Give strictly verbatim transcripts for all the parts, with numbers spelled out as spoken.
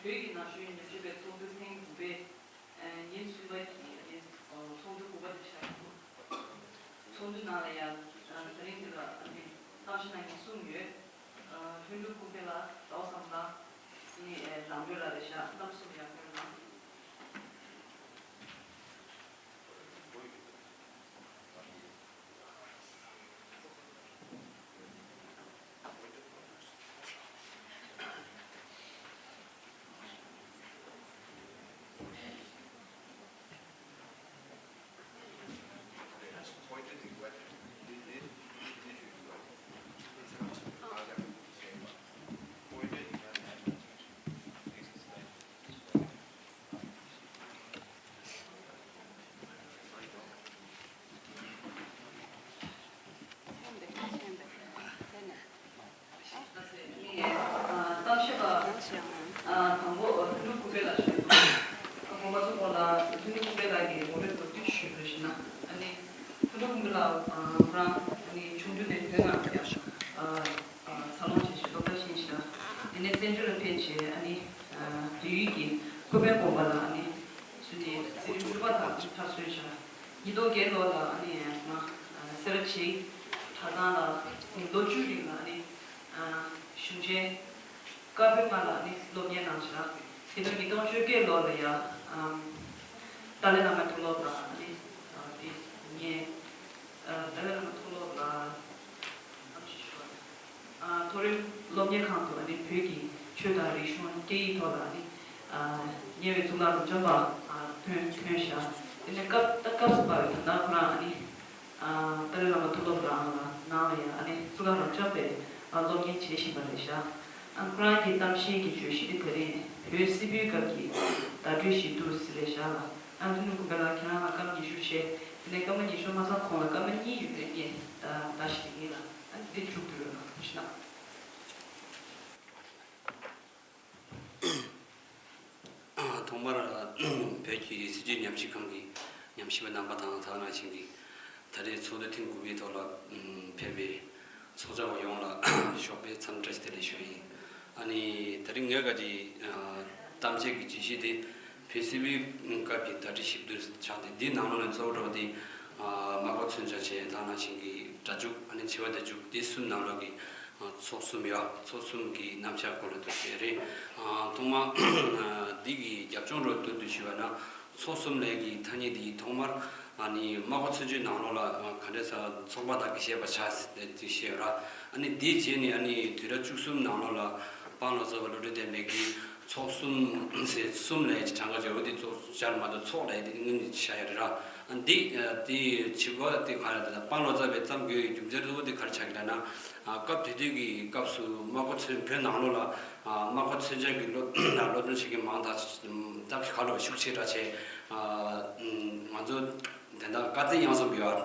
བོད་ཀྱི་ན་གཞོན་ཉམས་ཞིབ་པའི་ཚོགས་འདུ་ཐེངས་དགུ་པའི་ཨ་ཉིན་གསུམ་པ་གི་ཨ་ནི་ཚོགས་འདུ་དགུ་པ་དེ་ཆགས་ཡོད། ཚོགས་འདུ་ནང་ལ་ཡང་ཨ་ད་རིང་འདི་ལ་ཨ་ནི་གཏམ་བཤད་གནང་མཁན་གསུམ་ཡོད། ཨ་ལྷུན་གྲུབ་ཀུན་དཔལ་ལགས། ཟླ་བ་བསམ་གྲུབ་ལགས། ཨ་ནི་ཨ་ལང་སྒྲོལ་ལགས་རེད་ཤག་གཏམ་གསུམ་ཡར་སྐྱོན་གནང་། གཏམ་བཤད་པ་དང་པོ་ལྷུན་གྲུབ་ཀུན་དཔལ་ལགས་ཞུ། དང་པོ་མ་ཚོགས་སྐོར་ལ་ལྷུན་གྲུབ་ཀུན་དཔལ་ལགས་ཀྱིས་ངོ་སྤྲོད་མདོར་བསྡུས་ཞུས་པ་ཞུ་ན། ཨ་ནི་ལྷུན་གྲུབ་ཀུན་དཔལ་ལགས་ཁོ་རང་ཨ་ནི་ཆུང་དུས་ནས་བོད་ནང་ཡང་། འཚར་ལོངས་བྱས་ཤིང་སློབ་གྲྭ་ཕྱིན་ཤག་དེ་ནས་བཙན་བྱོལ་ལ་ཕེབས་རྗེས་ཨ་ནི་བལ་ཡུལ་གྱི་ཀུན་དཔལ་དགོན་པ་ལ་ཨ་ནི་ཚུད་ནས་རྩེད་རིགས་འགྲུལ་པ་དང་མཐར་སོན་ཤག་ཉིས་སྟོང་བརྒྱད་ལོ་ལ་ཨ་ནི་ང་སེ་ར་བྱེས་གྲྭ་ཚང་ལ་ལོ་བཅུ་རིང་ལ་ཨ་ནི་གཞུང་ཆེན་བཀའ་པོད་ལྔ་ལ་ཨ་ནི་སློབ་གཉེར་གནང་ཤག་དེ་ནས་ཉིས་སྟོང་བཅོ་བརྒྱད་ལོ་ལ་ཡང་ཏཱ་ལའི་བླ་མའི་མཐོ་སློབ་ལ་ཨ་ནི་དེ་ངས་ཏཱ་ལའི་བླ་མའི་མཐོ་སློབ་ལ། མཐོ་རིམ་སློབ་གཉེར་ཁང་དུ་ཨ་ནི་བོད་ཀྱི་ཆོས་དང་རིག་གཞུང་སྐད་ཡིག་ཐོག་ལ་ཨ་ནི་ཉེ་བའི་གཙུག་ལག་རབ་འབྱམས་པ་ཐོན་ཐོན་ཤག་དེ་ནས་སྐབས་ད་སྐབས་སུ་བབས་པའི་ད་ལྟ་ཁོ་རང་ཨ་ནི་ཏཱ་ལའི་བླ་མ་མཐོ་སློབ་རང་ལ་ནང་ལ་ཡང་ཨ་ནི་གཙུག་ལག་རབ་འབྱམས་པའི་སློབ་གཉེར་བྱེད་བཞིན་པ་རེད་ཤག་ཨ་ཁོ་རང་གི་གཏམ་བཤད་ཀྱི་བརྗོད་གཞི་དེ་ད་རིང་བོད་སིལ་བུའི་སྐབས་ཀྱི་བརྡ་སྤྲོད་ཞིབ་ཏུ་ཟེར་རེད་ཤག་ལ། ཨ་ནི་ལྷུན་གྲུབ་ཀུན་དཔལ་ལགས་ཁྱེད་རང་ལ་སྐར་མ་ཉི་ཤུ་བྱས། དེ་ནས་སྐར་མ་ཉི་ཤུ་མ་ཚང་གོང་ལ་སྐར་མ་གཉིས་ཡོད་པའི་ངས་བརྡ་ཞིག་ཡིན་ལ། ཨ་ནི་འདི་མཇུག་བསྡུ་རོགས་གནང་། ཐུགས་རྗེ་གནང་། ཐོག་མར་བོད་ཀྱི་སྲིད་བྱུས་ཉམས་ཞིབ་ཁང་གི་ཉམས་ཞིབ་པ་རྣམ་པ་དང་། ད་ག་ནང་བཞིན་གྱི་ད་རེས་ཚོགས་འདུ་ཐེངས་དགུ་པའི་ཐོག་ལ་ཕེབས་པའི་ཚོགས་བཅར་བ་ཡོངས་ལ་ཞོགས་པའི་འཚམས་འདྲི་བཀྲ་ཤིས་བདེ་ལེགས་ཞུ་ཡིན། ཨ་ནི་ད་རིང་ངས་ག་ཅིག་གཏམ་བཤད་ཀྱི་བརྗོད་གཞི་དེ་བོད་སིལ་བུའི་སྐབས་ཀྱི་བརྡ་སྤྲོད་ཞིབ་ཏུ་ཆགས་ཏེ། འདིའི་ནང་ལོགས་ནས་གཙོ་བོ་འགྲོ་བ་དེ་སྨྲ་སྒོ་མཚོན་ཆ་བྱས། ད་ག་ནང་བཞིན་གྱི་སྒྲ་འཇུག་ཨ་ནི་བྱེ་བ་བརྡ་འཇུག་དེ་གསུམ་ནང་ལོགས་ཀྱི་ཚོགས་གསུམ་ཡོད། ཚོགས་གསུམ་གྱི་རྣམ་གཞག་སྐོར་ལ་དུ་བཤད་རེད། ཐོག་མར་འདི་གི་རྒྱབ་ལྗོངས་རོ་སྟོད་དུ་ཞུས་པ་ན། ཚོགས་གསུམ་ལས་ཀྱི་ཐ་སྙད་འདི་ཐོག་མར་ཨ་ནི་སྨྲ་སྒོ་མཚོན་ཆའི་ནང་ལོགས་ལ་ག་འདྲ་ཟེར། ཚོགས་པ་དག་གི་བཤད་པ་ཆགས་ཟེར་ཏེ་བཤད་ཡོད་ར། ཨ་ནི་འདི་རྗེས་ནས་ཨ་ནི་དུས་རབས་བཅུ་གསུམ་ནང་ལོགས་ལ་དཔང་ལོ་ཙཱ་བ་བློ་གྲོས་བསྟན་འཕེལ་གྱིས་ཚོགས་གསུམ་ཟེར། གསུམ་ལས་ཀྱི་གྲངས་ཀ་བརྗོད་དེ་ཚོགས་བཅར་མ་གཏོགས་ཚོགས་ལས་དེ་སྔོན་ནས་བཤད་ཡོད་རེད་ར། ཨ་འདི་དེ་བྱེད་སྒོ་དེ་ག་རེ་དང་། དཔང་ལོ་ཙཱ་བའི་བརྩམས་དགོས་ཡོད་རྒྱུ་མཚན་གཙོ་བོ་དེ་ག་རེ་ཆགས་ཀྱི་རེད་ན། སྐབས་དེ་དུས་ཀྱི་སྐབས་སུ་སྨྲ་སྒོ་མཚོན། བོད་ནང་ལོགས་ལ་སྨྲ་སྒོ་མཚོན་ཆ་གི་སློབ་སློབ་སྦྱོང་བྱེད་མཁན་མང་དྲགས། ད་ག་ལོ་ཤུགས་ཆེ་དྲགས་བྱས། ང་ཚོ་དེ་འདྲ་བཀའ་བཙན་ཡང་སོང་གི་ཡོད་ར།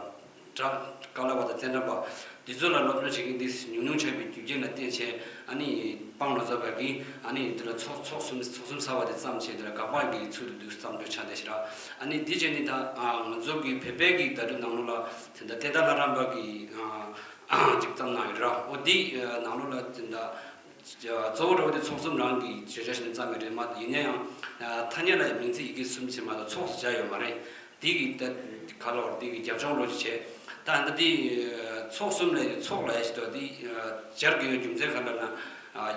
བཀའ་བླ་བ་དང་ཙནྡྲ་པ་འདི་ཚོ་ལ་སློབ་སྦྱོང་བྱེད་མཁན་འདི་ཉུང་ཉུང་ཆགས་པའི་རྒྱུ་རྐྱེན་ལ་བརྟེན་བྱས། ཨ་ནི་དཔང་ལོ་ཙཱ་བ་གིས་ཨ་ནི་འདི་ལ་ཚོགས་ཚོགས་གསུམ་ཚོགས་གསུམ་གསར་བ་དེ་བརྩམས་བྱས། འདི་ལ་དགག་པ་གི་ཚུལ་དུ་འདུག་བརྩམས་འགྲོ་ཆགས་བསྡད་ཤག་ར། ཨ་ནི་འདི་བྱས་ནས་ད་ང་ཚོ་གི་བོད་པའི་གི་བརྡ་སྤྲོད་ནང་ལོགས་ལ་དེ་འདྲ་ཏེ་ཏ་ལྷ་རམས་པ་གི་ཅིག་བརྩམས་གནང་ཡོད་ར། འོ་འདི་ནང་ལོགས་ལ་དེ་འདྲ་གཙོ་བོ་འདྲ་བོ་དེ་ཚོགས་གསུམ་རང་གི་བརྗོད་བྱ་ཞིག་ནས་བརྩམས་ཡོད་རེད་མ་གཏོགས། ཡིན་ན་ཡང་ཐ་སྙད་ལ་མིང་ཚིག་ཡི་གེ་གསུམ་བྱས་མ་གཏོགས་ཚོགས་སུ་སྦྱར་ཡོད་མ་རེད། དེ་གི་ད་ག་ལ་བར་དེ་གི་རྒྱབ་ལྗོངས་རོ་ཅིག་བྱས། ད་ད་དེ་ཚོགས་གསུམ་ལས་ཚོགས་ལ་ཡ་ཞིག་ཏུ་དེ་སྦྱར་དགོས་ཡོད་རྒྱུ་མཚན་ག་ལ་ན།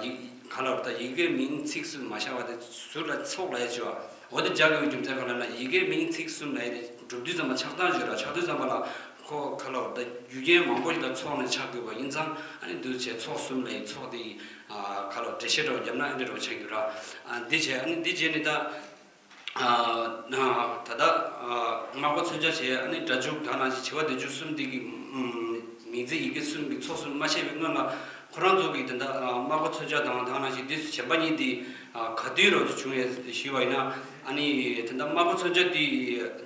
ཡི་ག་ལ་བར་ད་ཡི་གེ་མིང་ཚིག་གསུམ་མ་བཞག་པ་དེ་ཟུར་ལ་ཚོགས་ལ་ཡ་བྱས་པ། འོ་དེ་སྦྱར་དགོས་ཡོད་རྒྱུ་མཚན་ག་ལ་ན། ཡི་གེ་མིང་ཚིག་གསུམ་ལ་ཡ་དེ་གྲུབ་དུས་ཙམ་པ་ཆགས་སྟངས་བརྗོད་ར། ཆགས་དུས་ཙམ་པ་ལ་ཁོ་ག་ལ་བར་ད་རྒྱུ་རྐྱེན་མང་པོ་ཞིག་ལ་ཚོགས་ནས་ཆགས་དགོས་པ་ཡིན་ཙང་། ཨ་ནི་འདུག་བྱས་ཚོགས་གསུམ་ལ་ཡ་ཚོགས་དེ་ག་ལ་བར་འགྲེལ་བཤད་འདྲ་བོ་བརྒྱབ་ན་ཨ་འདྲ་འདྲ་བོ་ཆགས་ཀྱི་ར། འདི་བྱས། ཨ་ནི་འདི་བྱས་ནས་ད། ད་ལྟ་སྨྲ་སྒོ་མཚོན་ཆ་བྱས། ཨ་ནི་སྒྲ་འཇུག་དང་ནང་བཞིན་བྱེ་བ་བརྡ་འཇུག་གསུམ་འདི་གི་མིང་ཚིག་ཡི་གེ་གསུམ་གྱི་ཚོགས་གསུམ་མ་བཤད་པའི་སྔོན་ལ། ཁོ་རང་ཚོ་གིས་དེ་འདྲ་སྨྲ་སྒོ་མཚོན་ཆ་དང་དང་ནང་བཞིན་འདི་གཞན་པ་གཉིས་འདི་ག་དུས་རོ་བྱུང་ཡོད་ཞུས་པ་ཡིན་ན། ཨ་ནི་དེ་འདྲ་སྨྲ་སྒོ་མཚོན་ཆ་འདི་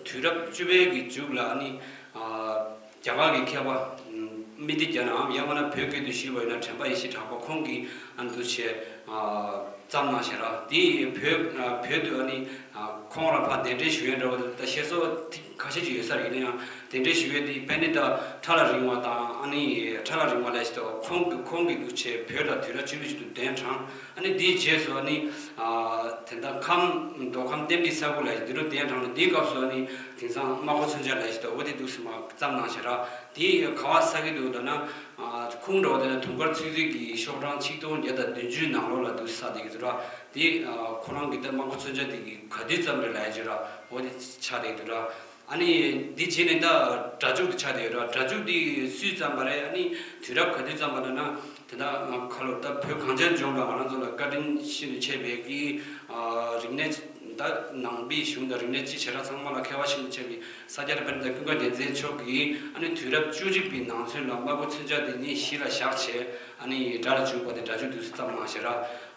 དུས་རབས་བཅུ་པའི་གི་མཇུག་ལ། ཨ་ནི་རྒྱ་གར་གྱི་མཁས་པ་མི་ཏི་རྒྱ་ནམ་ཡང་མིན་ན་བོད་སྐད་དུ་ཞུས་པ་ཡིན་ན་དྲན་པ་ཡེ་ཤེས་གྲགས་པ་ཁོང་གིས་ ཨ་འདུག་བྱས་བརྩམས་གནང་ཞེས་ར། དེ་བོད་བོད་དུ་ཨ་ནི་ཁོང་རང་ཕར་གདན་འདྲེན་ཞུ་ཡས་འདྲ་བོ་ད་བཤད་སྲོལ་ཁ་ཤས་ཅིག་ཡོད་ས་རེད། ཡིན་ན་ཡང་གདན་འདྲེན་ཞུ་ཡས་དེ་དཔེ་ནི་ད་ཁྲ་ལ་རིང་བ་དང་ཨ་ནི་ཁྲ་ལ་རིང་བ་ལས་ཞེས་ད་ཁོང་གི་ཁོང་གི་འདུག་བྱས་བོད་ལ་དུས་རབས་བཅུ་བཞི་དུ་གདན་དྲངས། ཨ་ནི་དེའི་རྗེས་སུ་ཨ་ནི་དེ་ད་ཁམས་མདོ་ཁམས་བསྟན་པའི་ས་ཁུལ་ལ་འདི་རུ་གདན་དྲངས་ནས་དེའི་སྐབས་སུ་ཨ་ནི་དེང་སང་རྨ་ཁོ་མཚོན་ཆ་ལ་ཞེས་ད་འོ་དེ་འདུག་སེ་མར་བརྩམས་གནང་ཞེས་ར། དེ་ག་བ་ས་གི་འདུག་ལབ་ན། ཁུངས་འདྲ་བོ་དེ་ན་དུང་དཀར་ཚུལ་འཛིན་གྱི་ཤོག་གྲངས་ཆིག་སྟོང་བརྒྱ་དང་བདུན་ཅུ་ནང་ལོགས་ལ་འདུག་ས་དེ་གི་འདུག་ར། དེ་ཁོ་རང་གི་ད་རྨ་ཁོ་མཚོན་ཆ་དེ་གི་ག་དུས་བརྩམས་རེད་ལབ་ཡ་ཅིག་ར། འོ་དེ་ཆགས་དེ་གི་འདུག་ར། ཨ་ནི་དེ་རྗེས་ནས་ད་སྒྲ་འཇུག་དེ་ཆགས་དེ་ཡོད་ར། སྒྲ་འཇུག་དེ་སུས་བརྩམས་པ་རེད། ཨ་ནི་དུས་རབས་ག་དུས་བརྩམས་པ་ལབ་ན། དེ་ད་ཁ་ལོ་ད་བོད་གངས་ཅན་ལྗོངས་ལ་ང་རང་ཚོ་ལ་བཀའ་དྲིན་ཤིན་ཏུ་ཆེ་བའི་གི་རིག་གནས་ད་ནང་པའི་གཞུང་དང་རིག་གནས་སྤྱི་བྱེ་བྲག་ཚང་མ་ལ་མཁས་པ་ཤིན་ཏུ་ཆེ་བའི་ས་སྐྱ་པཎྜི་ཏ་ཀུན་དགའ་རྒྱལ་མཚན་མཆོག་གིས་ཨ་ནི་དུས་རབས་བཅུ་གཅིག་པའི་ནང་ཚུན་ལ་རྨ་ཁོ་མཚོན་ཆ་དེ་ཉིད་གཞི་ལ་བཞག་བྱས་ཨ་ནི་སྒྲ་ལ་འཇུག་པ་དེ་སྒྲ་འཇུག་དུས་སུ་བརྩམས་གནང་ཞེས་ར།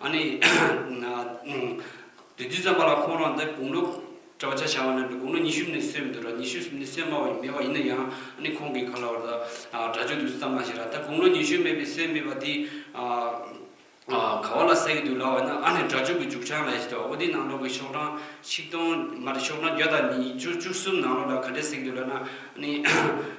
ཨ་ནི་དེ་དུས་ཙམ་པ་ལ་ཁོང་རང་དེ་དགུང་ལོ་གྲྭ་པ་ཆ་བཞག་པ་ན་དགུང་ལོ་ཉི་ཤུ་ནས་སོན་མི་འདུག་ར། ཉི་ཤུ་ནས་སོན་མ་བ་ཡིན་མེད་པ་ཡིན་ན་ཡང་ཨ་ནི་ཁོང་གིས་གང་ལ་བར་ད་སྒྲ་འཇུག་དུས་སུ་བརྩམས་གནང་ཞེས་ར། ད་དགུང་ལོ་ཉི་ཤུ་མེད་པའི་སོན་མེད་པ་དེ། ག་བ་ལ་ཟེར་གྱི་འདུག་ལབ་པ་ན་ཨ་ནི་སྒྲ་འཇུག་གི་འཇུག་བྱང་ལ་ཞེས་དང་འོ་དེ་ནང་ལོགས་ཀྱི་ཤོག་གྲངས་ཆིག་སྟོང་མ་རེད། ཤོག་གྲངས་བརྒྱ་དང་ཉི་ཤུ་བཅུ་གསུམ་ནང་ལོགས་ལ་ག་འདྲས་ཟེར་གྱི་འདུག་ལབ་ན། ཨ་ནི་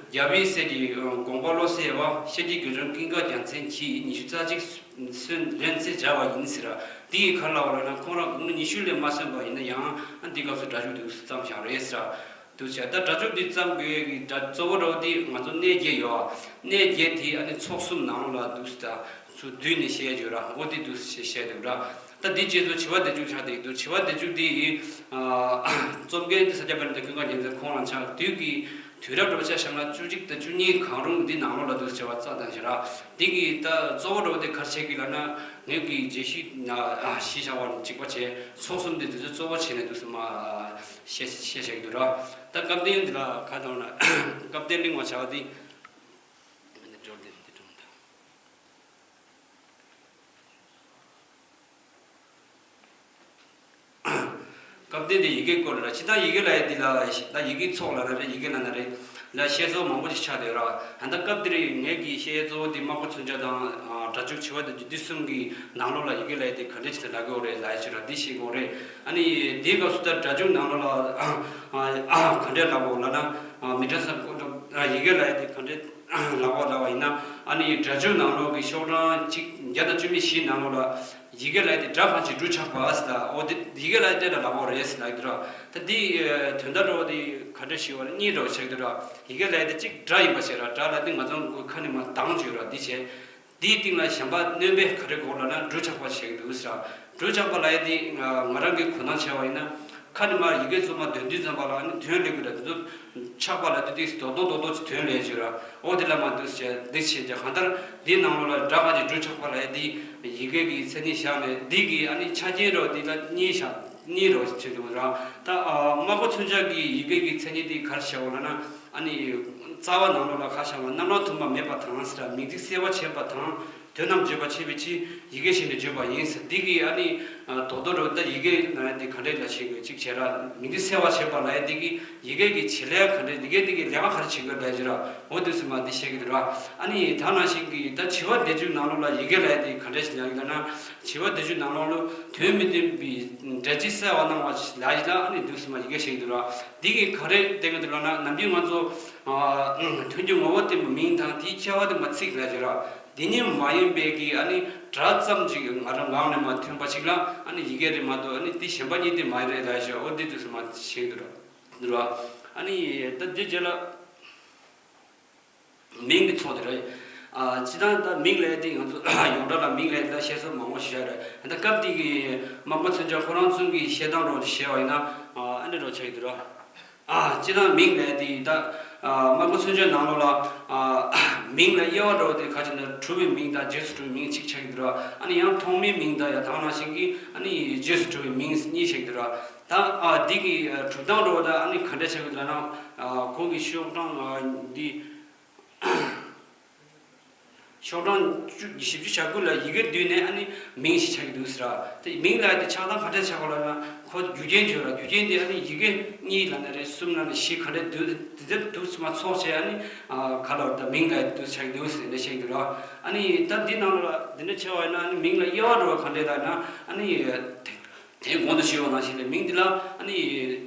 རྒྱལ་བའི་སྲས་ཀྱི་དགོངས་པ་བློ་གསལ་བ་ཤཱཀྱའི་དགེ་སྦྱོང་ཀུན་དགའ་རྒྱལ་མཚན་གྱིས་ཉི་ཤུ་རྩ་གཅིག་སོན་ལེན་ཚེ་སྦྱར་བ་ཡིན་ཟེར་ར། དེ་ཡི་ག་རེ་ལབ་པ་ལབ་ན་ཁོང་རང་དགུང་ལོ་ཉི་ཤུ་ལས་མ་སོན་པ་ཡིན་ན་ཡང་ཨ་འདི་སྐབས་སུ་སྒྲ་འཇུག་དུས་སུ་བརྩམས་བཞག་རེད་ཟེར་ར། འདུག་བྱས་ད་སྒྲ་འཇུག་འདི་བརྩམས་དགོས་ཀྱི་སྒྲ་གཙོ་བོ་འདྲ་བོ་འདི་ང་ཚོ་གནས་བརྒྱད་ཡོད། གནས་བརྒྱད་དེ་ཨ་ནི་ཚོགས་གསུམ་ནང་ལོགས་ལ་འདུག་སེ་ད་ཚུར་བསྡུས་ནས་བཤད་ཡོད་ར། འོ་དེ་འདུག་སེ་བཤད་འདུག་ར། ད་འདི་རྗེས་སུ་བྱེ་བ་བདེ་འཇུག་ཆགས་བསྡད་འདུག་བྱེ་བ་བདེ་འཇུག་འདི་ཡིས་རྩོམ་མཁན་འདི་ས་སྐྱ་པཎྜི་ཏ་ཀུན་དགའ་རྒྱལ་མཚན་ཁོང་རང་ཆགས། དུས་ཀྱི་དུས་རབས་འདྲ་བོ་ཆ་བཞག་ན་བཅུ་གཅིག་དང་བཅུ་གཉིས་གང་རུང་འདི་ནང་ལོགས་ལ་འདུག་སེ་བྱེ་བ་བརྩམས་བཏང་ཞེས་ར། འདི་གི་ད་གཙོ་བོ་འདྲ་བོ་དེ་ག་རེ་བྱེད་ཀྱི་ལབ་ན་ངེད་ཀྱི་རྗེས་ཤུལ་ན་གཞི་བཞག་པ་གཅིག་པ་བྱས་ཚོགས་གསུམ་འདི་འདི་ཚོ་གཙོ་བོ་བྱས་ནས་འདུག་སེ་མ། བཤད་བཤད་བཤད་ཀྱི་འདུག་ར། ད་སྐབས་དེ་འདི་ལ་ཁ་དང་ན་སྐབས་དེ་གླེང་བ་བྱ་བ་འདི། འདི་འགྲོ་འདི་འདི་འགྲོ་འདི། སྐབས་དེ་འདི་ཡི་གེ་སྐོར་ལ་ཅི་ད་ཡི་གེ་ལ་ཡི་འདི་ལ་ད་ཡི་གེ་ཚོགས་ལ་ན་རེ་ཡི་གེ་ལ་ན་རེ་ལ་བཤད་སྲོལ་མང་པོ་ཞིག་ཆགས་བསྡད་ར། ད་ལྟ་སྐབས་དེ་རེད་ངེད་ཀྱི་བཤད་གཙོ་བོ་འདི་རྨ་ཁོ་མཚོན་ཆ་དང་སྒྲ་འཇུག་བྱེ་བ་དང་འདི་གསུམ་གྱི་ནང་ལོགས་ལ་ཡི་གེ་ལ་ཡི་འདི་ག་འདྲས་ཅིག་ལ་ལབ་དགོས་རེད་ལབ་ཡ་ཅིག་ར་འདི་ཤེས་དགོས་རེད། ཨ་ནི་དེའི་སྐབས་སུ་ད་སྒྲ་འཇུག་ནང་ལོགས་ལ་ག་འདྲས་ལབ་དགོས་ལབ་ན། མི་འདྲ་ས་ཀོ་ཡི་གེ་ལ་ཡི་འདི་ག་འདྲས་ལབ་དགོས་ལབ་པ་ཡིན་ན། ཨ་ནི་སྒྲ་འཇུག་ནང་ལོགས་ཀྱི་ཤོག་གྲངས་གཅིག་བརྒྱ་དང་བཅུ་མེད་བཞི་ནང་ལོགས་ལ་ཡི་གེ་ལ་ཡི་འདི་སྒྲ་གང་ཞིག་འབྲུ་ཆགས་པ་ཟེར་ལ་འོ་དེ་ཡི་གེ་ལ་ཡི་འདི་ལ་ལབ་དགོས་རེད་ཟེར་ལབ་ཀྱི་འདུག་ར། ད་འདི་དོན་དག་འདྲ་བོ་འདི་ག་འདྲ་ཞིག་བ་ལ་གཉིས་འདྲ་བོ་ཆགས་ཀྱི་འདུག་ར། ཡི་གེ་ལ་ཡི་འདི་གཅིག་སྒྲ་ཡིན་པ་བྱས་ར་སྒྲ་ལ་འདི་ང་ཚོ་ཁ་ནས་མར་གདངས་བརྗོད་ར་འདི་བྱས། དེའི་སྟེང་ལ་གཞན་པ་སྣོན་པས་ག་རེ་དགོས་ལབ་ན་འབྲུ་ཆགས་པ་བྱེད་ཀྱི་འདུག་ཟེར། འབྲུ་ཆགས་པ་ལབ་ཡ་དེ་ང་རང་གི་གོ་སྣང་བྱས་པ་ཡིན་ན། ཁ་ནས་མར་ཡི་གེ་རྫུན་མ་འདོན་དུས་ཙམ་པ་ལ་ནི་དོན་སླེབས་ཀྱི་རེད། དེ་ཚོ་ཆགས་པ་ལབ་དུས་ཏིག་རྡོག་རྡོག་རྡོག་རྡོག་ཅིག་དོན་སླེབས་ཀྱི་ར། འོ་དེ་ལ་མ་འདུག་ཟེར་འདི་བྱས་ཀྱང་གང་ལྟར་འདིའི་ནང་ལོགས་ལ་སྒྲ་གང་ཅིག་འབྲུ་ཆགས་པ་ལབ་ཡ་དེ་ཡི་གེ་གི་མཚན་ཉིད་བཞག་ནས་འདི་གི་ཨ་ནི་ཆ་རྐྱེན་རོ་འདི་ལ་གཉིས་བཞག་གཉིས་རོ་བྱེད་འདུག་ར། ད་རྨ་ཁོ་མཚོན་ཆ་གི་ཡི་གེ་གི་མཚན་ཉིད་དེ་ག་རེ་བྱས་པ་ལབ་ན། ཨ་ནི་རྩ་བ་ནང་ལོགས་ལ་ཁ་བྱང་ལ་རྣམ་གྲངས་དུ་མ་མེད་པ་དང་ཟེར་མིང་ཚིག་གསལ་བར་བྱེད་པ་དང་དོན་རྣམས་བརྗོད་པར་བྱེད་པའི་ཕྱིར་ཡི་གེ་ཞེས་ནི་བརྗོད་པ་ཡིན་ཟེར། འདི་གི་ཨ་ནི་རྡོག་རྡོག་རུ་ད་ཡི་གེ་ན་འདི་ག་འདྲས་ལ་བྱེད་དགོས་གཅིག་བྱས་ར་མིང་ཚིག་གསལ་བར་བྱེད་པ་ལ་ཡ་འདི་གི་ཡི་གེ་གི་བྱེད་ལས་ག་འདྲས་ཡི་གེ་འདི་གི་ལས་ཀ་ག་རེ་བྱེད་དགོས་ལས་ཀྱི་ར་འོ་འདུག་སེ་མ་འདི་བཤད་ཀྱི་འདུག་ར། ཨ་ནི་ད་ནང་བཞིན་གྱི་ད་བྱེ་བ་བདེ་འཇུག་ནང་ལོགས་ལ་ཡི་གེ་ལ་ཡ་འདི་ག་འདྲས་ཞིག་ལ་ཡིན་ལ་ན་བྱེ་བ་བདེ་འཇུག་ནང་ལོགས་ལ་དོན་མི་མཐུན་པའི་འགྲེལ་བྱེད་གསལ་བར་སྣང་བ་ལ་ཡི་ལ་ཨ་ནི་འདུག་སེ་མ་ཡི་གེ་བཤད་ཀྱི་འདུག་ར། འདི་གི་ག་རེ་བསྟན་གྱི་འདུག་ལབ་ན་ནམ་རྒྱུན་ང་ཚོ། ཐོན་རྒྱུ་ངོ་བོ་བསྟན་པའི་མིང་དང་དེའི་ཁྱད་པར་དེ་མ་ཚིག་ལ་བྱེད་ར། དེ་ཉིད་མ་ཡིན་པའི་གི་ཨ་ནི་སྒྲ་ཙམ་ཅིག་ང་རང་ངག་ནས་མ་ཐོན་པ་ཞིག་ལ་ཨ་ནི་ཡི་གེ་རེད་མ་གཏོགས་ཨ་ནི་དེ་གཞན་པ་གཉིས་དེ་མ་རེད་ལ་བྱེད་འོ་འདི་དུས་སུ་མ་ཤེས་འདུག་ར། འདུག་ར། ཨ་ནི་ད་འདི་རྗེས་ལ་མིང་གི་ཚོགས་དེ་རེད། ཨ་སྤྱི་བཏང་ད་མིང་ལས་དེ་ང་ཚོ་ཡོངས་གྲགས་ལ་མིང་ལས་དེ་ལ་བཤད་སྲོལ་མང་པོ་ཞིག་རེད། ད་སྐབས་དེ་གི་རྨ་ཁོ་མཚོན་ཆ་ཁོ་རང་ཚོ་གི་བཤད་སྟངས་རོགས་བཤད་པ་ཡིན་ན་ཨ་ནི་རོགས་ཆགས་ཀྱི་འདུག་ར། ཨ་སྤྱིར་བཏང་མིང་ལས་དེ་ད་ཨ་རྨ་ཁོ་མཚོན་ཆའི་ནང་ལོགས་ལ་ཨ་མིང་ལ་དབྱེ་བ་འདྲ་བོ་དེ་ག་ཅིག་ན་གྲུབ་པའི་མིང་དང་རྗེས་སུ་གྲུབ་པའི་མིང་གཅིག་ཆགས་ཀྱི་འདུག་ར། ཨ་ནི་ཡང་ཐོག་མའི་མིང་དང་ཡང་དེ་ནང་བཞིན་གྱི་ཨ་ནི་རྗེས་སུ་གྲུབ་པའི་མིང་གཉིས་ཆགས་ཀྱི་འདུག་ར། ད་ཨ་འདི་གི་གྲུབ་སྟངས་འདྲ་བོ་ད་ཨ་ནི་ག་འདྲ་ཆགས་ཀྱི་འདུག་ལབ་ན་ཨ་ཁོང་གི་ཤོག་གྲངས་ཨ་འདི། ཤོག་གྲངས་བཅུ་བཞི་བཅུ་ཞེ་དགུ་ལ་ཡི་གེ་བསྡུས་ནས་ཨ་ནི་ མིང་ཞིག་ཆགས་ཀྱི་འདུག་ཟེར་ར། དེ་མིང་ལབ་ཡ་དེ་ཆགས་སྟངས་ག་འདྲས་ཆགས་པ་ལབ་ན། ཁོ་རྒྱུ་རྐྱེན་བརྗོད་ར། རྒྱུ་རྐྱེན་དེ་ཨ་ནི་ཡི་གེ་གཉིས་ལབ་ན་རེད། གསུམ་ལབ་ན། བཞི་ག་འདྲས་འདུག་དེ་ཚོ་འདུག་ཚང་མ་ཚོགས་བྱས། ཨ་ནི་ཨ་ག་ལབ་ར། ད་མིང་ལབ་ཡ་འདུག་ཆགས་ཀྱི་འདུག་ཟེར་ནས་བཤད་ཀྱི་འདུག་ར། ཨ་ནི་ད་འདི་ནང་ལ་འདི་འདྲ་བྱས་པ་ཡིན་ན། ཨ་ནི་མིང་ལ་དབྱེ་བ་འགྲོ་བ་ག་འདྲས་ལབ་ན། ཨ་ནི་དེ་གོང་དུ་ཞུས་པ་ནང་བཞིན་ལས། མིང་འདི་ལ་ཨ་ནི་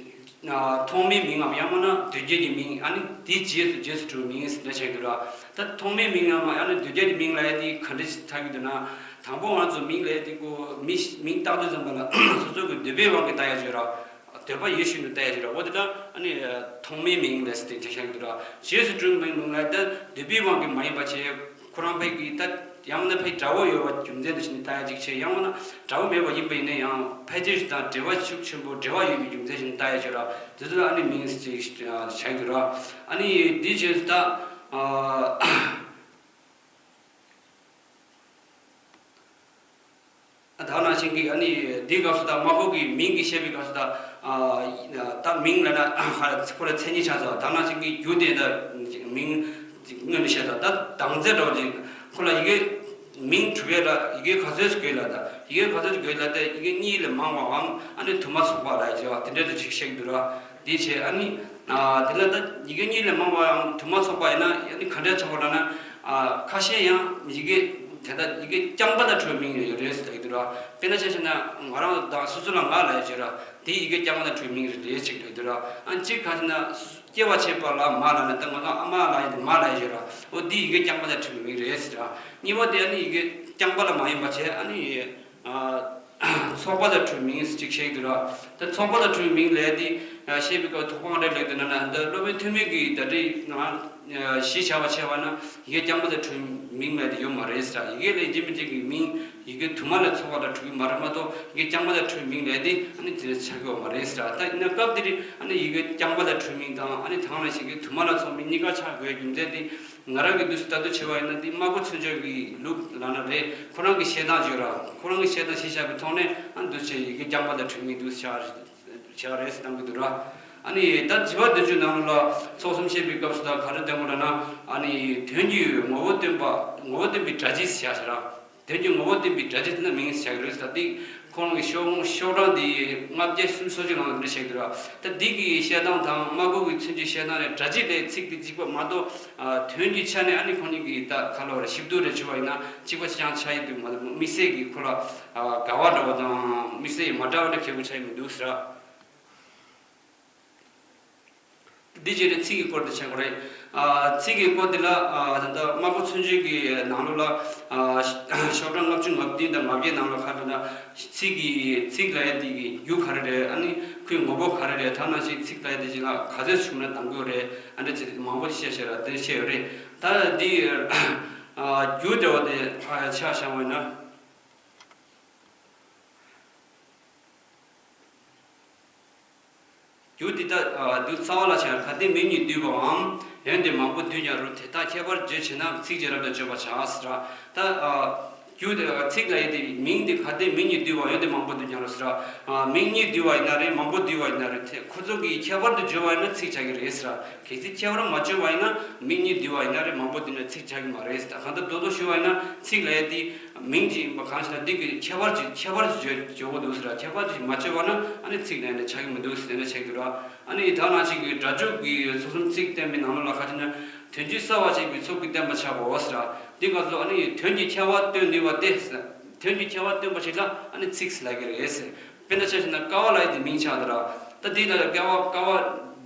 ཨ་ཐོག་མའི་མིང་ངམ་ཡང་མིན་ན་དོན་བརྒྱད་ཀྱི་མིང་། ཨ་ནི་དེའི་རྗེས་སུ་རྗེས་སུ་འགྲོ་བའི་མིང་ཟེར་འདྲ་བྱས་འདུག་ར། ད་ཐོག་མའི་མིང་ངམ་ཡང་ན་དོན་བརྒྱད་ཀྱི་མིང་ལབ་ཡ་དེ་ག་འདྲ་ཞིག་ཆགས་ཀྱི་འདུག་ན། དང་པོ་ང་ཚོ་མིང་ལབ་ཡ་དེ་ཀོ་མི་མིང་བཏགས་དུས་ཙམ་པ་ལ་སོ་སོ་གི་འདོད་པའི་དབང་གིས་བཏགས་ཡ་ཅིག་ཡོད་ར། འདོད་པ་ཡིད་བཞིན་དུ་བཏགས་ཡ་ཅིག་ཡོད་ར། འོ་དེ་ད་ཨ་ནི་ཐོག་མའི་མིང་ལབ་ཟེར་དེ་འདྲ་བྱས་འདུག་ར། རྗེས་སུ་འགྲོ་བའི་མིང་ལབ་ཡ་ད་འདོད་པའི་དབང་གིས་མ་ཡིན་པ་བྱས། ཁོ་རང་ཕར་གྱི་ད་ཡང་ན་ཕར་དགྲ་བོ་ཡོད་པ་རྒྱུ་མཚན་དུ་བྱས་ནས་བཏགས་ཡ་ཅིག་བྱས། ཡང་ན་དགྲ་བོ་མེད་པ་ཡིན་པ་ཡིན་ན་ཡང་ཕལ་ཆེར་དང་འབྲེལ་བ་ཤུགས་ཆེན་པོ་འབྲེལ་བ་ཡོད་པའི་རྒྱུ་མཚན་བྱས་ནས་བཏགས་ཡ་ཅིག་ཡོད་ར། དེ་ཚོ་ལ་ཨ་ནི་མིང་ཟེར་ཅིག་བྱས་འདུག་ར། ཨ་ནི་དེའི་རྗེས་སུ་ད་ཨ། ད་ནང་བཞིན་གྱི་ཨ་ནི་འདིའི་སྐབས་སུ་ད་མ་ཁོ་གི་མིང་གི་བཤད་པའི་སྐབས་སུ་ད་ཨ་ད་མིང་ལབ་ན་ཁོ་ལ་མཚན་ཉིད་ཆགས་སོང་། ད་ནང་བཞིན་གྱི་རྒྱུ་དེ་ད་མིང་སྔོན་ནས་བཤད་སོང་། ད་དང་ཚིག་འདྲ་བོ་ཅིག་ཁོ་ལ་ཡི་གེ་མིང་གྲུབ་ཡས་ལ་ཡི་གེ་ག་ཚོད་ཅིག་དགོས་ལབ། ད་ཡི་གེ་ག་ཚོད་ཅིག་དགོས་ལབ། ད་ཡི་གེ་གཉིས་ལས་མང་བའམ་ཨ་ནི་དུ་མ་ཚོགས་པ་ལབ་ཡ་ཅིག་ཡོད་པ་དེ་འདྲ་དེ་ཅིག་བཤད་ཀྱི་འདུག་ར། དེ་བྱས་ཨ་ནི་ཨ་དེ་ལ་ད་ཡི་གེ་གཉིས་ལས་མང་བའམ་དུ་མ་ཚོགས་པ་ཡིན་ན་ཨ་ནི་ག་འདྲ་ཆགས་པ་ལབ་ན། ཨ་ཁ་ཤས་ཡང་ཡི་གེ་དེ་ད་ཡི་གེ་རྐྱང་པ་ལ་འཕྲོས་མིང་ཡོད་རེད་ཟེར་གྱི་འདུག་ར། དཔེར་ན་ཆ་བཞག་ན་ང་རང་དང་སོ་སོ་ལ་ང་ལབ་ཡ་ཅིག་ཡོད་ར། དེ་ཡི་གེ་རྐྱང་པ་ལ་འཕྲོས་མིང་རེད་ཟེར་གྱི་འདུག་ར། ཨ་གཅིག་ག་ཟེར་ན་སྐྱེ་བ་བྱེད་པ་ལ་མ་ལབ་ན། ད་ང་ཚོ་ཨ་མ་ལབ་ཡ་དེ་མ་ལབ་ཡ་ཅིག་ཡོད་ར། འོ་དེ་ཡི་གེ་རྐྱང་པ་ལ་འཕྲོས་མིང་རེད་ཟེར་ར། གཉིས་པ་དེ་ཨ་ནི་ཡི་གེ་རྐྱང་པ་ལ་མ་ཡིན་པ་བྱས། ཨ་ནི་ཨ་ཚོགས་པ་ལ་འཕྲོས་མིང་ཟེར་ཅིག་བཤད་ཀྱི་འདུག་ར། ད་ཚོགས་པ་ལ་འཕྲོས་མིང་ལབ་ཡ་དེ་བཤད་པའི་སྐབས་དོགས་པ་ག་འདྲ་སླེབས་འདུག་ན། ད་སློབ་དཔོན་ཐོན་མི་གིས་ད་རེས་ང་གཞི་བཞག་པ་བྱས་པ་ན་ཡི་གེ་རྐྱང་པ་ལ་འཕྲོས་མིང་ལབ་ཡ་དེ་ཡོད་མ་རེད་ཟེར་ར། ཡི་གེ་ལ་ཡིན་གཅིག་མིན་གཅིག་གི་མིང་ཡི་གེ་དུ་མ་ལ་ཚོགས་པ་ལ་འཕྲོས་ཀྱི་མ་རེད་མ་གཏོགས། ཡི་གེ་རྐྱང་པ་ལ་འཕྲོས་མིང་ལབ་ཡ་དེ་ཨ་ནི་དེ་འདྲ་ཆགས་ཀྱི་ཡོད་མ་རེད་ཟེར་ར། ད་ཡིན་ན་སྐབས་དེ་རིང་ཨ་ནི་ཡི་གེ་རྐྱང་པ་ལ་འཕྲོས་མིང་དང་ཨ་ནི་ད་ག་ནང་བཞིན་གྱི་དུ་མ་ལ་ཚོགས་མིང་གཉིས་ཀ་ཆགས་དགོས་རྒྱུ་མཚན་དེ། ང་རང་གིས་འདུག་སེ་ལྟ་རྟོག་བྱས་པ་ཡིན་ན། འདི་སྨྲ་སྒོ་མཚོན་བྱེད་ཀྱི་ལུགས་ལབ་ན་རེད། ཁོ་རང་གི་བཤད་སྟངས་བརྗོད་ར། ཁོ་རང་གི་བཤད་སྟངས་གཞི་བཞག་པའི་ཐོག་ནས་ཨ་འདུག་སེ་ཡི་གེ་རྐྱང་པ་ལ་འཕྲོས་མིང་འདུག་སེ་ཆགས་རེད་བསྟན་གྱི་འདུག་ར། ཨ་ནི་ད་བྱིས་པ་བདུན་ཅུ་ནང་ལ་ཚོགས་གསུམ་བཤད་པའི་སྐབས་སུ་ད་ག་རེ་བསྟན་དགོས་ལབ་ན། ཨ་ནི་དོན་གྱི་ངོ་བོ་སྟོན་པ། ངོ་བོ་སྟོན་པའི་སྒྲ་སྤྱི་ཟེར་བཞག་ར། དོན་གྱི་ངོ་བོ་སྟོན་པའི་སྒྲ་སྤྱི་དེ་ན་མིང་ཟེར་བཞག་གི་རེད་ཟེར། ད་འདི་ཁོ་རང་གི་ཤོག་ཤོག་གྲངས་འདི་ལྔ་བརྒྱ་སུམ་ཅུ་སོ་གཅིག་ནང་ལ་འདི་འདྲ་བཤད་ཀྱི་འདུག་ར། ད་འདི་གི་བཤད་སྟངས་དང་སྨྲ་སྒོ་གི་མཚོན་བྱེད་བཤད་སྟངས་རེད། སྒྲ་སྤྱི་ལས་ཚིག་འདི་གཅིག་པ་མ་གཏོགས། ཨ་དོན་གྱི་ཆ་ནས་ཨ་ནི་ཁོ་གཉིས་ཀྱི་ད་ག་ལབ་རེད། ཞིབ་ཏུ་རེ་བྱས་པ་ཡིན་ན་གཅིག་པ་གཅིག་རྐྱང་ཆགས་ཀྱི་འདུག་མ་གཏོགས། དམིགས་བསལ་གྱི་ཁོ་ལ་ཨ་འགལ་བ་འདྲ་བོ་དང་དམིགས་བསལ་གྱི་མ་འདྲ་བ་འདྲ་གལ་པོ་ཆགས་ཀྱི་མི་འདུག་ཟེར་ར། འདི་བྱས་ནས་ཚིག་གི་སྐོར་དེ་བྱེད་དགོས་རེད། ཨ་ཚིག་གི་སྐོར་དེ་ལ་ཨ་ད་ལྟ་སྨྲ་སྒོ་མཚོན་བྱེད་ཀྱི་ནང་ལོགས་ལ་ཨ་ཤོག་གྲངས་ལྔ་བཅུ་ང་བདུན་དང་ང་བརྒྱད་ནང་ལ་ཁ་ལ་ན་ཚིག་གི་ཚིག་ལབ་ཡ་དེ་གི་རྒྱུ་ག་རེ་རེད། ཨ་ནི་ཁོའི་ངོ་བོ་ག་རེ་རེད། ད་ནང་བཞིན་ཚིག་ལབ་ཡ་དེ་ཅིག་ལ་ག་ཚོད་བྱུང་ན་གདམ་དགོས་རེད། ཨ་འདྲ་ཚིག་མང་པོ་ཞིག་བཤད་བཤད་ར། དེ་བཤད་ཡོད་རེད། ད་འདི་ཨ་རྒྱུ་འདྲ་བ་དེ་ཨ་ཆ་བཞག་པ་ཡིན་ན། རྒྱུ་འདི་ལྟ། རྒྱུ་རྩ་བ་ལ་བྱ། གལ་ཏེ་མིང་གཉིས་འདུས་པའམ་ཡོན་ཏན་མང་པོ་འདུས་ཀྱང་རུང་། དེ་དག་ཁྱད་པར་བརྗོད་བྱེད་ན། ཚིག་ཅིག་རབ་ཏུ་བརྗོད་པར་བྱ་ཟེར། ད་རྒྱུ་དེ་ཚིག་ལབ་ཡ་དེ་མིང་དེ་གལ་ཏེ་མིང་གཉིས་འདུས་པ་ཡོན་ཏན་མང་པོ་འདུས་ཀྱང་རུང་ཟེར། མིང་གཉིས་འདུས་པ་ཡིན་ན་རེད། མང་པོ་འདུས་པ་ཡིན་ན་རེད། དེ་ཁོ་ཚོ་གི་ཁྱད་པར་དུ་བརྗོད་པ་ཡིན་ན་ཚིག་ཆགས་ཀྱི་རེད་ཟེར། གལ་སྲིད་ཁྱད་པར་མ་བརྗོད་པ་ཡིན་ན། མིང་གཉིས་འདུས་པ་ཡིན་ན་རེད། མང་པོ་འདུས་ན་ཚིག་ཆགས་ཀྱི་མ་རེད་ཟེར། ད་གང་ལྟར་རྡོག་རྡོག་ཞུས་པ་ཡིན་ན་ཚིག་ལབ་ཡ་དེ། མིང་ཅིག་ཡིན་པ་གང་ཞིག་ལ་འདི་གི་ཁྱད་པར་ཅིག་ཁྱད་པར་ཅིག་བརྗོད་བརྗོད་དགོས་འདུག་ཟེར། ཁྱད་པར་ཅིག་མ་བརྗོད་པ་ན་ཨ་ནི་ཚིག་ནང་ནས་ཆགས་ཀྱི་མི་འདུག་ཟེར་ནས་བཤད་འདུག་ར། ཨ་ནི་ད་ནང་བཞིན་གྱི་སྒྲ་འཇུག་གི་ཚོགས་གསུམ་ཚིག་བསྟན་པའི་ནང་ལོགས་ལ་ཁ་ཅིག་ན། དོན་སྤྱི་གསལ་བར་བྱེད་པའི་ཚུལ་གྱིས་བསྟན་པར་བྱའོ་ཟེར། འདི་སྐབས་སུ་ཨ་ནི་དོན་གྱི་ཁྱད་པར་སྟོན་ནུས་པ་སྟེ་ཟེར། དོན་གྱི་ཁྱད་པར་སྟོན་པ་ཞིག་ལ་ཨ་ནི་ཚིག་ཟེར་ལབ་ཀྱི་རེད་ཟེར། དཔེར་ན་ཆ་བཞག་ན་ཀ་བ་ལབ་ཡ་དེ་མིང་ཆགས་འདུག་ར། ད་འདི་ལ་ཀ་བ་ཀ་བ་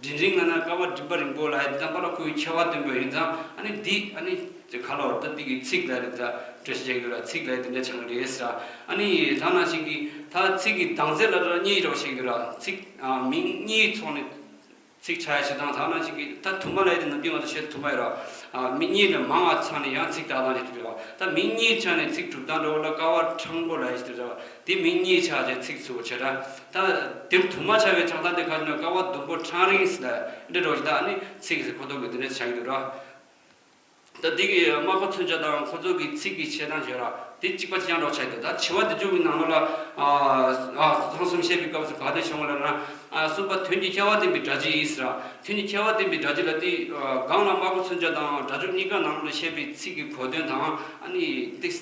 མགྲིན་རིང་ལབ་ན་ཀ་བ་མགྲིན་པ་རིང་པོ་ལབ་ཡ་དེ་དང་པོ་ལ་ཁོའི་ཁྱད་པར་སྟོན་པ་ཡིན་ཙང་། ཨ་ནི་འདི་ཨ་ནི་ཁ་ལོ་ད་འདི་གི་ཚིག་ལ་རེད། ད་བཀྲ་ཤིས་རྒྱག་གི་ར། ཚིག་ལ་དེ་འདྲ་ཆགས་ཀྱི་རེད་ཟེར། ཨ་ནི་ད་ནང་བཞིན་གྱི་ད་ཚིག་གི་གདངས་ཚད་ལ་ར་གཉིས་རོགས་བཤད་ཀྱི་ར། ཚིག་ཨ་མིང་གཉིས་ཚོགས་ནས་ཚིག་ཆགས་ཡ་ཞིག་དང་། ད་ནང་བཞིན་གྱི་ད་དུ་མ་ལ་དེ་ནམ་རྒྱུན་ང་ཚོ་བཤད་དུ་མ་ཡོད་ར། ཨ་མིང་གཉིས་ལས་མང་བ་ཚང་ནས་ཡང་ཚིག་བཏགས་སྟངས་ཅིག་འདུག་ར། ད་མིང་གཉིས་ཆ་ནས་ཚིག་གྲུབ་སྟངས་འདྲ་བོ་ལ་ཀ་བ་ཕྲེང་པོ་ལབ་ཡ་ཞིག་འདུག་ར། དེ་མིང་གཉིས་ཆགས་བྱས་ཚིག་ཚུགས་བྱས་ར། ད་དེ་དུ་མ་ཆགས་པའི་ཆགས་སྟངས་དེ་ཁ་ཅིག་ན་ཀ་བ་ཟླུམ་པོ་ཕྲེང་རིང་ཟེར་ལབ་འདྲ་འདྲ་བོ་ཞིག་ད་ཨ་ནི་ཚིག་ཟེར་ཁོ་ཐོག་གི་དེ་འདྲ་ཆགས་ཀྱི་འདུག་ར། ད་འདི་གི་སྨྲ་སྒོ་མཚོན་བྱེད་དང་ཁོ་ཚོ་གི་ཚིག་གི་བཤད་སྟངས་བརྗོད་ར། དེ་གཅིག་པ་གཅིག་རྐྱང་འདྲ་བོ་ཆགས་འདུག་ད་བྱིས་པ་བདུན་ཅུ་གི་ནང་ལོགས་ལ་ཨ་ཨ་ཚོགས་གསུམ་བཤད་པའི་སྐབས་སུ་ག་དེ་བྱུང་བ་ལབ་ན། ཨ་གསུམ་པ་དོན་གྱི་ཁྱད་པར་བསྟན་པའི་སྒྲ་སྤྱི་ཡིན་ཟེར་ར། དོན་གྱི་ཁྱད་པར་བསྟན་པའི་སྒྲ་སྤྱི་ལ་དེ་ཨ་སྒང་ལ་སྨྲ་སྒོ་མཚོན་བྱེད་དང་སྒྲ་འཇུག་གཉིས་ཀ་ནང་ལ་བཤད་པའི་ཚིག་གི་གོ་དོན་དང་། ཨ་ནི་དེ་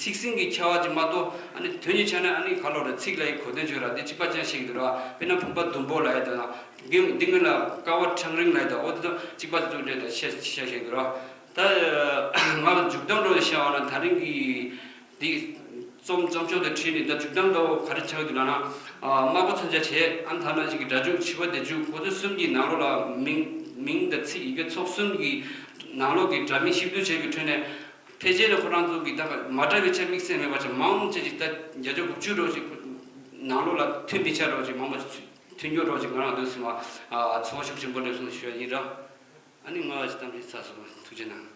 ཚིག་ཟིན་གྱི་ཁྱད་པར་ཅིག་མ་གཏོགས། ཨ་ནི་དོན་གྱི་ཆ་ནས་ཨ་ནི་ག་ལོ་རེད། ཚིག་ལ་ཡི་གོ་དོན་བརྗོད་ར་དེ་གཅིག་པ་ཅན་ཞིག་འདུག་ར། དཔེར་ན་བུམ་པ་ཟླུམ་པོ་ལ་ཡི་དང་། འདི་སྔོན་ལ་ཀ་བ་ཕྲེང་རིང་ལ་ཡི་དང་། འོ་དེ་དང་གཅིག་པ་ཅིག་ཏུ་འདྲེས་ཤ་ཤ་ཞིག་འདུག་ར། ད་ང་ལ་མཇུག་གཏམ་འགྲོ་བཤད་པ་ན། ད་རིང་གི་འདི་རྩོམ་རྩོམ་ཤོག་དེ་བྲིས་ནས། ད་མཇུག་གཏམ་འདྲ་བོ་ག་རེ་ཆགས་འདུག་ལབ་ན། ཨ་དམར་པོ་མཚོན་ཆ་བྱས། ཨ་ནི་ཐ་ན་ཞིག་གི་སྒྲ་འཇུག་བྱིས་པ་བདེ་འཇུག་ཁོ་ཚོ་གསུམ་གྱི་ནང་ལོགས་ལ་མིང་མིང་དང་ཚིག་ཡི་གེ་ཚོགས་གསུམ་གྱི་ནང་ལོགས་ཀྱི་སྒྲ་མིང་གཤིབ་བསྡུར་བྱས་པའི་ཁྲོད་ནས། ཕལ་ཆེར་ཁོ་རང་ཚོ་གི་ད་མ་འདྲ་བའི་ཆ་དམིགས་བསལ་མེད་པ་ཅིག་མང་ཆེ་ཅིག་ད་བརྒྱ་ཆ་དགུ་བཅུ་འདྲ་བོ་ཅིག་ནང་ལོགས་ལ་མཐུན་པའི་ཆ་འདྲ་བོ་ཅིག་མང་པོ་ཞིག་མཐུན་སྦྱོར་འདྲ་བོ་ཅིག་ང་རང་འདུག་སེ་མ་ཚོར་བ་ཤུགས་ཆེན་པོ་སླེབས་སོང་ཞུ་ཡ་ཡིན་ར། ཨ་ནི་ང་ཅིག་གཏམ་བཤད་ཚར་སོང་། ཐུགས་རྗེ་གནང་།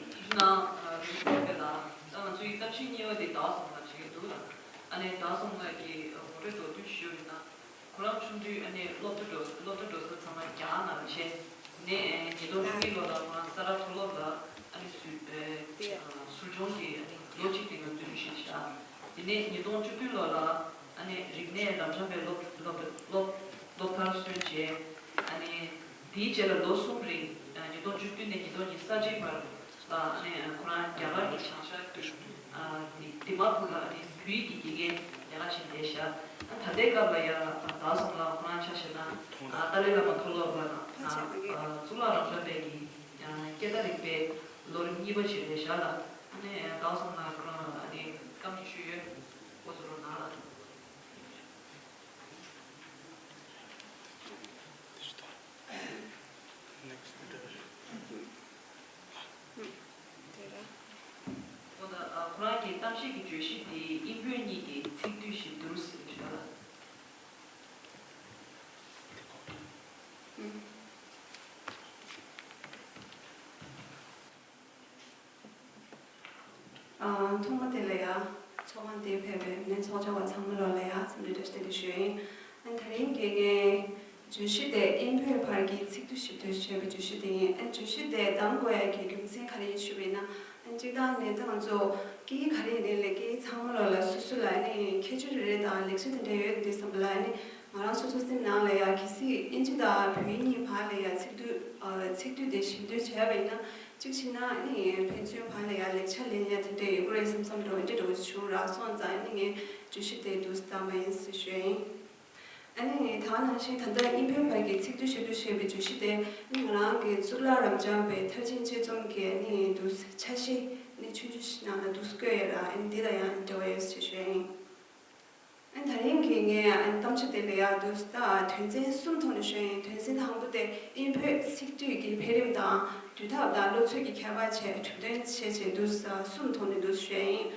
ཐུགས་རྗེ་གནང་། རིན་པོ་ཆེ་ལགས། ད་ང་ཚོའི་གཏམ་བཤད་གཉིས་པ་དེ་ཟླ་བ་བཟང་ལགས་བྱེད་ཀྱི་འདུག་ལ། ཨ་ནི་ཟླ་བ་བཟང་ལགས་ཀྱི་ངོ་སྤྲོད་མདོར་བསྡུས་ཞུ་ཡིན་ན། ཁོ་རང་ཆུང་དུས་ཨ་ནི་སློབ་གྲྭ་འགྲོ་སློབ་གྲྭ་འགྲོ་ས་ཚང་མ་རྒྱ་གར་ནང་ལ་བྱས། ནས་ཉིས་སྟོང་བཅུ་གཉིས་ལོ་ལ་ཁོ་རང་ས་རཱ་མཐོ་སློབ་ལ་ཨ་ནི་ཟུར་ཨེ་ཟུར་སྦྱོང་གི་ཨ་ནི་ལོ་གཅིག་དེ་ནང་འཛུལ་ཞུགས་བྱས། དེ་ནས་ཉིས་སྟོང་བཅུ་དགུ་ལོ་ལ་ཨ་ནི་རིག་གནས་རབ་འབྱམས་པའི་སློབ་སློབ་སློབ་སློབ་མཐར་སོན་བྱས། ཨ་ནི་དེའི་རྗེས་ལ་ལོ་གསུམ་རིང་ཉིས་སྟོང་བཅུ་བདུན་ནས་ཉིས་སྟོང་ཉི་ཤུ་རྩ་གཅིག་བར་ལ་ཨ་ནི་ཁོ་རང་རྒྱ་གར་གྱི་བྱང་ཤར་གྱི་ཨ་ནི་དི་མ་པུར་ལ་ཨ་ནི་བོད་ཡིག་གི་དགེ་རྒན་ལས་ཀ་བྱས་བསྡད་ཤག་ཨ་ད་ལྟའི་སྐབས་ལ་ཡ་ཟླ་བ་བཟང་ལགས་ཁོ་རང་ཆ་བཞག་ན་ཨ་ཏཱ་ལའི་བླ་མ་མཐོ་སློབ་ལ་ཨ་གཙུག་ལག་རབ་འབྱམས་པའི་གི་ཨ་སྐད་བརྡ་རིག་པའི་ལོ་རིམ་གཉིས་པ་བྱས་བསྡད་ཤག་ལ། ཨ་ནི་ཟླ་བ་བཟང་ལགས་ཁོ་རང་ཨ་ནི་བཀའ་མོལ་ཞུ་ཡོད། འོ་ཚོ་རོགས་གནང་ལ། ཁོ་ན་ཨ་ཁོ་རང་གི་གཏམ་བཤད་ཀྱི་བརྗོད་གཞི་དེ་དབྱིན་བོད་གཉིས་ཀྱི་ཚིག་སྡུད་ཞིབ་བསྡུར་ཟེར་བྱས་ལ། ཨ་ཐོག་མ་དེ་ལ་ཡ་ཚོགས་ཁང་དེ་ཕེབས་པའི་མི་སྣ་ཚོགས་བཅར་བ་ཚང་མ་ལོ་ལ་ཡ་འཚམས་འདྲི་བཀྲ་ཤིས་བདེ་ལེགས་ཞུ་ཡིན། ཨ་ད་རིང་གི་ངའི་བརྗོད་གཞི་དེ་དབྱིན་བོད་བར་གྱི་ཚིག་སྡུད་ཞིབ་བསྡུར་བྱས་པའི་བརྗོད་གཞི་དེ་ཡིན། ཨ་བརྗོད་གཞི་དེ་བདམས་དགོས་ཡ་གི་རྒྱུ་མཚན་ག་རེ་ཡིན་ཞུས་པ་ཡིན་ན། ཨ་སྤྱིར་བཏང་ནས་ད་ང་ཚོ་སྐད་ཡིག་ག་རེ་ཡིན་ནའི་ལས་སྐད་ཡིག་ཚང་མ་ལོ་ལ་སོ་སོ་ལ་ཨ་ནི་ཁྱད་ཆོས་རེ་རེ་དང་ལེགས་ཆ་དེ་འདྲ་ཡོད་དེ་བསམ་པ་ལ། ཨ་ནི་ང་རང་སོ་སོ་སེམས་ནང་ལ་ཡ་གལ་སྲིད་དབྱིན་ཇི་དང་བོད་ཡིག་གཉིས་བར་ལ་ཡ་ཚིག་སྡུད་ཨ་ཚིག་སྡུད་དེ་ཞིབ་འདོན་བྱས་པ་ཡིན་ན། གཅིག་བྱས་ན་ཨ་ནི་ཕན་ཚུན་བར་ལ་ཡ་ལེགས་ཆ་ལེན་ཡ་དེ་འདྲ་ཡོད་ཀྱི་རེད་བསམ་བསམ་འདྲ་བོ་འདི་འདྲ་བོ་བྱུང་རག་སོང་ཙང་། ཨ་ནི་ངས་བརྗོད་གཞི་དེ་འདུག་སེ་བཏང་བ་ཡིན་ཟེར་ཞུ་ཡ་ཡིན། ཨ་ནི་ད་ག་ནང་བཞིན་ད་ལྟ་དབྱིན་བོད་བར་གྱི་ཚིག་སྡུད་ཞིབ་འཇུག་བྱས་པའི་བརྗོད་གཞི་དེ་ཨ་ནི་ང་རང་གི་གཙུག་ལག་རབ་འབྱམས་པའི་མཐར་ཕྱིན་དཔྱད་རྩོམ་གྱི་ཨ་ནི་འདུག་སེ་ཆ་ཤས་ཨ་ནི་ཆུང་ཆུང་ཞིག་ནང་ལ་འདུག་སེ་བཀོད་ཡོད་ར། ཨ་ནི་འདི་ལ་ཡང་འབྲེལ་བ་ཡོད་ཟེར་ཞུ་ཡ་ཡིན། ཨ་ད་རིང་གི་ངའི་ཨ་གཏམ་བཤད་དེ་ལ་ཡ་འདུག་སེ་ད་དོན་ཚན་གསུམ་ཐོག་ནས་ཞུ་ཡ་ཡིན། དོན་ཚན་དང་པོ་དེ་དབྱིན་བོད་ཚིག་སྡུད་ཀྱི་འཕེལ་རིམ་དང་། དུས་ཐབས་དང་སློབ་ཚུལ་གྱི་ཁྱད་པར་བཅས་གྲུབ་དོན་བྱས་བྱས་འདུག་སེ་གསུམ་ཐོག་ནས་འདུག་སེ་ཞུ་ཡ་ཡིན།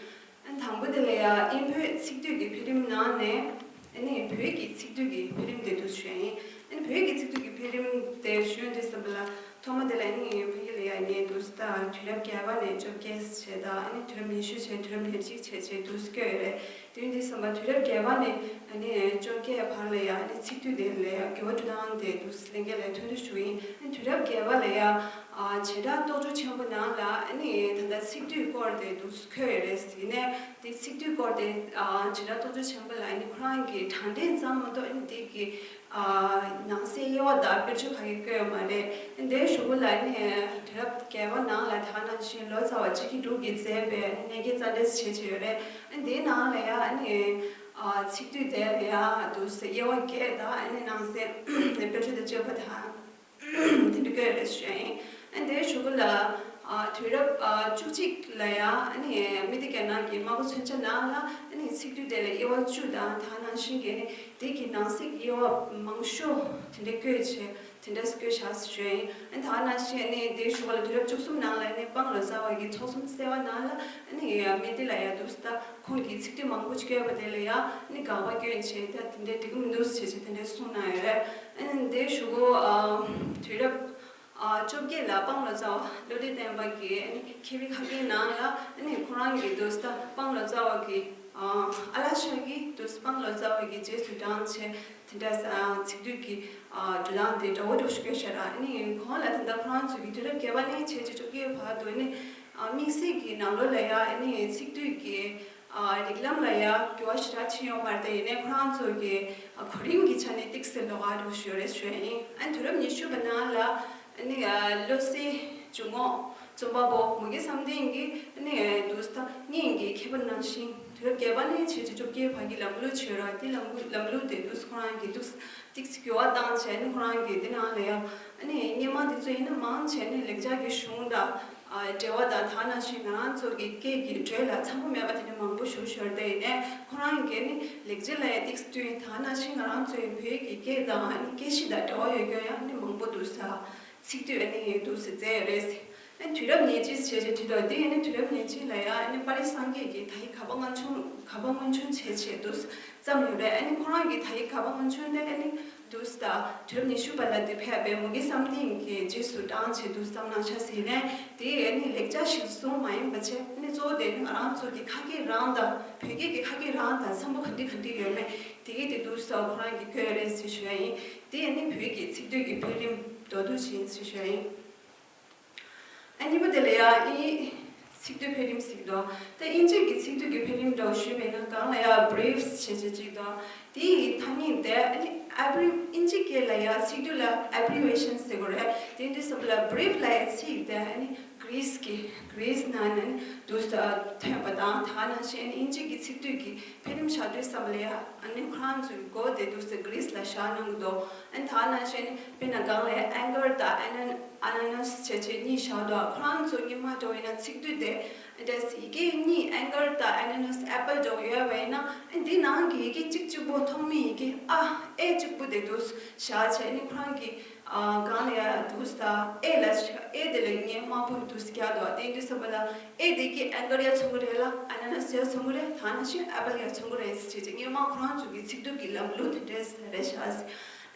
ཨ་དང་པོ་དེ་ལ་ཡ་དབྱིན་བོད་ཚིག་སྡུད་ཀྱི་འཕེལ་རིམ་ནང་ནས་ཨ་ནི་བོད་ཀྱི་ཚིག་སྡུད་ཀྱི་འཕེལ་རིམ་དེ་འདུག་སེ་ཞུ་ཡ་ཡིན། ཨ་ནི་བོད་ཀྱི་ཚིག་སྡུད་ཀྱི་འཕེལ་རིམ་དེ་ཞུ་ཡ་འདི་བསམ་པ་ལ། ཐོག་མ་དེ་ལ་ཨ་ནི་ཕ་གི་ལ་ཡ་ངས་འདུག་སེ་ད་དུས་རབས་བརྒྱད་པ་ནས་བཅོ་བརྒྱད་བྱས་དང་། ཨ་ནི་དུས་རབས་ཉི་ཤུ་བྱས། དུས་རབས་ཉེར་གཅིག་བྱས་བྱས་འདུག་སེ་བཀོད་ཡོད་རེད། དེ་ཡིན་དུས་ཙམ་པ་དུས་རབས་བརྒྱད་པ་ནས་ཨ་ནི་བཅོ་བརྒྱད་བར་ལ་ཡ་ཨ་ནི་ཚིག་སྡུད་དེ་ལ་ཡ་འགྱུར་བ་འགྲོ་སྟངས་དེ་འདུག་སེ་ལྷན་རྒྱས་ལ་ཐུགས་འདོད་ཞུ་ཡིན། ཨ་ནི་དུས་རབས་བརྒྱད་པ་ལ་ཡ་ཨ་བྱེ་བྲག་རྟོགས་བརྗོད་ཆེན་པོ་ནང་ལ་ཨ་ནི་ད་ལྟ་ཚིག་སྡུད་སྐོར་དེ་འདུག་སེ་འཁོད་ཡོད་རེད། ཡིན་ནའི་དེ་ཚིག་སྡུད་སྐོར་དེ་ཨ་བྱེ་བྲག་རྟོགས་བརྗོད་ཆེན་པོ་ལ་ཨ་ནི་ཁོ་རང་གི་དྲང་ཐད་ཙམ་མ་གཏོགས། ཨ་ནི་དེ་གི་ཨ་ནང་གསེས་དབྱེ་བ་དང་དཔེར་བརྗོད་ག་གེ་བཀོད་ཡོད་མ་རེད། ཨ་ནི་དེའི་གཞུག་གུ་ལ་ཨ་ནི་དུས་རབས་བརྒྱད་པ་ནང་ལ་ད་ག་ནང་བཞིན་ལོ་ཙཱ་བ་ཇི་ཁི་འབྲུག་གིས་མཛད་པའི་ཨ་ནི་གནད་འགག་རྩ་འགྲེལ་ཞེས་བྱས་ཡོད་རེད། ཨ་ནི་དེའི་ནང་ལ་ཡ་ཨ་ནི་ཨ་ཚིག་སྡུད་དེ་ལ་ཡ་འདུག་སེ་དབྱེ་བ་བརྒྱད་དང་། ཨ་ནི་ནང་གསེས་དཔེར་བརྗོད་དང་བཅས་པ་དང་དེ་འདྲ་བཀོད་ཡོད་རེད་ཞུ་ཡ་ཡིན། ཨ་ནི་དེའི་གཞུག་གུ་ལ་ཨ་དུས་རབས་ཨ་བཅུ་གཅིག་ལ་ཡ་ཨ་ནི་དམིགས་བསལ་རྒྱ་ནག་གི་དམར་པོ་མཚོན་ཆ་ནང་ལ་ཨ་ནི་ཚིག་སྡུད་དེ་ལ་དབྱེ་བ་བཅུ་དང་། ད་ག་ནང་བཞིན་གྱི་ཨ་ནི་དེ་གི་ནང་གསེས་ཀྱི་དབྱེ་བ་མང་ཤོས་དེ་འདྲ་བཀོད་བྱས། དེ་འདྲ་བཀོད་བཞག་ཞུ་ཡ་ཡིན། ཨ་ནི་ད་ག་ནང་བཞིན་ཨ་ནི་དེའི་གཞུག་གུ་ལ་དུས་རབས་བཅུ་གསུམ་ནང་ལ་ཨ་ནི་དཔང་ལོ་ཙཱ་བ་གི་ཚོགས་ཆུང་གསར་པ་ནང་ལ་ཨ་ནི་དམིགས་བསལ་ལ་ཡ་འདུག་སེ་ད་ཁོང་གིས་ཚིག་སྡུད་མང་པོ་ཅིག་བཀོད་པ་དེ་ལ་ཡ་ཨ་ནི་དགག་པ་བསྐྱོན་བྱས། ད་དེ་འདྲ་འགྲིག་གི་མི་འདུག་ཟེར་བྱས་དེ་འདྲ་གསུངས་གནང་ཡོད་རེད། ཨ་ནི་དེའི་གཞུག་གུ་ཨ་དུས་རབས་ཨ་བཅོ་བརྒྱད་ལ་དཔང་ལོ་ཙཱ་བ་བློ་གྲོས་བསྟན་པ་གིས་ཨ་ནི་མཁས་པའི་ཁ་སྐད་ནང་ལ་ཨ་ནི་ཁོ་རང་གིས་འདུག་སེ་ད་དཔང་ལོ་ཙཱ་བ་གི་ཨ་ཨ་ལ་ཤ་གི་འདུག་སེ་དཔང་ལོ་ཙཱ་བ་གི་རྗེས་སུ་འབྲངས་བྱས། དེ་འདྲ་ས་ཚིག་སྡུད་ཀྱི་ཨ་འགྲོ་སྟངས་དེ་འདྲ་བོ་འདྲ་བོ་ཞིག་བཀོད་བཞག་ར། ཨ་ནི་གོང་ལ་ད་ལྟ་ཁོ་རང་ཚོ་གི་དུས་རབས་བརྒྱད་པ་ནས་བྱས་བྱས་བཅོ་བརྒྱད་བར་དུ་ཨ་ནི་ཨ་དམིགས་བསལ་གྱི་ནང་ལོགས་ལ་ཡ་ཨ་ནི་ཚིག་སྡུད་ཀྱི་ རིགས་ལམ་ལ་ཡང་འགྱུར་བ་ཞེ་དྲག་ཕྱིན་ཡོད་མ་རེད་དེ། ཡིན་ནའི་ཁོ་རང་ཚོ་གི་གོ་རིམ་གྱི་ཆ་ནས་ཏིག་སེ་ལོགས་ཀ་འགྲོ་ཞུ་རེད་ཞུ་ཡ་ཡིན། ཨ་ནི་དུས་རབས་ཉི་ཤུ་པ་ནང་ལ་ཨ་ནི་བློ་གསལ་འཇུག་ངོགས་རྩོམ་པ་པོ་མུ་གེ་བསམ་གཏན་གྱིས་ཨ་ནི་འདུག་སེ་ད་སྔོན་གྱི་མཁས་པ་ནང་བཞིན་དུས་རབས་བརྒྱད་པ་ནས་བྱས་ཏེ་བཅོ་བརྒྱད་བར་གྱི་ལམ་ལུགས་བྱས་ར། དེ་ལམ་ལུགས་ལམ་ལུགས་དེ་འདུག་སེ་ཁོ་རང་གིས་འདུག་སེ་ཏིག་སེ་འགྱུར་བ་བཏང་བྱས་ནས་ཁོ་རང་གིས་དེ་ནང་ལ་ཡང་ཨ་ནི་སྔོན་མ་དེ་ཚོ་ཡིན་ན་མང་ཆེ་ནས་ལེགས་སྦྱར་གྱི་གཞུང་དང་འགྲེལ་བ་དང་། དེ་ནང་བཞིན་ང་རང་ཚོ་གི་སྐད་ཀྱི་འགྲོས་ལ་འཚམ་པོ་མེད་པ་དེ་འདྲ་མང་པོ་ཞིག་ཤོར་ཏེ། ཡིན་ནའི་ཁོ་རང་གིས་ནི་ལེགས་སྦྱར་ལ་ཡང་ཏིག་སེ་བསྟུན། དེ་ནང་བཞིན་ང་རང་ཚོའི་བོད་ཀྱི་སྐད་དང་ཨ་ནི་སྐད་གཤིས་དང་འབྲེལ་བ་ཡོད་མཁན་ཡང་ནི་མང་པོ་འདུག་སེ་ཚིག་སྡུད་ཨ་ནི་འདུག་སེ་མཛད་ཡོད་རེད། ཨ་ནི་དུས་རབས་ཉེར་གཅིག་བྱས་བྱས་བྲིས་འདུག་དེ་ཨ་ནི་དུས་རབས་ཉེར་གཅིག་ལ་ཡང་ཨ་ནི་དཔའ་རིས་སངས་རྒྱས་ཀྱིས་དག་ཡིག་ག་པར་མངོན་ཆུང་ག་པར་མངོན་ཆུང་བྱས་བྱས་འདུག་སེ་བརྩམས་ཡོད་རེད། ཨ་ནི་ཁོ་རང་གིས་དག་ཡིག་ག་པར་མངོན་ཆུང་དེ་ཨ་ནི་འདུག་སེ་ད་དུས་རབས་ཉི་ཤུ་པ་ལ་དེ་ཕེབས་པའི་མུ་གེ་བསམ་གཏན་གྱི་རྗེས་སུ་འབྲངས་བྱས་འདུག་སེ་བརྩམས་གནང་ཤག་ཟེར་ནས། དེ་ཨ་ནི་ལེགས་སྦྱར་ཞིག་བཟུང་མ་ཡིན་པ་བྱས། ཨ་ནི་གཙོ་བོ་དེ་ནི་ང་རང་ཚོ་གི་ཁ་སྐད་རང་དང་། བོད་སྐད་ཀྱི་ཁ་སྐད་རང་དང་འཚམ་པོ་ག་འདྲ་ག་འདྲ་ཡོད་མེད་དེ་གི་དེ་འདུག་སེ་ཁོ་རང་གིས་བཀོད་ཡོད་རེད་ཟེར་ཞུ་ཡ་ཡིན། དེ་ཨ་ནི་བོད་ཀྱི་ཚིག་སྡུད་ཀྱི་འཕེལ་རིམ་མདོར་བསྡུས་ཤིག་ཡིན་ཟེར་ཞུ་ཡ་ཡིན། ཨ་གཉིས་པ་དེ་ལ་ཡང་ཨི་ཚིག་སྡུད་འཕེལ་རིམ་ཟེར་གྱི་འདུག་དེ་དབྱིན་ཇི་གི་ཚིག་སྡུད་ཀྱི་འཕེལ་རིམ་འདྲ་བོ་ཞུས་པ་ཡིན་ན། སྒང་ལ་ཡང་བྷི་རིཕ་ཞེས་བྱ་ཅིག་འདུག་དེའི་ཐ་སྙད་དེ་ཨ་ནི་ཨེབ་རི་དབྱིན་ཇི་སྐད་ལ་ཡང་ཚིག་སྡུད་ལ་ཨེབ་རི་ཝེ་ཤན་ཟེར་གྱི་རེད། དེ་དུས་ཙམ་པ་ལ་བྷི་རིཕ་ལབ་ཡ་ཚིག་དེ་ཨ་ནི་གྷི་རིས་ཀྱི་གྷི་རིས་ནང་ནས་ཨ་ནི་འདུག་སེ་ཐོན་པ་དང་། དེ་ནང་བཞིན་ཨ་ནི་དབྱིན་ཇི་གི་ཚིག་སྡུད་ཀྱི་འཕེལ་རིམ་བཞག་དུས་ཙམ་པ་ལ་ཡང་ཨ་ནི་ཁོ་རང་ཚོའི་མགོ་དེ་འདུག་སེ་གྷི་རིས་ལ་བཞག་གནང་གི་འདུག་ཨ་ནི་དེ་ནང་བཞིན་དཔེར་ན་སྒང་ལ་ཡང་ཨེང་གར་དང་ཨ་ན་ཨ་ན་ནས་བྱས་བྱས་གཉིས་བཞག་འདུག་ཁོ་རང་ཚོ་སྔོན་མ་འདྲ་བོ་ཡིན་ན་ཚིག་སྡུད་དེ་ཨ་ནི་ཡི་གེ་གཉིས། ཨེང་གར་དང་ཨ་ན་ནས་ཨེ་པལ་འདྲ་བོ་ཡོད་པ་ཡིན་ན། ཨ་ནི་དེ་ནང་གི་ཡི་གེ་གཅིག་གཅིག་པོ་ཐོག་མའི་ཡི་གེ་ཨ་ཨེ་གཅིག་པོ་དེ་འདུག་སེ་བཞག་བྱས། ཨ་ནི་ཁོ་རང་གི་ཨ་སྒང་ལ་ཡང་འདུག་སེ་ད་ཨེ་ལ་ཨེ་དེ་ལ་ངས་དམར་པོ་འདུག་སེ་བརྒྱབ་འདུག་དེ་དུས་ཙམ་པ་ལ་ཨེ་དེ་གི་ཨེང་གར་ཡང་མཚོན་གྱི་རེད་ལ། ཨ་ན་ན་ནས་ཡང་མཚོན་གྱི་རེད། དེ་ནང་བཞིན་ཨེ་པལ་ཡང་མཚོན་གྱི་རེད་ཟེར་བྱས་བྱས། སྔོན་མ་ཁོ་རང་ཚོ་གི་ཚིག་སྡུད་ཀྱི་ལམ་ལུགས་དེ་འདྲས་རེད་ཤག་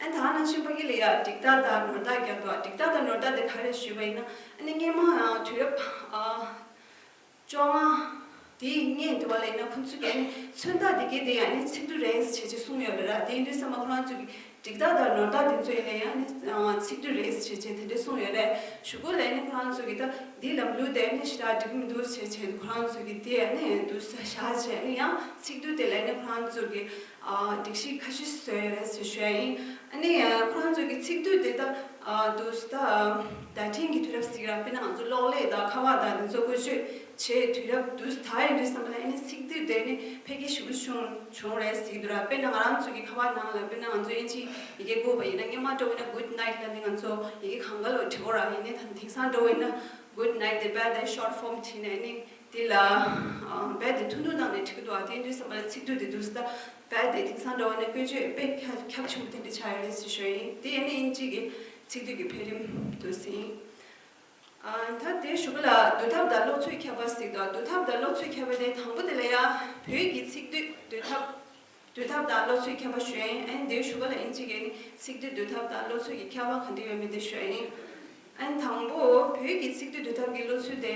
ཨ་ནི་དེ་ནང་བཞིན་ཕ་གི་ལ་ཡང་འགྲིག་རྟགས་དང་ནོར་རྟགས་བརྒྱབ་འདུག་འགྲིག་རྟགས་དང་ནོར་རྟགས་དེ་ག་རེ་ཞུས་པ་ཡིན་ན། ཨ་ནི་སྔོན་མ་དུས་རབས་ཨ་བཅོ་ལྔ་དེའི་སྔོན་དུ་བ་ལ་ཡིན་ན་ཁོ་ཚོ་གིས་ཨ་ནི་མཚོན་རྟགས་དེ་གའི་དེ་ཡང་ཨ་ནི་ཚིག་སྡུད་རེད་ཟེར་བྱས་བྱས་གསུངས་ཡོད་རེད་ར། དེ་ཡིན་དུས་ཙམ་པ་ཁོ་རང་ཚོ་གིས་འགྲིག་རྟགས་དང་ནོར་རྟགས་དེ་ཚོ་ཡིན་ན་ཡང་ཨ་ནི་ཚིག་སྡུད་རེད་ཟེར་བྱས་བྱས་དེ་འདྲ་གསུངས་ཡོད་རེད། གཞུག་གུ་ལ་ཨ་ནི་ཁོ་རང་ཚོ་གིས་ད་འདིའི་ལམ་ལུགས་དེ་ཨ་ནི་ཞེ་དྲག་འགྲིག་གི་མི་འདུག་ཟེར་བྱས་ཁོ་རང་ཚོ་གིས་དེ་ཨ་ནི་འདུག་སེ་བཞག་བྱས། ཨ་ནི་ཡང་ཚིག་སྡུད་དེ་ལ་ཨ་ནི་ཁོ་རང་ཚོ་གིས་ཨ་སྒྲིག་གཞི་ཁ་ཤས་བཟོས་ཡོད་རེད་ཟེར་ཞུ་ཡ་ཡིན། ཨ་ནི་ཁོ་རང་ཚོ་གིས་ཚིག་སྡུད་དེ་ད་ཨ་འདུག་སེ་ད་བརྡ་འཕྲིན་གྱི་དུས་རབས་ཟེར་གྱི་ར། དཔེར་ན་ང་ཚོ་གློག་ཀླད་དང་ཁ་པར་དང་དེ་ཚོ་བཀོལ་སྤྱོད་བྱེད་དུས་རབས་འདུག་སེ་ད་ཡིན་དུས་ཙམ་པ་ལ་ཨ་ནི་ཚིག་སྡུད་དེ་ནི་འཕེལ་རྒྱས་ཞེ་པོ་བྱུང་བྱུང་རེད་ཟེར་གྱི་འདུག་ར། དཔེར་ན་ང་རང་ཚོ་གི་ཁ་པར་ནང་ལ་དཔེར་ན་ང་ཚོ་དབྱིན་ཇིའི་ཡི་གེ་བཀོལ་བ་ཡིན་ན། སྔོན་མ་འདྲ་བོ་ཡིན་ན་གུཌ་ནའིཊ་ལབ་ནས་ང་ཚོ་ཡི་གེ་གང་ག་ལ་བྲི་དགོས་ར། ཡིན་ནའི་ད་དེང་སང་འདྲ་བོ་ཡིན་ན་གུཌ་ནའིཊ་དེ་རྦད་དེ་ཤོཊ་ཕོམ་བྲིས་ནས་ཨ་ནི་དེ་ལ་རྦད་དེ་ཐུང་ཐུང་བཏང་ནས་བྲི་གི་འདུག་ཨ། དེ་ཡིན་དུས་ཙམ་པ་ལ་ཚིག་སྡུད་དེ་འདུག་སེ་ད་རྦད་དེ་དེང་སང་འདྲ་བོ་ནས་བཀོལ་སྤྱོད་དཔེ་ཁྱབ་ཁྱབ་ཆེན་པོ་དེ་འདྲ་ཆགས་ཡོད་རེད་ཟེར་ཞུ་ཡ་ཡིན། དེ་ཨ་ནི་དབྱིན་ཇི་གི་ཚིག་སྡུད་ཀྱི་འཕེལ་རིམ་འདུག་སེ་ཡིན། ཨ་ད་དེའི་གཞུག་གུ་ལ་བསྡུ་ཐབས་དང་ཀློག་ཚུལ་ཁྱད་པར་ཟེར་འདུག་བསྡུ་ཐབས་དང་ཀློག་ཚུལ་ཁྱད་པར་དེ་དང་པོ་དེ་ལ་ཡ་བོད་ཀྱི་ཚིག་སྡུད་བསྡུ་ཐབས། བསྡུ་ཐབས་དང་ཀློག་ཚུལ་ཁྱད་པར་ཞུ་ཡ་ཡིན། ཨ་ནི་དེའི་གཞུག་གུ་ལ་དབྱིན་ཇི་གི་ཨ་ནི་ཚིག་སྡུད་བསྡུ་ཐབས་དང་ཀློག་ཚུལ་གྱི་ཁྱད་པར་ག་འདྲ་ཡོད་མེད་དེ་ཞུ་ཡ་ཡིན། ཨ་ནི་དང་པོ་བོད་ཀྱི་ཚིག་སྡུད་བསྡུ་ཐབས་ཀྱི་ཀློག་ཚུལ་དེ།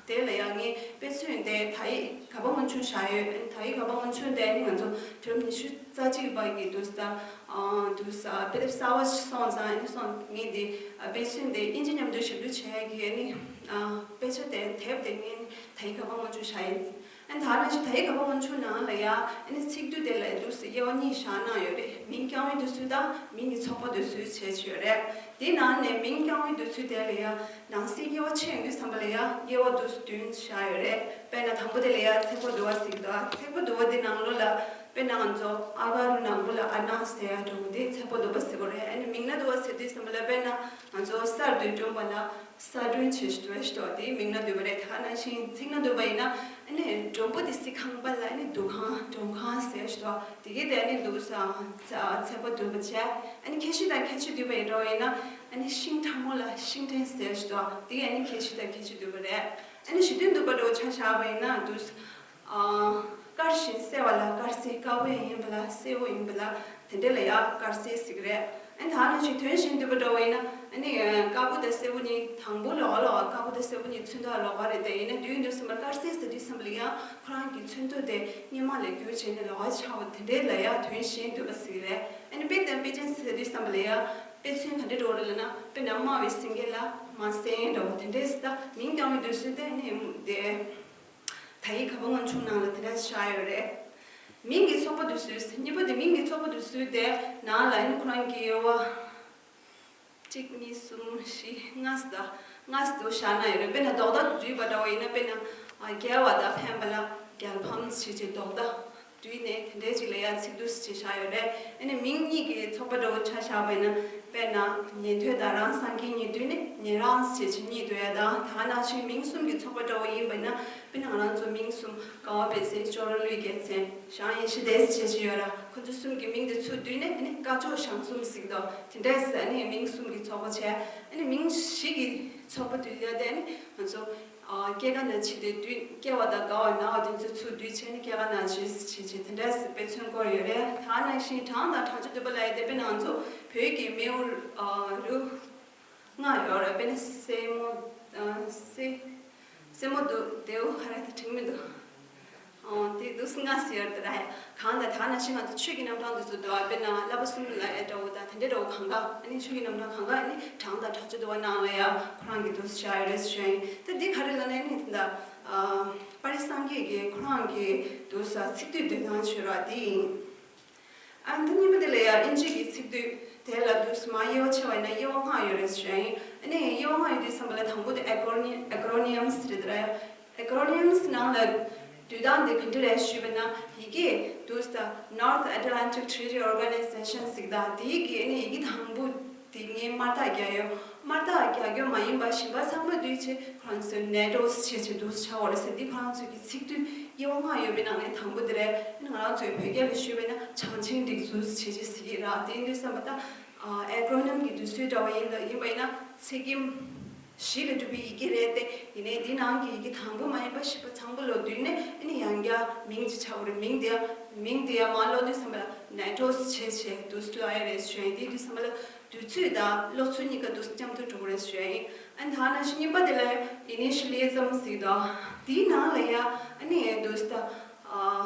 དེ་ལ་ཡང་ངས་དཔེ་མཚོན་དེ་དག་ཡིག་ག་པར་མངོན་ཆུང་བཞག་ཡོད། ཨ་ནི་དག་ཡིག་ག་པར་མངོན་ཆུང་དེ་ཨ་ནི་ང་ཚོ་དུས་རབས་ཉི་ཤུ་རྩ་གཅིག་པ་གི་འདུག་སེ་ད་འདུག་སེ་དཔེ་དེབ་གསར་པ་ཞིག་སོང་ཙང་ཨ་ནི་སོང་ངས་དེ་དཔེ་མཚོན་དེ་དབྱིན་ཇི་མཉམ་དུ་ཞིབ་འཇུག་བྱེད་ཡ་གི་ཨ་ནི་དཔེ་ཆ་དེ་དེབ་དེ་ངས་དག་ཡིག་ག་པར་མངོན་ཆུང་བཞག་ཡིན། ཨ་ནི་ད་ནང་བཞིན་དག་ཡིག་ག་པར་མངོན་ཆུང་ནང་ལ་ཡ་ཨ་ནི་ཚིག་སྡུད་དེ་ལ་འདུག་སེ་དབྱེ་བ་གཉིས་བཞག་གནང་ཡོད་རེད། མིང་རྐྱང་བའི་འདོད་ཚུལ་དང་མིང་གི་ཚོགས་པ་འདོད་ཚུལ་བྱས་བྱས་ཡོད་རེད། དེའི་ནང་ནས་མིང་རྐྱང་བའི་འདོད་ཚུལ་དེ་ལ་ཡ་ནང་གསེས་དབྱེ་བ་ཕྱེ་ཡོང་དུས་ཙམ་པ་ལ་ཡ་དབྱེ་བ་འདུག་སེ་བདུན་བཞག་ཡོད་རེད། དཔེར་ན་དང་པོ་དེ་ལ་ཡ་ཚེ་འཕོ་འདུལ་བ་ཟེར་གྱི་འདུག་ཚེ་འཕོ་འདུལ་བ་དེ་ནང་ལོགས་ལ་དཔེར་ན་ང་ཚོ་ཨ་ག་རུ་ནག་པོ་ལ་ཨ་ནག་ཟེར་ཡ་འདྲ་བོ་དེ་ཚེ་འཕོ་འདུལ་བ་ཟེར་གྱི་རེད། ཨ་ནི་མིང་ན་འདུལ་བ་ཟེར་དུས་ཙམ་པ་ལ་དཔེར་ན་ང་ཚོ་གསར་དུ་བསྐྲུན་པ་ལ་གསར་སྐྲུན་བྱེད་ཞུ་བ་ཞུ་དོ། དེའི་མིང་ན་འདུལ་བ་རེད། ད་ནང་བཞིན་ཚིག་ན་འདུལ་བ་ཡིན་ན་ཨ་ནི་མགྲོན་པོ་དེ་བསུ་ཁང་པ་ལ་ཨ་ནི་འདུ་ཁང་མགྲོན་ཁང་ཟེར་ཞུ་དོ། དེ་གའི་དེ་ཨ་ནི་འདུག་སེ་ཚེ་འཕོ་འདུལ་བ་བྱས། ཨ་ནི་ཁྱད་གཞི་དང་ཁྱད་ཆོས་བསྡུས་པ་ཡིན་འགྲོ་བ་ཡིན་ན་ཨ་ནི་ཤིང་ཕྲ་མོ་ལ་ཤིང་ཕྲན་ཟེར་ཞུ་དོ། དེ་གའི་ཨ་ནི་ཁྱད་གཞི་དང་ཁྱད་ཆོས་བསྡུས་པ་རེད། ཨ་ནི་ཞི་དུལ་འདུལ་བ་འདྲ་བོ་ཆ་བཞག་པ་ཡིན་ན་འདུག་སེ། དཀར་ཞིང་གསལ་བ་ལ་དཀར་གསལ། དཀར་པོ་ཡིན་པ་ལ་གསལ་པོ་ཡིན་པ་ལ་དེ་འདྲ་ལ་ཡ་དཀར་གསལ་ཟེར་གྱི་རེད། ཨ་ནི་ད་ནང་བཞིན་དོན་གཞན་བསྡུས་པ་འདྲ་བོ་ཡིན་ན་ཨ་ནི་དཀར་པོ་དང་སེར་པོ་གཉིས་དང་པོ་ལོགས་ཀ་ལོགས་ཀ་དཀར་པོ་དང་སེར་པོ་གཉིས་ཚོན་མདོག་ལོགས་ཀ་རེད་དེ། ཡིན་ན་དུས་འདུག་སེ་མར་དཀར་གསལ་ཟེར་དུས་ཙམ་པ་ལ་ཡང་ཁོ་རང་གི་ཚོན་མདོག་དེ་སྔོན་མ་ལས་འགྱུར་བྱས་ནས་ལོགས་ཀ་ཆགས་པ་དེ་འདྲ་ལ་ཡ་དོན་གཞན་བསྡུས་པ་ཟེར་གྱི་རེད། ཨ་ནི་དཔེ་དང་དཔེ་ཅན་ཟེར་དུས་ཙམ་པ་ལ་ཡ་དཔེ་མཚོན་ག་འདྲ་འདྲ་བོ་རེད་ལབ་ན་དཔེར་ན་དམར་བའི་སེང་གེ་ལ་དམར་སེང་འདྲ་བོ་དེ་འདྲ་ཟེར། ད་མིང་རྐྱང་བའི་འདུག་སེ་དེ་ནི་དེ། དག་ཡིག་ག་པ་སྔོན་བྱུང་ནང་ལ་དེ་འདྲ་བཞག་ཡོད་རེད། མིང་གི་ཚོགས་པ་དེ་ཚོའི་གཉིས་པ་དེ་མིང་གི་ཚོགས་པ་དེ་ཚོའི་དེ་ནང་ལ་ཨ་ནི་ཁོ་རང་གི་དབྱེ་བ་གཅིག་གཉིས་གསུམ་བཞི་ལྔ་ཙམ་ལྔ་ཙམ་དུ་བཞག་ན་ཡོད་རེད། དཔེར་ན་རྡོག་རྡ་བསྡུས་པ་འདྲ་བོ་ཡིན་ན། དཔེར་ན་རྒྱལ་བ་དང་ཕན་པ་ལ་རྒྱལ་ཕམ་ཞེས་བྱས་རྡོག་རྡ་བསྡུས་ནས་དེ་འདྲའི་ཅིག་ལ་ཡ་ཚིག་སྡུད་ཅིག་བཞག་ཡོད་རེད། ཨ་ནི་མིང་གཉིས་ཀྱི་ཚོགས་པ་འདྲ་བོ་ཆ་བཞག་པ་ཡིན་ན། དཔེར་ན་ཉན་ཐོས་དང་རང་སངས་རྒྱས་གཉིས་བསྡུས་ནས་ཉན་རང་ཞེས་བྱས་གཉིས་འདོད་ཡ་དང་། དེ་ག་ནང་བཞིན་མིང་གསུམ་གྱི་ཚོགས་པ་འདྲ་བོ་ཡིན་པ་ཡིན་ན། དཔེར་ན་ང་རང་ཚོ་མིང་གསུམ་དགའ་བ་བེ་ཚལ་ཅོག་ར་ཀླུའི་རྒྱལ་མཚན་ཞང་ཡེ་ཤེས་ཏེ་ཞེས་བྱས་ཡོད་ར། ཁོ་ཚོ་གསུམ་གྱི་མིང་དེ་ཚུར་བསྡུས་ནས་ཨ་ནི་སྐ་ཅོག་ཞང་གསུམ་ཟེར་གྱི་འདུག་དེ་འདྲས་ཨ་ནི་མིང་གསུམ་གྱི་ཚོགས་པ་བྱས། ཨ་ནི་མིང་བཞི་གི་ཚོགས་པ་བསྡུས་ཡ་དེ་ཨ་ནི་ང་ཚོ་ཨ་སྐྱེ་རྒ་ན་འཆི་དེ་བསྡུས། སྐྱེ་བ་དང་རྒ་བ་ན་བ་དེ་ཚོ་ཚུར་བསྡུས་བྱས་ནས་སྐྱེ་རྒ་ན་འཆི་ཞེས་བྱས་དེ་འདྲས་དཔེ་མཚོན་སྐོར་ཡོད་རེད། དེ་ག་ནང་བཞིན་གྲངས་དང་གྲངས་ཀྱི་བསྡུས་པ་ལ་ཡ་དེ། དཔེར་ན་ང་ཚོ་བོད་ཀྱི་མིང་ཨ་རུ་ལྔ་ཡོད་རེད། དཔེར་ན་སྲས་མོ། ཨ་སྲས་སྲས་མོ་འདུག་དེའུ། ཧ་ར་དེ་དྲན་མི་འདུག་ཨ་དེ་འདུག་ལྔ་ཟེར་ཡོད་རེད་ད་ར། ཡ་གང་ལྟར་དེ་ག་ནང་བཞིན་ང་ཚོ་ཆོས་ཀྱི་རྣམ་གྲངས་འདི་ཚོ་འདུག་དཔེར་ན་བསླབ་པ་གསུམ་ལ་ཨེ་འདྲ་བོ་དང་དེ་འདྲ་འདྲ་བོ་གང་ག་ཨ་ནི་ཆོས་ཀྱི་རྣམ་གྲངས་གང་ག་ཨ་ནི་གྲངས་དང་གྲངས་ཀྱི་བསྡུས་པ་ནང་ལ་ཡ་ཁོ་རང་གི་འདུག་བཞག་ཡོད་རེད་ཞུ་ཡ་ཡིན། ད་འདི་ག་རེ་ལབ་ན་ཨ་ནི་ད་ཨ་དཔལ་རི་སངས་རྒྱས་ཀྱིས་ཁོ་རང་གི་འདུག་ས་ཚིག་སྡུད་འདོན་སྟངས་བྱོས་ར་དེ་ཡིན། ཨ་ནི་ད་གཉིས་པ་དེ་ལ་ཡ་ཨིན་ཇི་གི་ཚིག་སྡུད་དེ་ལ་འདུག་སེ་མར་དབྱེ་བ་ཕྱེ་བ་ཡིན་ན་དབྱེ་བ་ལྔ་ཡོད་རེད་ཞུ་ཡ་ཡིན། ཨ་ནི་དབྱེ་བ་ལྔ་ཡོད་དུས་ཙམ་པ་ལ་དང་པོ་དེ་ཨེ་ཀོ་རོ་ནི་ཨེ་ཀོ་རོ་ནི་ཡམ་སི་རེད་ད་ར། ཡ་ཨེ་ཀོ་རོ་ནི་ཡམ་སི་ནང་ལ་འདུས་སྟངས་དེ་ག་འདྲ་རེད་ཞུས་པ་ན། ཡི་གེ་འདུག་སེ་ད་North Atlantic Treaty Organization ཟེར་གྱི་ད། དེའི་གི་ཨ་ནི་ཡི་གེ་དང་པོ་དེ་ངས་དམར་རྟགས་རྒྱག་ཡོད། དམར་རྟགས་རྒྱག་རྒྱུ་མ་ཡིན་པ་གཞན་པ་ཚང་མ་འདུས་བྱས་ཁོ་རང་ཚོས་ནེ་ཊོ་ཟེར་བྱས་འདུག་སེ་བྱ་བ་རེད་ཟེར། འདི་ཁོ་རང་ཚོས་ཀྱི་ཚིག་སྡུད་དབྱེ་བ་ལྔ་ཡོད་པའི་ནང་ནས་དང་པོ་དེ་རེད། ཨ་ནི་ང་རང་ཚོའི་བོད་སྐད་ལ་ཞུས་པ་ན་བྱང་ཆིངས་སྒྲིག་འཛུགས་ཟེར་བྱས་ཟེར་གྱི་ར། དེ་ཡིན་དུས་ཙམ་པ་ད་ཨ་ཨེ་ཀོ་རོ་ནི་ཡམ་གྱི་འདུག་སེ་འདྲ་བ་ཡིན་ལ་ཡིན་པ་ཡིན་ན་ཚིག་རྒྱན་བཞི་ལས་གྲུབ་པའི་ཡི་གེ་རེད་དེ། ཡིན་ནའི་འདི་ནང་གི་ཡི་གེ་དང་པོ་མ་ཡིན་པ་གཞན་པ་ཚང་པོ་ལ་བསྡུས་ནས་ཨ་ནི་ཡང་བསྐྱར་མིང་ཅིག་ཆགས་པ་རེད། མིང་དེ་ཡང་མིང་དེ་ཡང་མར་ཀློག་དུས་ཙམ་པ་ལ་ནེ་ཊོ་ཟེར་བྱས་འདུག་སེ་ཀློག་ཡ་རེད་ཞུ་ཡ་ཡིན། དེ་དུས་ཙམ་པ་ལ་དུས་ཚོད་དང་ཀློག་ཚུལ་གཉིས་ཀ་འདུག་སེ་མཉམ་དུ་འགྲོ་གི་རེད་ཞུ་ཡ་ཡིན། ཨ་ནི་ད་ནང་བཞིན་གཉིས་པ་དེ་ལ་ཡ་ཨི་ནི་ཤི་ལི་ཛམ་ཟེར་གྱི་འདུག་དེའི་ནང་ལ་ཡ་ཨ་ནི་འདུག་སེ་ད་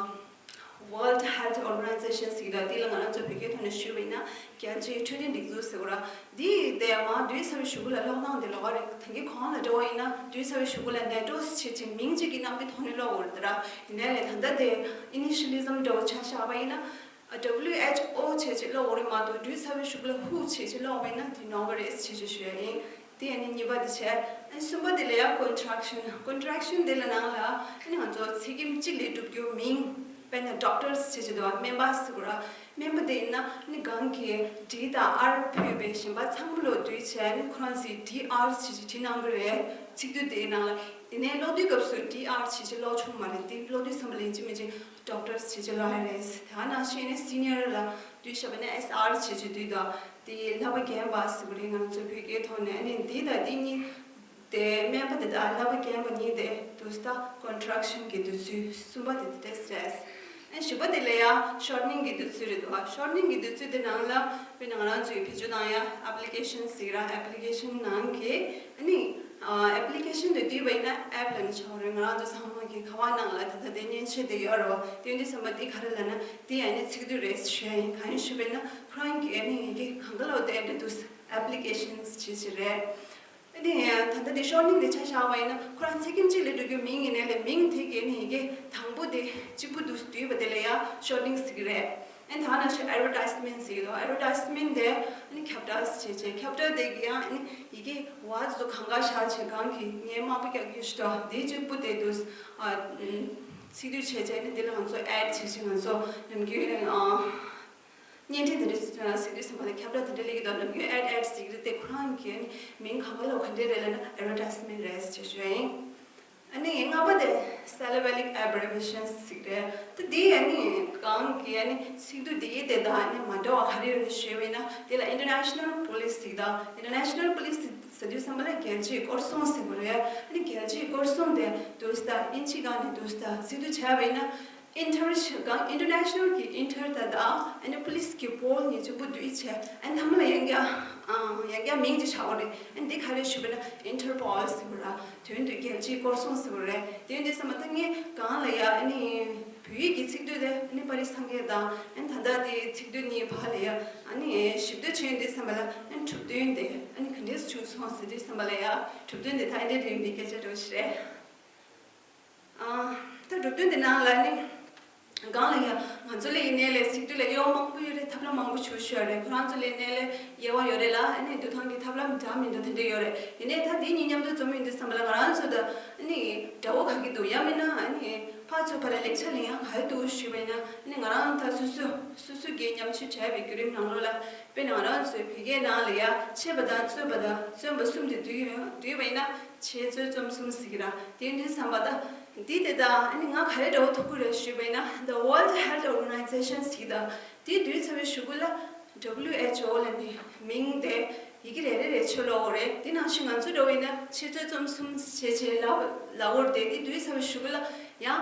ཨ་World Health Organization ཟེར་གྱི་འདུག་དེ་ལ་ང་རང་ཚོ་བོད་སྐད་ཐོག་ནས་ཞུས་པ་ཡིན་ན་རྒྱལ་སྤྱིའི་འཕྲོད་བསྟེན་སྒྲིག་འཛུགས་ཟེར་བ་ར། འདི་དེ་མར་བསྡུས་ཚར་བའི་གཞུག་གུ་ལ་ཀློག་སྟངས་དེ་ལོགས་ཀ་རེད། ད་གིན་གོང་ལ་འདྲ་བོ་ཡིན་ན་བསྡུས་ཚར་བའི་གཞུག་གུ་ལ་ནེ་ཊོ་ཟེར་བྱས་མིང་གཅིག་གི་རྣམ་པའི་ཐོག་ནས་ཀློག་དགོས་རེད་ད་ར། ཡིན་ནའི་ལས་ད་ལྟ་དེ་ཨི་ནི་ཤི་ལི་ཛམ་འདྲ་བོ་ཆ་བཞག་པ་ཡིན་ན། ཨ་ཌབ་ལིའུ་ཨེཆ་ཨོ་བྱས་བྱས་ཀློག་དགོས་རེད་མ་གཏོགས། བསྡུས་ཚར་བའི་གཞུག་གུ་ལ་ཧུ་བྱས་བྱས་ཀློག་པ་ཡིན་ན་དེ་ནོར་བ་རེད་ཟེར་བྱས་བྱས་ཞུ་ཡ་ཡིན། དེ་ཡིན་ནའི་གཉིས་པ་དེ་བྱས། ཨ་ནི་གསུམ་པ་དེ་ལ་ཡ་ཀོན་ཊེག་ཤན། ཀོན་ཊེག་ཤན་དེ་ལ་ནང་ལ་ཨ་ནི་ང་ཚོ་ཚིག་རྒྱན་གཅིག་ལས་གྲུབ་རྒྱུ་མིང་། དཔེར་ན་ཌོག་ཊར་ཟེར་བྱས་འདུག་བ། སྨན་པ་ཟེར་དགོས་ར། སྨན་པ་དེ་ཡིན་ན་ཨ་ནི་གང་གི་ཌི་དང་ཨར་ཕུད་པའི་གཞན་པ་ཚང་མ་ལོག་བསྡུས་བྱས་ཨ་ནི་ཁོ་རང་ཚོས་ཌི་ཨར་བྱས་བྱས་བྲིས་གནང་གི་རེད། ཚིག་སྡུད་དེའི་ནང་ལ། ཡིན་ནའི་ཀློག་དུས་སྐབས་སུ་ཌི་ཨར་བྱས་བྱས་ཀློག་ཆོག་མ་རེད། དེ་ཀློག་དུས་ཙམ་པ་ལ་ཡིན་གཅིག་མིན་གཅིག་ཌོག་ཊར་ཟེར་བྱས་ཀློག་ཡ་རེད། དེ་ནང་བཞིན་ནི་སི་ནི་ཡར་ལ་བསྡུས་བྱས་པ་ནི་ཨེས་ཨར་བྱས་བྱས་བསྡུས་དང་། དེ་ལྷག་པ་རྒན་པ་ཟེར་བ་རེད། ང་ཚོ་བོད་སྐད་ཐོག་ནས། ཨ་ནི་འདི་དང་འདི་གཉིས་དེ་སྨན་པ་དེ་དང་ལྷག་པ་རྒན་པ་གཉིས་དེ་འདུག་སེ་ད་ཀོན་ཊེག་ཤན་གྱི་འདུག་ཚུལ། གསུམ་པ་དེ་དེ་འདྲས་རེད། ཨ་ནི་བཞི་པ་དེ་ལ་ཡ་ཤོར་ཊི་ནིང་གི་འདུག་ཚུལ་རེད་འདུག་བ། ཤོར་ཊི་ནིང་གི་འདུག་ཚུལ་དེ་ནང་ལ་དཔེར་ན་ང་རང་ཚོའི་བེད་སྤྱོད་བཏང་ཡ་ཨེབ་ལི་ཀེ་ཤན་ཟེར་ར། ཨེབ་ལི་ཀེ་ཤན་ནང་གི་ཨ་ནི་ཨ་ཨེབ་ལི་ཀེ་ཤན་དེ་བསྡུས་པ་ཡིན་ན་ཨེབ་ལབ་ན་ཆོག་རེད། ང་རང་ཚོ་ཚང་མ་གི་ཁ་པར་ནང་ལ་ད་ལྟ་དེ་མཉེན་ཆས་དེ་ཡོད་རེད་བ། དེ་ཡིན་དུས་ཙམ་པ་དེ་ག་རེ་ལབ་ན་དེ་ཨ་ནི་ཚིག་སྡུད་རེད་ཞུ་ཡ་ཡིན། གང་ཡིན་ཞུས་པ་ཡིན་ན་ཁོ་རང་གི་ཨ་ནི་ཡི་གེ་གང་ག་ལོག་དེ་འདྲ་འདུག་ཨེབ་ལི་ཀེ་ཤན་ཟེར་བྱས་རེད། ཨ་ནི་ད་ལྟ་དེ་ཤོར་ཊི་ནིང་དེ་ཆ་བཞག་པ་ཡིན་ན་ཁོ་རང་ཚིག་རྒྱན་གཅིག་ལས་གྲུབ་རྒྱུ་མིང་ཡིན་ནའི་ལས་མིང་དེ་གི་ཨ་ནི་ཡི་གེ་དང་པོ་དེ་གཅིག་པུ་འདུག་བསྡུས་པ་དེ་ལ་ཡ་ཤོར་ཊི་ནིང་ཟེར་གི་རེད། ཨ་ནི་ད་ནང་བཞིན་ཨེཌ་ཝར་ཊའིས་མེན་ཊི་ཟེར་གི་འདུག་ཨེཌ་ཝར་ཊའིས་མེན་ཊི་དེ་ཨ་ནི་ཁྱབ་བརྡ་ཟེར་བྱས། ཁྱབ་བརྡ་དེ་གི་ཡང་ཨ་ནི་ཡི་གེ་ཝར་ཌི་ཚོ་གང་ག་བཞག་བྱས་གང་གི་ངས་དམར་པོ་བཀྱག་རྒྱུ་ཞིག་འདུག་དེ་གཅིག་པུ་དེ་འདུག་ཨ་ཚིག་སྡུད་བྱས་བྱས་ཨ་ནི་དེ་ལ་ང་ཚོ་ཨེཌ་བྱས་བྱས་ང་ཚོ་ནམ་རྒྱུན་ཨ། བརྙན་འཕྲིན་དེ་འདྲ་ཟེར་དུས་ཙམ་པ་ལ་ཁྱབ་བསྒྲགས་དེ་འདྲ་སླེབས་ཀྱི་འདུག་ནམ་རྒྱུན་ཨེཌ་ཨེཌ་ཟེར་གྱི་རེད་དེ། ཁོ་རང་གི་ཨ་ནི་མིང་གང་ག་ལོག་ག་འདྲས་རེད་ལབ་ན་ཨེཌ་ཝར་ཊའིས་མེན་ཊི་རེད་ཅེས་ཞུ་ཡ་ཡིན། ཨ་ནི་ལྔ་པ་དེ་སི་ལེ་བེ་ལིག་ཨེབ་རི་བི་ཤན་ཟེར་གྱི་རེད། ད་དེ་ཨ་ནི་གང་གི་ཨ་ནི་ཚིག་སྡུད་དེ་ཡི་དེ་དང་ཨ་ནི་མ་འདྲ་བ་ག་རེ་ཡོད་ཞུས་པ་ཡིན་ན། དེ་ལ་ཨིན་ཊར་ནེ་ཤ་ནལ་པོ་ལི་སི་ཟེར་གྱི་འདུག་ཨིན་ཊར་ནེ་ཤ་ནལ་པོ་ལི་སི་ཟེར་དུས་ཙམ་པ་ལ་རྒྱལ་སྤྱིའི་སྐོར་སྲུང་ཟེར་དགོས་རེད། ཨ་ནི་རྒྱལ་སྤྱིའི་སྐོར་སྲུང་དེ་འདུག་སེ་ད་ཨིན་ཇི་སྒང་ནས་འདུག་སེ་ད་ཚིག་སྡུད་བྱས་པ་ཡིན་ན། ཨིན་ཊར་གང་ཨིན་ཊར་ནེ་ཤ་ནལ་གྱི་ཨིན་ཊར་ད་དང་ཨ་ནི་པོ་ལི་སི་གི་པོལ་གཉིས་གཅིག་པུ་བསྡུས་བྱས། ཨ་ནི་ཐ་མ་ལ་ཡང་བསྐྱར་ཨ་ཡང་བསྐྱར་མིང་ཅིག་ཆགས་པ་རེད། ཨ་ནི་འདི་ག་རེ་ཞུས་པ་ན་ཨིན་ཊར་པོལ་ཟེར་བ་ར། དོན་དུ་རྒྱལ་སྤྱིའི་སྐོར་སྲུང་ཟེར་བ་རེད། དེ་ཡིན་དུས་ཙམ་པ་ད་ངས་གང་ལ་ཡ་ཨ་ནི་བོད་ཡིག་གི་ཚིག་སྡུད་དེ་ཨ་ནི་པ་རི་སངས་རྒྱས་དང་ཨ་ནི་ད་ལྟ་དེ་ཚིག་སྡུད་གཉིས་བར་ལ་ཡ་ཨ་ནི་ཞིབ་ཏུ་ཕྱིན་དུས་ཙམ་པ་ལ་ཨ་ནི་གྲུབ་དོན་དེ་ཨ་ནི་ག་འདྲས་བྱུང་སོང་ཟེར་དུས་ཙམ་པ་ལ་ཡ་གྲུབ་དོན་དེ་ད་ཨ་འདྲས་རིང་བའི་སྐད་ཆ་འདྲ་བོ་ཞིག་རེད། ཨ། ད་གྲུབ་དོན་འདི་ནང་ལ་ནི། སྒང་ལ་ཡ། ང་ཚོ་ལ་ཡིན་ནའི་ལས་སི་ཏུ་ལ་དབྱེ་བ་མང་པོ་ཡོད་རེད། ཐབས་ལམ་མང་པོ་ཞིག་ཡོད་རེད། ཁོ་རང་ཚོ་ལ་ཡིན་ནའི་ལས་དབྱེ་བ་ཡོད་རེད་ལ། ཨ་ནི་འདུ་ཐང་གི་ཐབས་ལམ་འདྲ་མི་འདྲ་དེ་འདྲ་ཡོད་རེད། ཡིན་ནའི་ད་འདི་གཉིས་མཉམ་དུ་འཛོམས་ཡོང་དུས་ཙམ་པ་ལ་ང་རང་ཚོ་ད་ཨ་ནི་འདྲ་བོ་ག་གི་འདུག་ཡང་མིན་ན་ཨ་ནི་ཕར་ཚུར་བར་ལ་ལེགས་ཆ་ལེན་ཡག་ག་རེ་འདུག་ཞུས་པ་ཡིན་ན། ཨ་ནི་ང་རང་ད་སོ་སོ་སོ་སོ་གིས་ཉམས་ཞིབ་བྱས་པའི་བརྒྱུད་རིམ་ནང་ལོགས་ལ། དཔེར་ན་ང་རང་ཚོའི་བོད་སྐད་ནང་ལ་ཡ་འཆད་པ་དང་རྩོད་པ་དང་རྩོམ་པ་གསུམ་དེ་བསྡུས་ཡོད། བསྡུས་པ་ཡིན་ན་འཆད་རྩོད་རྩོམ་གསུམ་ཟེར་གི་ར། དེ་ཡིན་དུས་ཙམ་པ་ད་འདི་དེ་དང་ཨ་ནི་ང་ག་རེ་འདྲ་བོ་ཐུག་གི་རེད་ཞུས་པ་ཡིན་ན། The World Health Organization ཟེར་གི་ད། དེ་བསྡུས་ཚར་བའི་གཞུག་གུ་ལ་W H O ལབ་ནས་མིང་དེ་ཡི་གེ་རེ་རེ་རེ་ཕྱིར་ཀློག་དགོས་རེད། དེ་ནང་བཞིན་ང་ཚོ་འདྲ་བོ་ཡིན་ན་འཆད་རྩོད་རྩོམ་གསུམ་བྱས་བྱས་ལབ་ལབ་དགོས་རེད་དེ། དེ་བསྡུས་ཚར་བའི་གཞུག་གུ་ལ་ཡང་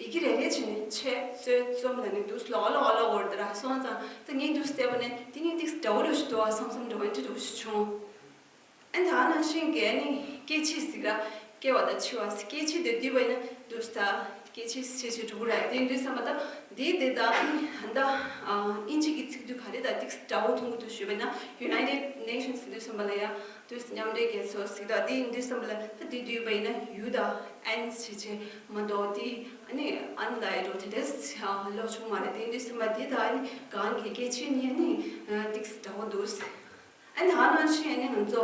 ཡི་གེ་རེ་རེ་བྱས་ནས་འཆད་རྩོད་རྩོམ་ལབ་ནས་འདུག་ཀློག་ཀློག་ཀློག་དགོས་རེད་དེ་ར། སོང་ཙང་ད་ངས་འདུག་བལྟས་པ་ནས་དེ་གཉིས་ཏིག་འདྲ་བོ་འདྲ་བོ་ཞིག་འདུག་བ་བསམ་བསམ་འདྲ་བོ་འདྲ་བོ་ཞིག་བྱུང་། ཨ་ནི་ད་ནང་བཞིན་གྱི་ཨ་ནི་སྐྱེ་འཆི་ཟེར་ར། སྐྱེ་བ་དང་འཆི་བ་ཟེར། སྐྱེ་འཆི་དེ་བསྡུས་པ་ཡིན་ན་འདུག་ད་སྐྱེ་འཆི་ཟེར་བྱས་འགྲོ་གི་རེད། དེ་འདུག་བསམ་པ་ད་འདི་དེ་ད་ཨ་ནི་ད་ཨིན་ཇི་གི་ཚིག་སྡུད་ག་རེ་ད་ཏིག་འདྲ་བོ་མཐོང་གི་འདུག་ཞུས་པ་ཡིན་ན། United Nations ཟེར་དུས་ཙམ་པ་ལ་ཡ། དུས་མཉམ་འབྲེལ་རྒྱལ་ཚོགས་ཟེར་གི་འདུག་དེ་ཡིན་དུས་ཙམ་པ་ལ་ད་དེ་བསྡུས་པ་ཡིན་ན་ཡུ་དང་ཨན་ཟེར་བྱས་མ་གཏོགས་དེ་ཨ་ནི་ཨན་ལ་ཡ་འགྲོ་དེ་འདྲས་ཀློག་བྱུང་མ་རེད། དེ་ཡིན་དུས་ཙམ་པ་དེ་ད་ཨ་ནི་གང་གི་སྐད་ཆ་ནི་ཨ་ནི་ཏིག་འདྲ་བོ་འདུག་ཨ་ནི་ད་ནང་བཞིན་ཨ་ནི་ང་ཚོ་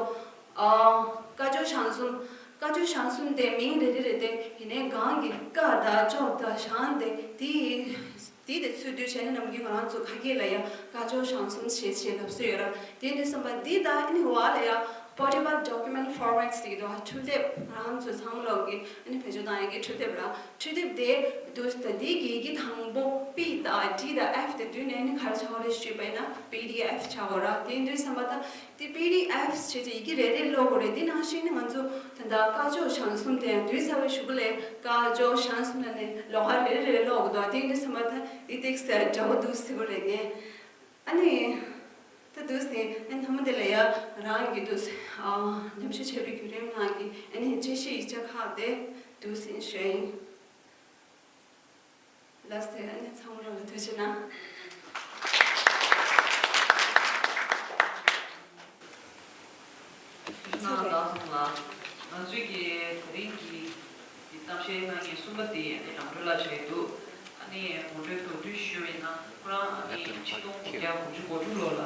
ཀ་ཅོ་ཞང་གསུམ། ཀ་ཅོ་ཞང་གསུམ་དེ་མིང་རེ་རེ་རེ་དེ་ཡིན་ནའི་གང་གི་ཀ་དང་ཅོ་དང་ཞང་དེ་དེ་དེ་དེ་ཚུར་བསྡུས་བྱས་ནས་ནམ་རྒྱུན་ང་རང་ཚོ་ཁ་སྐད་ལ་ཡང་ཀ་ཅོ་ཞང་གསུམ་ཞེས་བྱས་ལབ་སྲོལ་ཡོད་ར། དེ་འདྲ་བསམ་པ་འདི་དང་ཨ་ནི་བར་ལ་ཡང་Portable Document Format ཟེར་གྱི་འདུག་འཕྲུལ་དེབ། ང་རང་ཚོ་ཚང་མ་ལོག་གི་ཨ་ནི་བེད་སྤྱོད་བཏང་ཡག་གི་འཕྲུལ་དེབ་ར། འཕྲུལ་དེབ་དེ་འདུག་ད་འདི་གི་ཡི་གེ་དང་པོ་P དང་D དང་F དེ་བསྡུས་ནས་ཨ་ནི་ག་རེ་ཆགས་པ་རེད་ཞུས་པ་ཡིན་ན་P D F ཆགས་པ་ར། དེ་འདྲ་བསམ་པ་ད། དེ་པི་ཌི་ཨེཕ་བྱས་ཏེ་ཡི་གེ་རེ་རེ་ཀློག་དགོས་རེད། དེ་ནང་བཞིན་ནི་ང་ཚོ་ད་ལྟ་ཀ་ཅོ་ཞང་གསུམ་དེ་ཡང་བསྡུས་ཚར་བའི་གཞུག་གུ་ལས་ཀ་ཅོ་ཞང་གསུམ་ལ་ནི་ལོགས་ཀ་རེ་རེ་ཀློག་དགོས་འདུག་དེ་འདྲ་སོང་བ་ད་དེ་ཏོག་ཙམ་འདྲ་བོ་འདུག་ཟེར་དགོས་རེད་ངས། ཨ་ནི་ད་འདུག་ཟེར་ཨ་ནི་མཐའ་མ་དེ་ལ་ཡ་རང་གི་འདུག་ཨ་ཉམས་ཞིབ་བྱས་པའི་བརྒྱུད་རིམ་ནང་གི་ཨ་ནི་དཔྱད་ཤེས་ཡིག་ཆ་ཁག་དེ་འདུག་ཟེར་ཞུ་ཡ་ཡིན། ལགས་སེ། ཨ་ནི་ཚང་མ་ལ་ཐུགས་རྗེ་གནང་། ཐུགས་རྗེ་གནང་། ང་ཚོའི་གི་དེ་རིང་གི་གཏམ་བཤད་གནང་མཁན་གསུམ་པ་དེ་ཨ་ནི་རང་གྲོལ་ལགས་བྱས་འདུག་ཨ་ནི་ངོ་སྤྲོད་མདོར་བསྡུས་ཞུས་པ་ཡིན་ན་ཁོ་རང་ཨ་ནི་ཆིག་སྟོང་དགུ་བརྒྱ་དགུ་བཅུ་གོ་དྲུག་ལོ་ལ་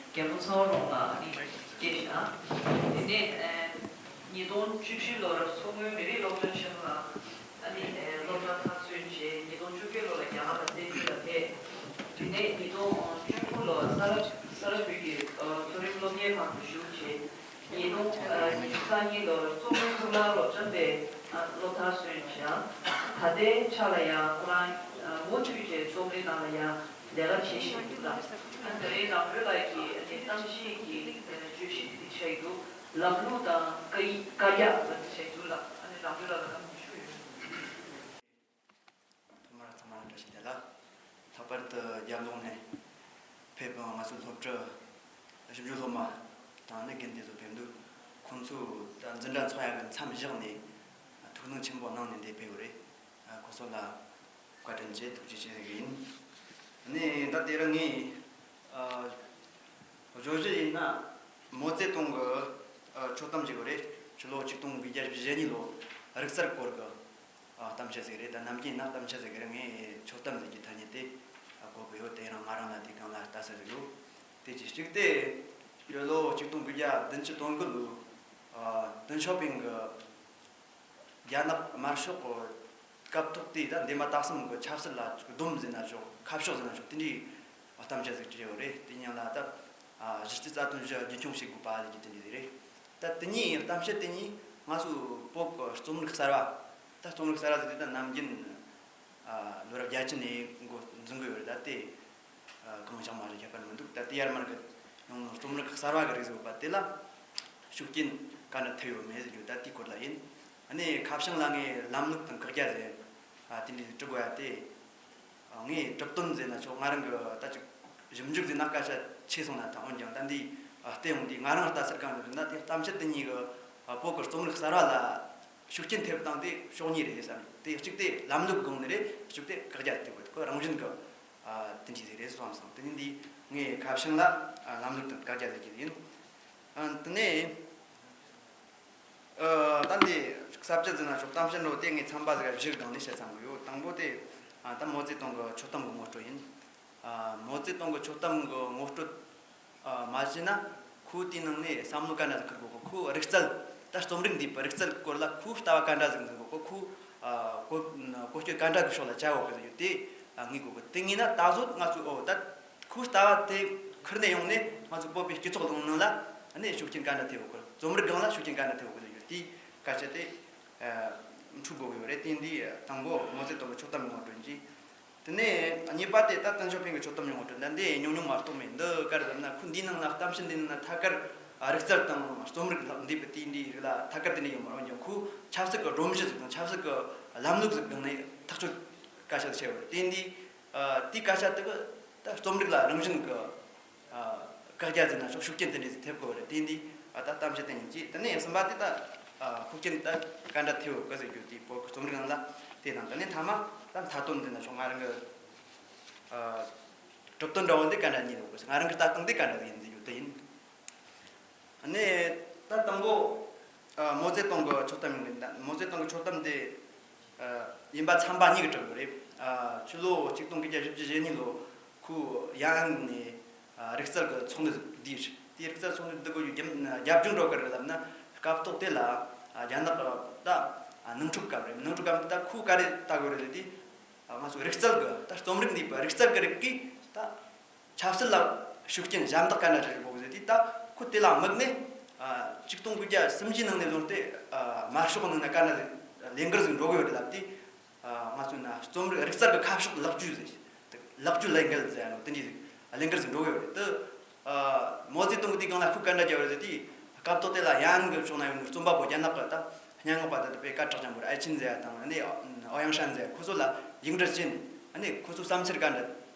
རྒྱལ་པོ་ཚ་བ་རོང་ལ་ཨ་ནི་སྐྱེས་བཞག་དེ་ནས་ཉིས་སྟོང་བཅུ་བཞི་ལོར་མཚོ་སྔོན་མི་རིགས་སློབ་གྲྭ་ཆེན་མོ་ལ་ཨ་ནི་སློབ་གྲྭ་མཐར་སོན་བྱས། ཉིས་སྟོང་བཅོ་བརྒྱད་ལོ་ལ་རྒྱ་གར་ལ་བཙན་བྱོལ་ལ་ཕེབས། དེ་ནས་ཉིས་སྟོང་བཅུ་དགུ་ལོ་ས་རཱ་ས་རཱ་བོད་ཀྱི་མཐོ་རིམ་སློབ་གཉེར་ཁང་དུ་ཞུགས་བྱས། ཉིས་སྟོང་ཉི་ཤུ་རྩ་གཉིས་ལོར་མཚོ་སྔོན་གཙུག་ལག་སློབ་གྲྭ་ནས་སློབ་མཐར་སོན་བྱས། ད་ལྟའི་ཆ་ལ་ཡང་ཁོ་རང་མུ་མཐུད་བྱས་རྩོམ་རིག་ནང་ལ་ཡང་ལས་ཀ་བྱེད་བཞིན་འདུག་ལ། ཨ་ནི་ད་རེས་རང་གྲོལ་ལགས་ཀྱི་ཨ་ནི་གཏམ་བཤད་ཀྱི་བརྗོད་གཞི་འདི་ཆགས་ཀྱི་འདུག་ལམ་ལུགས་དང་བཀའ་ཡིག་བཀའ་རྒྱ་ལ་ཆགས་ཀྱི་འདུག་ལ། ཨ་ནི་རང་གྲོལ་ལགས་ལ་གང་ཞུ་ཡོད། ཐོག་མར་ཚང་མ་ལ་བཀྲ་ཤིས་བདེ་ལེགས། ལྷག་པར་དུ་རྒྱབ་ལོགས་ནས་ཕེབས་པའི་ང་ཚོའི་སློབ་གྲྭ་ཞིབ་འཇུག་སློབ་མ་དང་ནི་དགེ་འདུན་ཚོ་ཕེབས་འདུག་ཁོང་ཚོས་ད་འཛིན་གྲྭ་འཚོགས་ཡག་གི་མཚམས་བཞག་ནས་ཐུགས་སྣང་ཆེན་པོ་གནང་ནས་འདིར་ཕེབས་པ་རེད། ཁོང་ཚོ་ལ་བཀའ་དྲིན་ཆེ། ཐུགས་རྗེ་ཆེ་ཟེར་གི་ཡིན། ནི་ད་དེ་རིང་ངས་ཨ་བརྗོད་གཞི་ཡིན་ན་མའོ་ཙེ་ཏུང་གི་ཨ་ཆོད་གཏམ་ཞིག་རེད། ཕྱི་ལོ་ཆིག་སྟོང་དགུ་བརྒྱ་བཞི་བཅུ་ཞེ་གཉིས་ལོ་རིག་གསར་སྐོར་གྱི་ཨ་གཏམ་བཤད་ཟིག་རེད། ད་ནམ་རྒྱུན་ཡིན་ན་གཏམ་བཤད་ཟེར་གི་རེད། ངས་ཆོད་གཏམ་ཟེར་གྱི་ཐ་སྙད་དེ་ཨ་གོ་གི་ཡོད། དེ་རིང་ང་རང་ལ་དེ་སྒང་ལ་ལྟ་ས་ཟིག་ཡོད། དེ་གཅིག་གཅིག་དེ་ཕྱི་ལོ་ཆིག་སྟོང་དགུ་བརྒྱ་བདུན་ཅུ་དོན་དགུ་ལོ་ཨ་ཏེང་ཞའོ་ཕིང་གི་རྒྱ་ནག་དམར་ཤོག་གི་སྐབས་ཐོག་དེ་ད་འདས་མ་ད་གསུམ་གི་ཆབ་སྲིད་ལ་སྡོམ་ཟེར་ན་ཆོག་ཁ་ཕྱོགས་ཟེར་ན་ཆོག་དེ་འདྲའི་གཏམ་བཤད་ཟིག་བྲིས་ཡོད་རེད། དེ་ཉིད་ལ་ད་ཨ་གཞི་རྩའི་རྩ་དོན་བཞི་རྒྱུན་འཁྱོངས་བྱེད་དགོས་པ་ཟེར་གྱི་དེ་འདྲ་ཟིག་རེད། ད་དེ་གཉིས་གཏམ་བཤད་དེ་གཉིས་ང་ཚོའི་བོད་ཀྱི་རྩོམ་རིག་གསར་བ། ད་རྩོམ་རིག་གསར་བ་ཟེར་དུས་ད་ནམ་རྒྱུན་ཨ་ལོ་རབས་བརྒྱད་ཅུ་ནས་འགོ་འཛིན་གི་ཡོད་རེད། ད་དེ་ཨ་གང་བཞག་མ་རེད་ཁྱད་པར་མི་འདུག་ད་དེ་ཡར་མར་གི་ཡང་རྩོམ་རིག་གསར་བ་གི་རིགས་ཟེར་བ་དེ་ལ་ཤུགས་རྐྱེན་ག་འདྲ་ཐེབས་ཡོད་མེད་ཟེར་རྒྱུ་ད་དེའི་སྐོར་ལ་ཡིན། ཨ་ནི་ཁ་བྱང་ལ་ངས་ལམ་ལུགས་དང་བཀག་རྒྱ་ཟེར་ཨ་དེ་འདྲ་བྲི་དགོས་ཡ་དེ། ངས་གྲུབ་དོན་ཟེར་ན་ཆོག་ང་རང་གི་ད་ཅིག་ཞིབ་འཇུག་ཟེར་ན་སྐད་ཆ་ཆེ་སོང་ན་ཐང་། འོན་ཀྱང་ད་འདི་ཨ་བལྟས་ཡོང་དུས་ང་རང་ལྟ་ཚུལ་གང་ཡིན་ན་དེ་གཏམ་བཤད་དེ་གཉིས་ཀྱི་ཨ་བོད་ཀྱི་རྩོམ་རིག་གསར་བ་ལ་ཤུགས་རྐྱེན་ཐེབས་སྟངས་དེ་ཕྱོགས་གཉིས་རེད་བསམ། དེ་གཅིག་དེ་ལམ་ལུགས་སྒང་ནས་རེད། གཅིག་དེ་བཀག་རྒྱ་ཐེབས་དགོས། ཁོ་རང་བཞིན་གྱི་ཨ་དེ་འདྲ་ཟིག་རེད་བསམ་སོང་། དེ་ནི་འདི་ངས་ཁ་བྱང་ལ་ཨ་ལམ་ལུགས་དང་བཀག་རྒྱ་ཟེར་གྱི་ཡིན། ཨ་དེ་ནས་ཨ་ད་འདི་ ས་བཅད་ཟེར་ན་ཆོག་གཏམ་བཤད་འགྲོ་དེ་ངས་ཚན་པ་ཟིག་བཞི་སྒང་ནས་བཤད་བསམ་གི་ཡོད། དང་པོ་དེ་ཨ་ད་མའོ་ཙེ་ཏུང་གི་ཆོད་གཏམ་གི་ངོ་སྤྲོད་ཡིན། ཨ་མའོ་ཙེ་ཏུང་གི་ཆོད་གཏམ་གི་ངོ་སྤྲོད་ཨ་མ་བྱས་ན་ཁོ་དེའི་ནང་ནས་བསམ་བློ་ག་འདྲ་ཟིག་འཁུར་དགོས་གི། ཁོ་རིག་རྩལ་ད་རྩོམ་རིག་འདི་པའི་རིག་རྩལ་སྐོར་ལ་ཁོའི་ལྟ་བ་ག་འདྲ་ཟིག་འཛིན་དགོས་གི། ཁོ་ཨ་གོ་གོ་སྐྱོད་ག་འདྲ་གི་ཕྱོགས་ལ་བྱ་དགོས་གི་ཟེར་རྒྱུ་དེ་ཨ་ངེས་དགོས་གི། དེ་ངེས་ན་ད་གཟོད་ང་ཚོས་ཨོ་ད། ཁོའི་ལྟ་བ་དེ་ཁུར་ནས་ཡོང་ནས་ང་ཚོ་བོད་པའི་སྤྱི་ཚོགས་ནང་ལ་ནས་ཤུགས་རྐྱེན་ག་འདྲ་ཐེབས་ཡོད་གི། རྩོམ་རིག་སྒང་ལ་ཤུགས་རྐྱེན་ག་འདྲ་ཐེབས་ཡོད་གི་ཟེར་རྒྱུ་དེའི་སྐད་ཆ་དེ་ཨ་འཁྲུལ་དགོས་ཀྱི་ཡོད་རེད། དེ་འདི་དང་པོ་མའོ་ཙེ་ཏུང་གི་ཆོད་གཏམ་ངོ་སྤྲོད་ཅིག། དེ་ནས་གཉིས་པ་དེ་ད་ཏེང་ཞའོ་ཕིང་གི་ཆོད་གཏམ་ངོ་སྤྲོད། ད་འདི་ཉུང་ཉུང་མ་གཏོགས་མེད། འདི་ག་རེ་ཟེར་ན་ཁོ་འདིའི་ནང་ལ་གཏམ་བཤད་འདིའི་ནང་ན་ཐད་ཀར་རིག་རྩལ་དང་རྩོམ་རིག་ལྷག་འདས་པའི་དེའི་འདིའི་རིགས་ལ་ཐད་ཀར་དེ་འདྲ་ཡོད་མ་རེད། འོན་ཀྱང་ཁོ་ཆབ་སྲིད་ཀྱི་སྒྲོམ་གཞི་ཟིག་དང་ཆབ་སྲིད་ཀྱི་ལམ་ལུགས་ཟིག་སྒང་ནས་ཐག་གཅོད་སྐད་ཆ་ཟིག་བཤད་ཡོད་རེད། དེ་འདི་ཨ་དེའི་སྐད་ཆ་དེ་གི་ད་རྩོམ་རིག་ལ་རང་བཞིན་གི་ཨ་བཀག་རྒྱ་ཟེར་ན་ཆོག་ཤུགས་རྐྱེན་དེ་འདྲ་ཟིག་ཐེབས་དགོས་རེད། དེ་འདི་ཨ་ད་གཏམ་བཤད་དེ་ཡིན་གྱི། དེ་ནས་གསུམ་པ་དེ་ད་ཨ་ཤུགས་རྐྱེན་ད་ག་འདྲ་ཐེབས་ཡོད་གི་ཟེར་རྒྱུ་དེ་བོད་ཀྱི་རྩོམ་རིག་ནང་ལ་དེ་དང་། དེ་ནས་མཐའ་མ་ད་མཐའ་དོན་ཟེར་ན་ཆོག་ང་རང་གི་ཨ་གྲུབ་དོན་འདྲ་བོ་འདི་ག་འདྲ་རྙེད་ཡོད་གི། ང་རང་གི་ལྟ་སྟངས་འདི་ག་འདྲ་ཟིག་ཡིན་ཟེར་རྒྱུ་དེ་ཡིན། ནས་ད་དང་པོ་ཨ་མའོ་ཙེ་ཏུང་གི་ཆོད་གཏམ་ཡིན་གི། ད་མའོ་ཙེ་ཏུང་གི་ཆོད་གཏམ་དེ་ཨ་ཡིན་པ་ཚན་པ་གཉིས་ཀྱིས་གྲུབ་ཡོད་རེད། ཨ་ཕྱི་ལོ་ཆིག་སྟོང་དགུ་བརྒྱ་བཞི་བཅུ་ཞེ་གཉིས་ལོ་ཁོ་ཡང་ནས་ཨ་རིག་རྩལ་གྱི་ཚོགས་འདུ་བསྡུས། དེའི་རིག་རྩལ་ཚོགས་འདུ་བསྡུ་དགོས་རྒྱུ་རྒྱབ་རྒྱབ་ལྗོངས་འགྲོ་གི་རེད་ལབ་ན། སྐབས་ཐོག་དེ་ལ་ཨ་རྒྱ་ནག་གི་ད་ཨ་ནང་འཁྲུག་སྐབས་རེད། ནང་འཁྲུག་སྐབས་དེ་ད་ཁོ་ག་རེ་ལྟ་དགོས་རེད་ཟེར་དུས། ཨ་ང་ཚོ་རིག་རྩལ་གྱི་ད་རྩོམ་རིག་འདི་པའི་རིག་རྩལ་གྱི་རིགས་ཀྱིས་ད་ཆབ་སྲིད་ལ་ཤུགས་རྐྱེན་ཞབས་འདེགས་ག་འདྲ་རེ་རེ་དགོས་ཟེར་དུས། ད་ཁོ་དེ་ལ་དམིགས་ནས་ཨ་ཆིག་སྟོང་དགུ་བརྒྱ་སུམ་ཅུ་ནང་ནས་བཟུང་སྟེ་ཨ་དམར་ཤོག་ནང་ན་ག་འདྲ་ལས་འགུལ་ཟིག་འགྲོ་གི་ཡོད་རེད་ལབ་དུས། ཨ་ང་ཚོས་ན་རྩོམ་རིག་རིག་རྩལ་གྱི་ཁ་ཕྱོགས་ལེགས་བཅོས་ཟེར། ལེགས་བཅོས་ལས་འགུལ་ཟེར་ཡ་ནོ་དེ་འདྲའི་ཟིག་ལས་འགུལ་ཟིག་འགྲོ་གི་ཡོད་རེད། དེ་ཨ་མའོ་ཙེ་ཏུང་གིས་དེའི་སྒང་ལ་ཁོས་ག་འདྲ་བརྒྱབ་པ་རེད་ཟེར་དུས། སྐབས་ཐོག་དེ་ལ་ཡང་གི་ཕྱོགས་ན་ཡོད་ནི་རྩོམ་པ་པོ་རྒྱ་ནག་གི་ད་སྙན་ངག་པ་དེ་དེ་དཔེ་སྐད་གྲགས་ཅན་པོ་རེད། ཨའེ་ཆིན་ཟེར་ཡ་དང་ནི་ཨའོ་ཡང་ཧྲན་ཟེར་ཡ། ཁོ་ཚོ་ལ་ཡིག་འབྲེལ་བྱས་ནས་ནི་ཁོ་ཚོ་བསམ་འཆར་ག་འདྲ་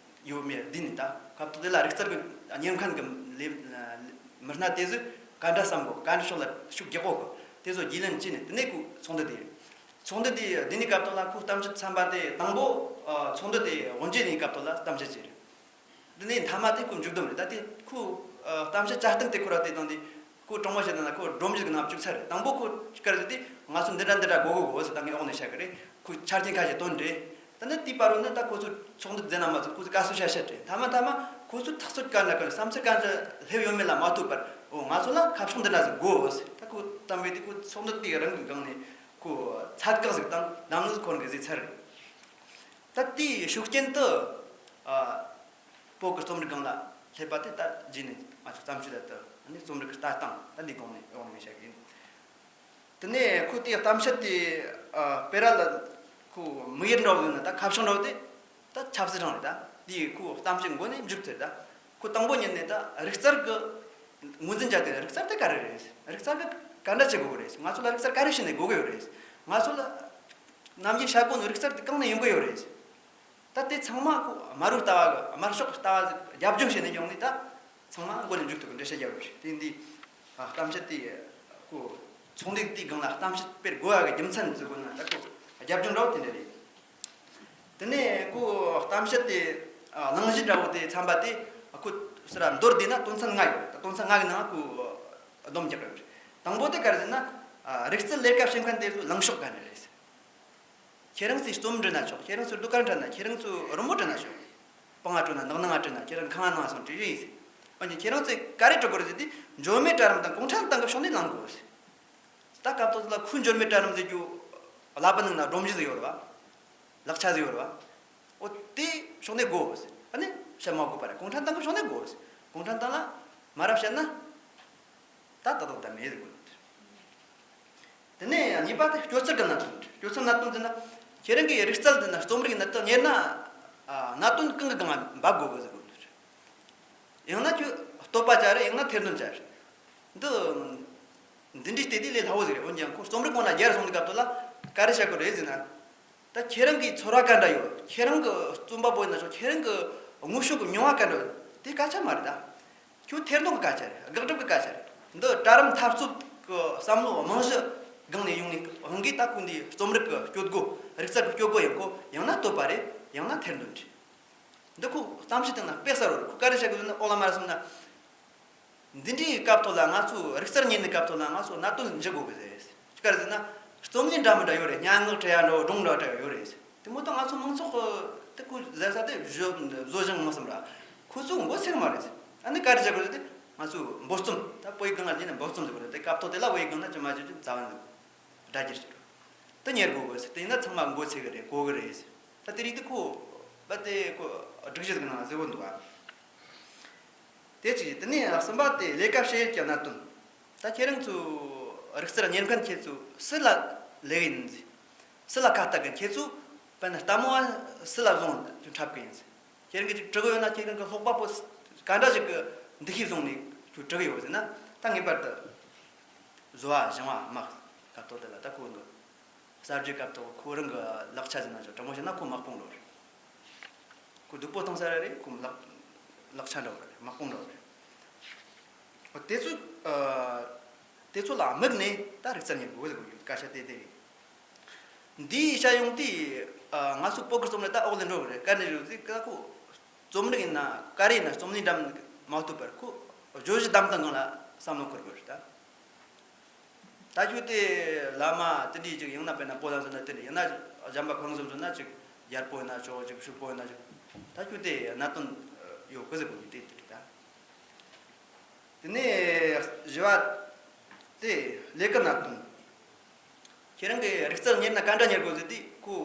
ཡོད་མེད་བསྡུས་ནས། ད་སྐབས་ཐོག་དེ་ལ་རིག་རྩལ་གྱི་གཉེར་མཁན་གྱི་ལས་མི་སྣ་དེ་ཚོས་ག་འདྲ་བསམ་གོ། ག་འདྲ་ཕྱོགས་ལ་ཤུགས་རྒྱག་གོ་གི། དེ་ཚོ་རྒྱུས་ལོན་བྱས་ནས་དེ་ནས་ཁོ་ཚོགས་འདུ་དེ་རེད། ཚོགས་འདུ་དེ་བསྡུས་ནས་སྐབས་ཐོག་ལ་ཁོ་གཏམ་བཤད་ཚན་པ་དེ་དང་པོ་ཨ་ཚོགས་འདུ་དེ་དབུ་འབྱེད་ནས་སྐབས་ཐོག་ལ་གཏམ་བཤད་བྱས་རེད། འདི་ནས་མཐའ་མ་དེ་ཁོ་མཇུག་བསྡོམས་རེད། ད་དེ་ཁོ་ཨ་གཏམ་བཤད་བྱ་སྟངས་དེ་ཁོ་ར་དེ་དང་དེ་ཁོ་དྲང་མོ་བཤད་ན་ཁོ་སྒྲོམ་གཞི་གི་ནང་བཅུག་ཚར་རེད། དང་པོ་ཁོ་ག་རེ་ཟེར་དུས། ང་ཚོ་འདི་འདྲ་འདི་འདྲ་དགོས་དགོས་དགོས་ཟེར་ད་ངས་འོག་ནས་བཤད་གི་རེད། ཁོས་ཆ་རྐྱེན་ཁ་ཤས་བཏོན་རེད། ད་ནི་དེའི་བར་རུ་ནི་ད་ཁོ་ཚོ་ཚོགས་འདུ་མཛད་ན་མ་ཚོགས་ཁོ་ཚོས་དཀའ་སོ་བཤད་བཤད་རེད། མཐའ་མ་མཐའ་མ་ཁོ་ཚོས་ཐག་གཅོད་ག་འདྲ་གི་བསམ་ཚུལ་ག་འདྲ་སླེབས་ཡོད་མེད་ལ་མ་ལྟོས་པར། འོ་ང་ཚོ་ལ་ཁ་ཕྱོགས་འདི་འདྲ་ཟིག་དགོས་ཟེར། ད་ཁོ་གཏམ་དཔེ་དེ་ཁོ་ཚོགས་འདུ་དེའི་རང་གི་སྒང་ནས་ཁོ་ཚད་བཀག་ཟིག་དང་ལམ་ལུགས་ཁོ་རང་གིས་བཟོས་ཚར་རེད། ད་དེའི་ཤུགས་རྐྱེན་དུ་ཨ་བོད་ཀྱི་རྩོམ་རིག་སྒང་ལ་སླེབས་པ་དེ་ད་རྗེས་ནས་ང་ཚོ་བརྩམས་ཆོས་ལ་དུ་ནི་རྩོམ་རིག་གི་ལྟ་སྟངས་ད་འདིའི་སྒང་ནས་འོག་ནས་བཤད་གི་ཡིན། དེ་ནས་ཁོ་དེའི་གཏམ་བཤད་དེ་ཨ་སྤེལ་ར་ལ་ཁོ་དམིགས་ཡུལ་འདྲ་བོ་ཡོད་ན་ད་ཁ་བྱང་འདྲ་བོ་དེ་ད་ཆབ་སྲིད་རང་རེད། ད་དེའི་ཁོ་གཏམ་བཤད་མགོ་ནས་མཇུག་ཚར། ད་ཁོ་དང་པོ་ཉིད་ནས་ད་རིག་རྩལ་གྱི་ངོས་འཛིན་བྱ་དེ་རིག་རྩལ་དེ་ག་རེ་རེད། རིག་རྩལ་གྱི་ག་འདྲ་བྱེད་དགོས་གི་རེད། ང་ཚོ་ལ་རིག་རྩལ་ག་རེ་བྱས་ནས་དགོས་གི་ཡོད་རེད། ང་ཚོ་ལ་ནམ་རྒྱུན་བཤད་གོ་ནོ་རིག་རྩལ་དེ་གང་ནས་ཡོང་གི་ཡོད་རེད། ད་དེ་ཚང་མ་ཁོ་དམར་པོའི་ལྟ་བ་གི་དམར་ཤོག་གི་ལྟ་བ་རྒྱབ་ལྗོངས་བྱས་ནས་ཡོང་ནས་ད་ཚང་མ་མགོ་ནས་མཇུག་ཏུ་གི་འགྲེལ་བཤད་རྒྱབ་ཡོད་རེད། དེ་འདི་ཨ་གཏམ་བཤད་དེ་ཁོ་ཚོགས་འདུ་དེའི་སྒང་ལ་གཏམ་བཤད་སྤེལ་དགོས་པ་གི་རྒྱུ་མཚན་ཟེར་དགོས་ན་ད་ཁོ་རྒྱབ་ལྗོངས་འདྲ་བོ་དེ་འདྲ་རེད། དེ་ནས་ཁོ་གཏམ་བཤད་དེ་ཨ་གླེང་གཞི་འདྲ་བོ་དེ་ཚན་པ་དེ་ཁོ་ཟེར་ར་མདོར་བསྡུས་ན་དོན་ཚན་ལྔ་ཡོད། ད་དོན་ཚན་ལྔ་གི་ནང་ཁོ་སྡོམ་རྒྱག་གི་ཡོད་རེད། དང་པོ་དེ་ག་རེ་ཟེར་ན་ཨ་རིག་རྩལ་ལས་ཀ་བྱེད་མཁན་དེ་ཚོ་ལངས་ཕྱོགས་ག་འདྲ་རེད། ཁྱེད་རང་ཚོས་རྩོམ་འབྲི་ན་ཆོག་ཁྱེད་རང་ཚོས་ཟློས་གར་འཁྲབ་ན། ཁྱེད་རང་ཚོས་རི་མོ་འབྲི་ན་ཆོག་སྤང་ང་བྲོས་ན་ནགས་ནང་ང་བྲོས་ན། ཁྱེད་རང་ཁང་ང་ནང་སོང་བྲིས་རེད་ཟེར། འོན་ཀྱང་ཁྱེད་རང་ཚོས་ག་རེ་འབྲི་དགོས་རེད་ཟེར་དུས། འབྱོར་མེད་གྲལ་རིམ་དང་གུང་ཁྲན་ཏང་གི་ཕྱོགས་ནས་ལངས་དགོས་ཟེར། ད་སྐབས་ཐོག་ལ་ཁོས་འབྱོར་མེད་གྲལ་རིམ་ཟེར་རྒྱུ་ཀླད་པ་ནང་ན་སྒྲོམ་གཞི་ཟིག་ཡོད་རེད་བ། ལག་ཆ་ཟིག་ཡོད་རེད་བ། འོ་དེ་ཕྱོགས་ནས་དགོས་ཟེར། ཨ་ནི་བཤད་མ་དགོས་པ་རེད། གུང་ཁྲན་ཏང་གི་ཕྱོགས་ནས་དགོས་ཟེར། གུང་ཁྲན་ཏང་ལ་མ་རབས་བཤད་ན། ད་ད་དུང་ད་མེད་ཟེར་དགོས། དེ་ནས་གཉིས་པ་དེ་སྤྱོད་ཚུལ་གྱི་གནད་དོན་རེད། སྤྱོད་ཚུལ་གནད་དོན་ཟེར་ན། ཁྱེད་རང་གིས་རིག་རྩལ་འདི་ན་རྩོམ་རིག་ནི་དེ་གཉེར་ན་ཨ་གནད་དོན་གང་གི་སྒང་ལ་འབབ་དགོས་གི་ཟེར་དགོས་འདུག་ཡང་ན་ཁྱོད་བསྟོད་པ་བྱ་རེད། ཡང་ན་ཐེར་འདོན་བྱ་རེད། འདི་འདི་འདྲའི་སྟེ་དེ་ལས་སླ་བོ་ཟིག་རེད། འོན་ཀྱང་ཁོ་རྩོམ་རིག་སྒང་ལ་སྦྱར་སོང་དུས་སྐབས་དུ་ལ་ག་རེ་བྱ་དགོས་རེད་ཟེར་ན། ད་ཁྱེད་རང་གི་ཚོར་བ་ག་འདྲ་ཡོད། ཁྱེད་རང་གི་རྩོམ་པ་པོ་ཡིན་ན་ཆོག་ཁྱེད་རང་གི་དངོས་བྱུང་གི་མྱོང་བ་ག་འདྲ་ཡོད། དེ་སྐད་ཆ་མ་རེད་ད། ཁྱོད་ཐེར་འདོན་གི་སྐད་ཆ་རེད། དགག་སྒྲུབ་གི་སྐད་ཆ་རེད། འདི་གྲལ་རིམ་འཐབ་རྩོད་གི་བསམ་བློ་རྨང་གཞི་སྒང་ནས་ཡོང་ནས་འོང་གི། ད་ཁོ་འདི་རྩོམ་རིག་གི་སྤྱོད་སྒོ། རིག་རྩལ་གི་སྤྱོད་སྒོ་ཡིན་ཁོ། ཡང་ན་བསྟོད་པ་རེད། ཡང་ན་ཐེར་འདོན་རེད། འདི་ཁོ་གཏམ་བཤད་སྟེང་ན་དཔེ་གསར་བ་རེད། ཁོ་ག་རེ་བཤད་གི་ཟེར་ན། ཨོ་ལ་མ་ར་སོང་ན། འདི་འདྲའི་སྐབས་ཐོག་ལ་ང་ཚོ་རིག་རྩལ་གཉེར་ནི་སྐབས་ཐོག་ལ་ང་ཚོ་གནད་དོན་འཇུ་དགོས་གི་ཟེར། ག་རེ་ཟེར་ན། རྩོམ་ཡིག་འདྲ་མི་འདྲ་ཡོད་རེད། སྙན་ངག་བྲི་ཡ་འདྲ་བོ། སྒྲུང་འདྲ་བྲི་ཡ་ཡོད་རེད། དེ་མོ་ད་ང་ཚོ་མང་ཚོགས་ཀྱི་དེ་ཁོ་ཟེར་ས་དེ་བཟོ་བཟོ་ཞིང་མི་སེམས་ར། ཁོ་ཚོ་མགོ་ཚོད་མ་རེད། ཨ་ནི་ག་རེ་བྱ་དགོས་རེད་དེ། ང་ཚོ་འབོལ་རྩོམ། ད་བོད་ཡིག་སྒང་ལ་བྱས་ན་འབོལ་རྩོམ་ཟེར་བ་རེད། དེ་སྐབས་ཐོག་དེ་ལ་བོད་ཡིག་སྒང་ན་ཅི་མ་བྱེད་ཅི་རྩ་བ་འདུག་སྒྲ་སྒྱུར་བྱེད་རོགས། དེ་གཉེར་དགོས་གི་ཟེར། དེ་ཡིན་ན་ཚང་མ་མགོ་ཚོད་གི་རེད། གོ་གི་རེད་ཟེར། ད་དེ་རིགས་དེ་ཁོ་རྦད་དེ་ཁོ་སྒྲིག་གཞི་ཟིག་ནང་གཟིགས་པོ་འདུག་ཨ། དེ་གཅིག་དེ་ནས་གསུམ་པ་དེ་ལས་ཀ་བྱེད་ཡུལ་གྱི་གནད་དོན། ད་ཁྱེད་རང་ཚོ་རིག་རྩལ་གཉེར་མཁན་ཁྱེད་ཚོ་སུ་ལ་ལས་ཡིན་ཟེར། སུ་ལ་ཁ་གཏད་གི། ཁྱེད་ཚོ་དཔེར་ན་ལྟད་མོ་བ་སུ་ལ་བཟུང་འཁྲབ་གི་ཡིན་ཟེར། ཁྱེད་རང་གིས་ཅིག་བྲི་གི་ཡོད་ན་ཁྱེད་རང་གི་ཀློག་པ་པོ་ག་འདྲ་ཞིག་གི་འདུ་ཤེས་བཟུང་ནས་ཁྱོད་བྲི་གི་ཡོད་ཟེར་ན། ད་ངེས་པར་དུ་བཟོ་བ་སྦྱང་བ་དམག་སྐབས་ཐོག་དེ་ལ་ད་ཁོ་གི་གསར་བརྗེ་སྐབས་ཐོག་ཁོ་རང་གི་ལག་ཆ་ཟེར་ན་ཆོག་དྲང་མོ་བཤད་ན་ཁོ་དམག་དཔུང་འགྲོ་རེད། ཁོ་སྡུག་པོ་བཏང་ས་ར་རེད། ཁོ་ལག་ལག་ཆ་འགྲོ་རེད། དམག་དཔུང་འགྲོ་རེད། འོ་དེ་ཚོ་ཨ་དེ་ཚོ་ལ་དམིགས་ནས་ད་རིག་རྩལ་གཉེར་དགོས་ཟེར་གོ་ཡོད། སྐད་ཆ་དེ་དེ་རེད། འདིའི་བཤད་ཡོང་དུས་ཨ་ང་ཚོ་བོད་ཀྱི་རྩོམ་རིག་ད་འོག་ལ་འགྲོ་གི་རེད། དཀའ་ནི་རེད་ཟེར་ཀ་ཁོ། རྩོམ་རིག་ཡིན་ན་ག་རེ་ཡིན་ན་རྩོམ་ལས་འདྲ་མ་གཏོགས་པར་ཁོ་བརྗོད་གཞི་བདམས་སྟངས་སྒང་ལ་བསམ་བློ་འཁོར་དགོས་རེད་ད། ད་ཁྱོད་དེ་བླ་མ་དེ་འདྲའི་ཅིག་ཡང་ན་དཔེར་ན་བོད་ལ་སོང་ན་དེ་འདྲ་ཡང་ན་གཞན་པ་ཁོ་རང་ཚོ་སོང་ན་ཅིག་རྒྱལ་པོ་ཡིན་ན་ཆོག་ཅིག་ཕྱུག་པོ་ཡིན་ན་ཅིག་ད་ཁྱོད་དེ་གནད་དོན་ཡོད་གི་ཟེར་གོ་རྒྱུ་དེ་དེ་རེད་ད། དེ་ནས་བཞི་བ་དེ་ལས་ཀ་གནད་དོན། ཁྱེད་རང་གིས་རིག་རྩལ་གཉེར་ན་ག་འདྲ་གཉེར་དགོས་ཟེར་དུས་ཁོ་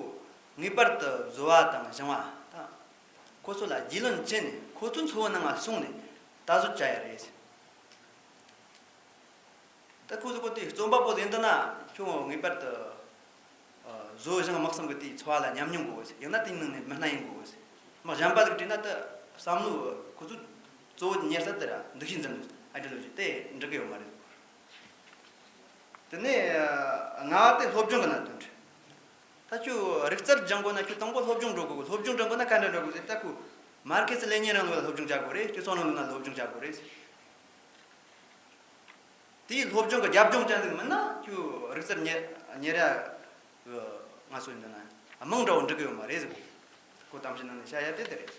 ངེས་པར་དུ་བཟོ་བ་དང་སྦྱང་བ་དང་། ཁོ་ཚོ་ལ་རྒྱུས་ལོན་བྱས་ནས་ཁོ་ཚོའི་འཚོ་བའི་ནང་ལ་སོང་ནས་ད་གཟོད་བྱ་ཡ་རེད། ད་ཁོ་ཚོ་གོ་དེ་རྩོམ་པ་པོ་ཡིན་འདུག་ན་ཁྱོད་ངེས་པར་དུ་བཟོ་སྦྱང་དམག་གསུམ་གྱི་དེའི་འཚོ་བ་ལ་ཉམས་མྱོང་དགོས་ཟེར། ཡང་ན་དེའི་ནང་ནས་མི་སྣ་ཡིན་དགོས་ཟེར། དམག་གཞན་པ་ཟིག་བྲིས་ན་ད་བསམ་བློ་ཁོ་ཚོ་གཙོ་བོ་གཉེར་ས་དེ་ར་འདུ་ཤེས་འཛིན་ཨའི་ཌི་ཡོ་ལོ་ཇི་དེ་འགྲིག་གི་ཡོད་མ་རེད། དེ་ནས་ལྔ་བ་དེ་སློབ་སྦྱོང་གི་གནད་དོན་རེད། ད་ཁྱོད་རིག་རྩལ་སྦྱང་དགོས་ན་ཁྱོད་དང་པོ་སློབ་སྦྱོང་འགྲོ་དགོས། སློབ་སྦྱོང་འགྲོ་དགོས་ན་ག་འདྲ་འགྲོ་དགོས་ཟེར་ད་ཁོ་མར་ཁེ་སི་ལེ་ཉིན་རིང་ལུགས་ལ་སློབ་སྦྱོང་བྱ་དགོས་རེད། སྤྱི་ཚོགས་རིང་ལུགས་ན་སློབ་སྦྱོང་བྱ་དགོས་རེད། དེའི་སློབ་སྦྱོང་གི་རྒྱབ་ལྗོངས་ཅན་ཟིག་མིན་ན་ཁྱོད་རིག་རྩལ་གཉེར་གཉེར་ཡ་གི་ང་ཚོ་ཡིན་ན་དམངས་འདྲ་བོ་འགྲིག་གི་ཡོད་མ་རེད་ཟེར་གོ། ཁོ་གཏམ་བཤད་ནང་ནས་བཤད་ཡ་དེ་དེ་རེད།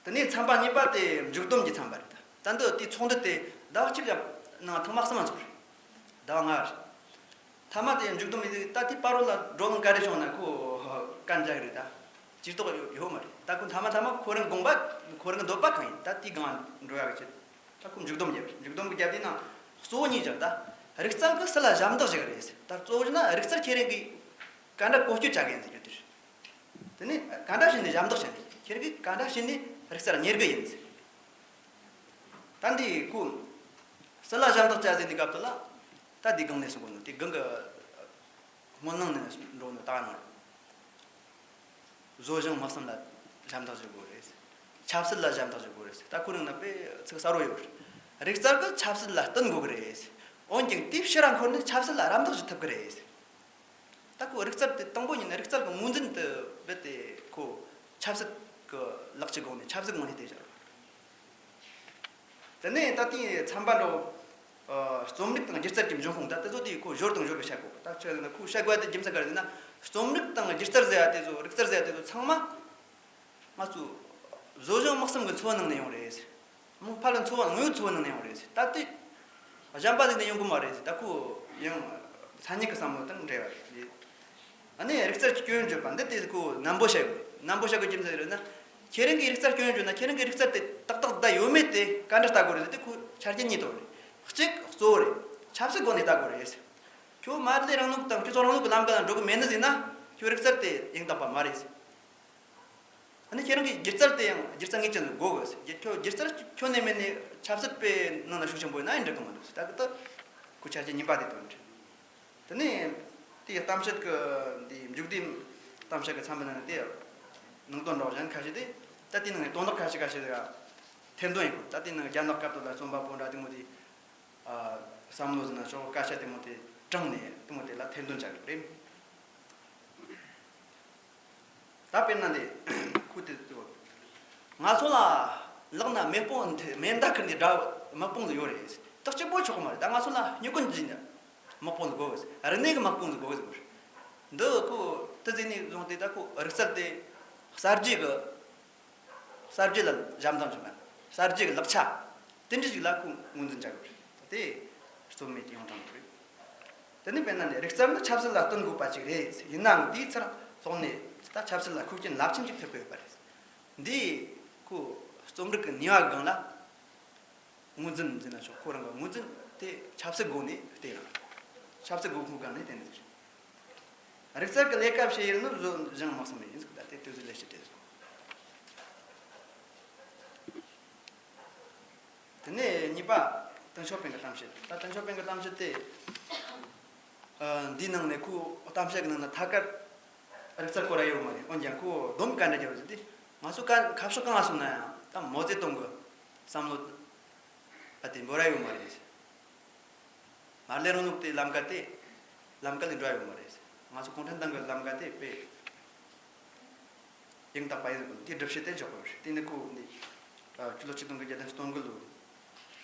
དེ་ནས་ཚན་པ་གཉིས་པ་དེ་མཇུག་སྡོམ་གྱི་ཚན་པ་རེད། ད་འདི་དེའི་ཚོགས་འདུ་དེ་ཟླ་བ་གཅིག་ལ་ནང་ཐེངས་མ་གསུམ་མ་འཚོགས་རེད། ཟླ་བ་ལྔ་རེད། མཐའ་མ་དེ་མཇུག་སྡོམ་ཡིན་ད་དེའི་བར་རོ་ལ་བགྲོ་གླེང་ག་རེ་བྱུང་ན་ཁོ་གན་རྒྱག་གི་རེད་ད། ཇུས་གཏོགས་ཡོད་ཡོད་མ་རེད། ད་ཁོ་མཐའ་མ་མཐའ་མ་ཁོ་རང་དགོངས་པ་ཁོ་རང་གི་འདོད་པ་གང་ཡིན་ད་དེའི་སྒང་འགྲོ་ཡག་གི་ཆེད་ད་ཁོ་མཇུག་སྡོམ་བརྒྱབ་རེད། མཇུག་སྡོམ་གི་རྒྱབ་དེའི་ནང་གཙོ་བོ་གཉིས་བཞག་ད་རིག་རྩལ་གི་སུ་ལ་ཞབས་འདེགས་ཞུ་གི་རེད་ཟེར། ད་གཙོ་བོ་བཞག་ན་རིག་རྩལ་ཁྱེད་རང་གིས་ག་འདྲ་བཀོལ་སྤྱོད་བྱ་གི་ཡིན་ཟེར་རྒྱུ་དེ་རེད། དེ་ནས་ག་འདྲ་བྱས་ནས་ཞབས་འདེགས་བྱ་ནས་ཁྱེད་ཀྱིས་ག་འདྲ་བྱས་ནས་རིག་རྩལ་གཉེར་གི་ཡིན་ཟེར། ད་འདི་ཁོ་སུ་ལ་ཞབས་འདེགས་བྱ་ཟེར་ནས་སྐབས་དུ་ལ་ད་འདི་སྒང་ནས་གསུང་གོ་ནོ་དེ་སྒང་གི་སྨོན་ལམ་ནས་འགྲོ་ནོ་ད་ནང་བཟོ་སྦྱང་དམག་གསུམ་ལ་ཞབས་འདེགས་ཞུ་དགོས་རེད། ཆབ་སྲིད་ལ་ཞབས་འདེགས་ཞུ་དགོས་རེད། ད་ཁོ་རང་ནང་པའི་ཚིག་གསར་བོ་ཡོད་རེད། རིག་རྩལ་གྱིས་ཆབ་སྲིད་ལ་བསྟུན་དགོས་གི་རེད། འོན་ཀྱང་དེའི་ཕྱིར་ར་འཁོར་ནས་ཆབ་སྲིད་ལ་རམ་འདེགས་ཞུ་ཐུབ་གི་རེད། ད་ཁོ་རིག་རྩལ་དེ་དང་པོ་ཉིད་ནས་རིག་རྩལ་གྱི་ངོས་འཛིན་དུ་རྦད་དེ་ཁོ་ཆབ་སྲིད་ཀྱི་ལག་ཆའི་སྒོ་ནས་ཆབ་སྲིད་ངོས་ནས་བལྟས་བཞག་དེ་ནས་ད་ལྟའི་ཚན་པ་འདྲ་བོ། ཨ། རྩོམ་རིག་དང་སྒྱུ་རྩལ་གྱི་འབྱུང་ཁུངས་ད་དེ་ཚོ་དེ་ཁོ་ཞོར་དང་ཞོར་གྱི་བཤད་དགོས། ད་ཆི་ཟེར་ན་ཁོ་བཤད་དགོས་ཡ་དེ་རྒྱུ་མཚན་ག་རེ་ཟེར་ན། རྩོམ་རིག་དང་སྒྱུ་རྩལ་ཟེར་ཡ་དེ་ཚོ་རིག་རྩལ་ཟེར་ཡ་དེ་ཚོ་ཚང་མ་ང་ཚོ་བཟོ་སྦྱོང་དམག་གསུམ་གྱི་འཚོ་བའི་ནང་ནས་ཡོང་རེད། མོ་ཕར་ལ་འཚོ་བ་དངོས་ཡོད་འཚོ་བའི་ནང་ནས་ཡོང་རེད། ད་དེ་གཞན་པ་ཟིག་ནས་ཡོང་གི་མ་རེད། ད་ཁོ་ཡང་མཚན་ཉིད་ཀྱི་བསམ་བློ་དང་འབྲེལ་བ་རེད། ཨ་ནི་རིག་རྩལ་གྱི་སྐྱོན་བརྗོད་པ་འདི་དེ་ཁོ་ནན་པོ་བཤད་ཡོད་རེད། ནན་པོ་བཤད་དགོས་རྒྱུ་མཚན་རེད་ན། ཁྱེད་རང་གིས་རིག་རྩལ་སྐྱོན་བརྗོད་ན་ཁྱེད་རང་གིས་རིག་རྩལ་དེ་ཏག་ཏག་བསྡད་ཡོད་མེད་དེ་ག་འདྲ་ལྟ་དགོས་རེད་ཟེར་དུས་ཁོ་ཆ་རྐྱེན་གཉིས་ཐོག་རེད། གཅིག་གཙོ་བོ་རེད། ཆབ་སྲིད་སྒོ་ནས་ལྟ་དགོས་རེད། ཁྱོད་མར་ལེ་རིང་ལུགས་དང་སྤྱི་ཚོགས་རིང་ལུགས་ཀྱི་ལམ་ཁ་ལ་འགྲོ་གི་མེད་ནི་ཟིག་ན་ཁྱོད་རིག་རྩལ་དེ་ཡང་དག་པ་མ་རེད། ཨ་ནི་ཁྱེད་རང་གིས་སྒྱུ་རྩལ་དེ་ཡང་སྒྱུ་རྩལ་ངེས་ཅན་ཟིག་དགོས་གི་ཟེར། ཁྱོད་སྒྱུ་རྩལ་ཁྱོན་ནས་མེད་ནས་ཆབ་སྲིད་པའི་ནང་ན་ཤུགས་ཆེན་པོ་ཡིན་ན་ཡང་འགྲིག་གི་མི་འདུག་ཟེར། ད་གི་ད་ཁོ་ཆ་རྐྱེན་གཉིས་པ་དེ་དོན་རེད། དེ་ནས་དེའི་གཏམ་བཤད་ཀྱི་འདིའི་མཇུག་བསྡུའི་གཏམ་བཤད་ཀྱི་མཚམས་པའི་ནང་ནས་དེ་ནང་དོན་འདྲ་བོ་གཞན་ཁ་ཤས་དེ་ད་དེའི་ནང་ནས་དོན་དག་ཁ་ཤས་ཁ་ཤས་ཟིག་ཐེར་འདོན་ཡིན་དགོས། ད་དེའི་ནང་རྒྱ་ནག་སྐབས་དུ་ལ་རྩོམ་པ་པོ་འདྲ་དེ་མོ་དེ་ཨ་བསམ་བློ་ཟིན་ན་ཆོག་སྐད་ཆ་དེ་མོ་དེ་དྲངས་ནས་དེ་མོ་དེ་ལ་ཐེར་འདོན་བྱ་དགོས་རེད། ད་དཔེར་ན་འདི་ཁུ་དེ་ཚོ་ང་ཚོ་ལ་ལག་ན་མེ་སྤོང་མེ་མདའ་ཁུར་ནས་དགྲ་དམག་དཔུང་ཟིག་ཡོད་རེད། ད་གཅིག་པོ་ཆོག་གི་མ་རེད། ད་ང་ཚོ་ལ་སྨྱུ་གུ་འཛིན་དམག་དཔུང་ཟིག་དགོས་གི། རིག་གནས་ཀྱི་དམག་དཔུང་ཟིག་དགོས་གི་ཟེར་གི་རེད། འདི་ཁུ་དེ་ཟིག་ནས་བཟུང་སྟེ་ད་ཁུ་རིག་རྩལ་དེ་གསར་བརྗེ་གི་གསར་བརྗེ་ལ་ཞབས་འདེགས་ཞུ་མཁན། གསར་བརྗེ་གི་ལག་ཆ་དེ་འདྲ་ཞིག་ལ་ཁོ་ངོས་འཛིན་བྱ་དགོས་རེད་དེ། དོན་མེད་ཀྱི་ཡོང་དྲགས་འདུག་རེད། དེ་ནས་དཔེར་ན་ནི་རིག་རྩལ་ནི་ཆབ་སྲིད་ལ་བསྟུན་དགོས་པ་ཅིག་རེད། ཡིན་ནའང་དེའི་ཚུར་ལྷག་ནས་ད་ཆབ་སྲིད་ལ་ཤུགས་རྐྱེན་རླབས་ཆེན་ཅིག་ཐེབས་ཀྱི་ཡོད་པ་རེད། འདི་ཁོ་རྩོམ་རིག་གི་ནུས་པ་སྒང་ལ་ངོས་འཛིན་ཟེར་ན་ཆོག་ཁོ་རང་གི་ངོས་འཛིན་དེ་ཆབ་སྲིད་སྒོ་ནས་བལྟས་རང་། ཆབ་སྲིད་དགོས་མཁོ་སྒང་ནས་བལྟས་ནས་ཟེར། རིག་རྩལ་གྱི་ལས་ཀ་བྱེད་ཡུལ་ནི་བཟོ་སྦྱང་མ་བསམ་པ་ཡིན་ཟེར། ད་དེ་དུས་ཚོད་ལས་བྱེད་དེ་ཟེར། དེ་ནས་གཉིས་པ། ཏེང་ཞའོ་ཕིང་གི་གཏམ་བཤད། ད་ཏེང་ཞའོ་ཕིང་གི་གཏམ་བཤད་དེ། ཨ། འདིའི་ནང་ནས་ཁོའི་གཏམ་བཤད་ཀྱི་ནང་ན་ཐད་ཀར་རིག་རྩལ་སྐོར་ར་ཡོད་མ་རེད། འོན་ཀྱང་ཁོ་སྡོམ་ག་འདྲ་རྒྱབ་ཟེར་དུས། ང་ཚོ་ཁ་ཁ་ཕྱོགས་གང་ལ་སོང་ན་ཡང་ད་མའོ་ཙེ་ཏུང་གི་བསམ་བློ་བ་དེ་འབོར་ར་ཡོད་མ་རེད། མར་ལེ་རིང་ལུགས་དེ་ལམ་ཀ་དེ་ལམ་ཀ་ལས་འགྲོ་ཡོད་མ་རེད། ང་ཚོ་གུང་ཁྲན་ཏང་གི་ལམ་ཀ་དེ་དཔེ་ཡང་དག་པ་ཡིན་ཟེར་གི་འདུག་དེའི་སྒྲུབ་བྱེད་དེ་འཇོག་དགོས་རེད། དེ་ནི་ཁོ་འདི་ཆུ་ལོ་ཆིག་སྟོང་དགུ་བརྒྱ་བདུན་ཅུ་དོན་དགུ་ལོ་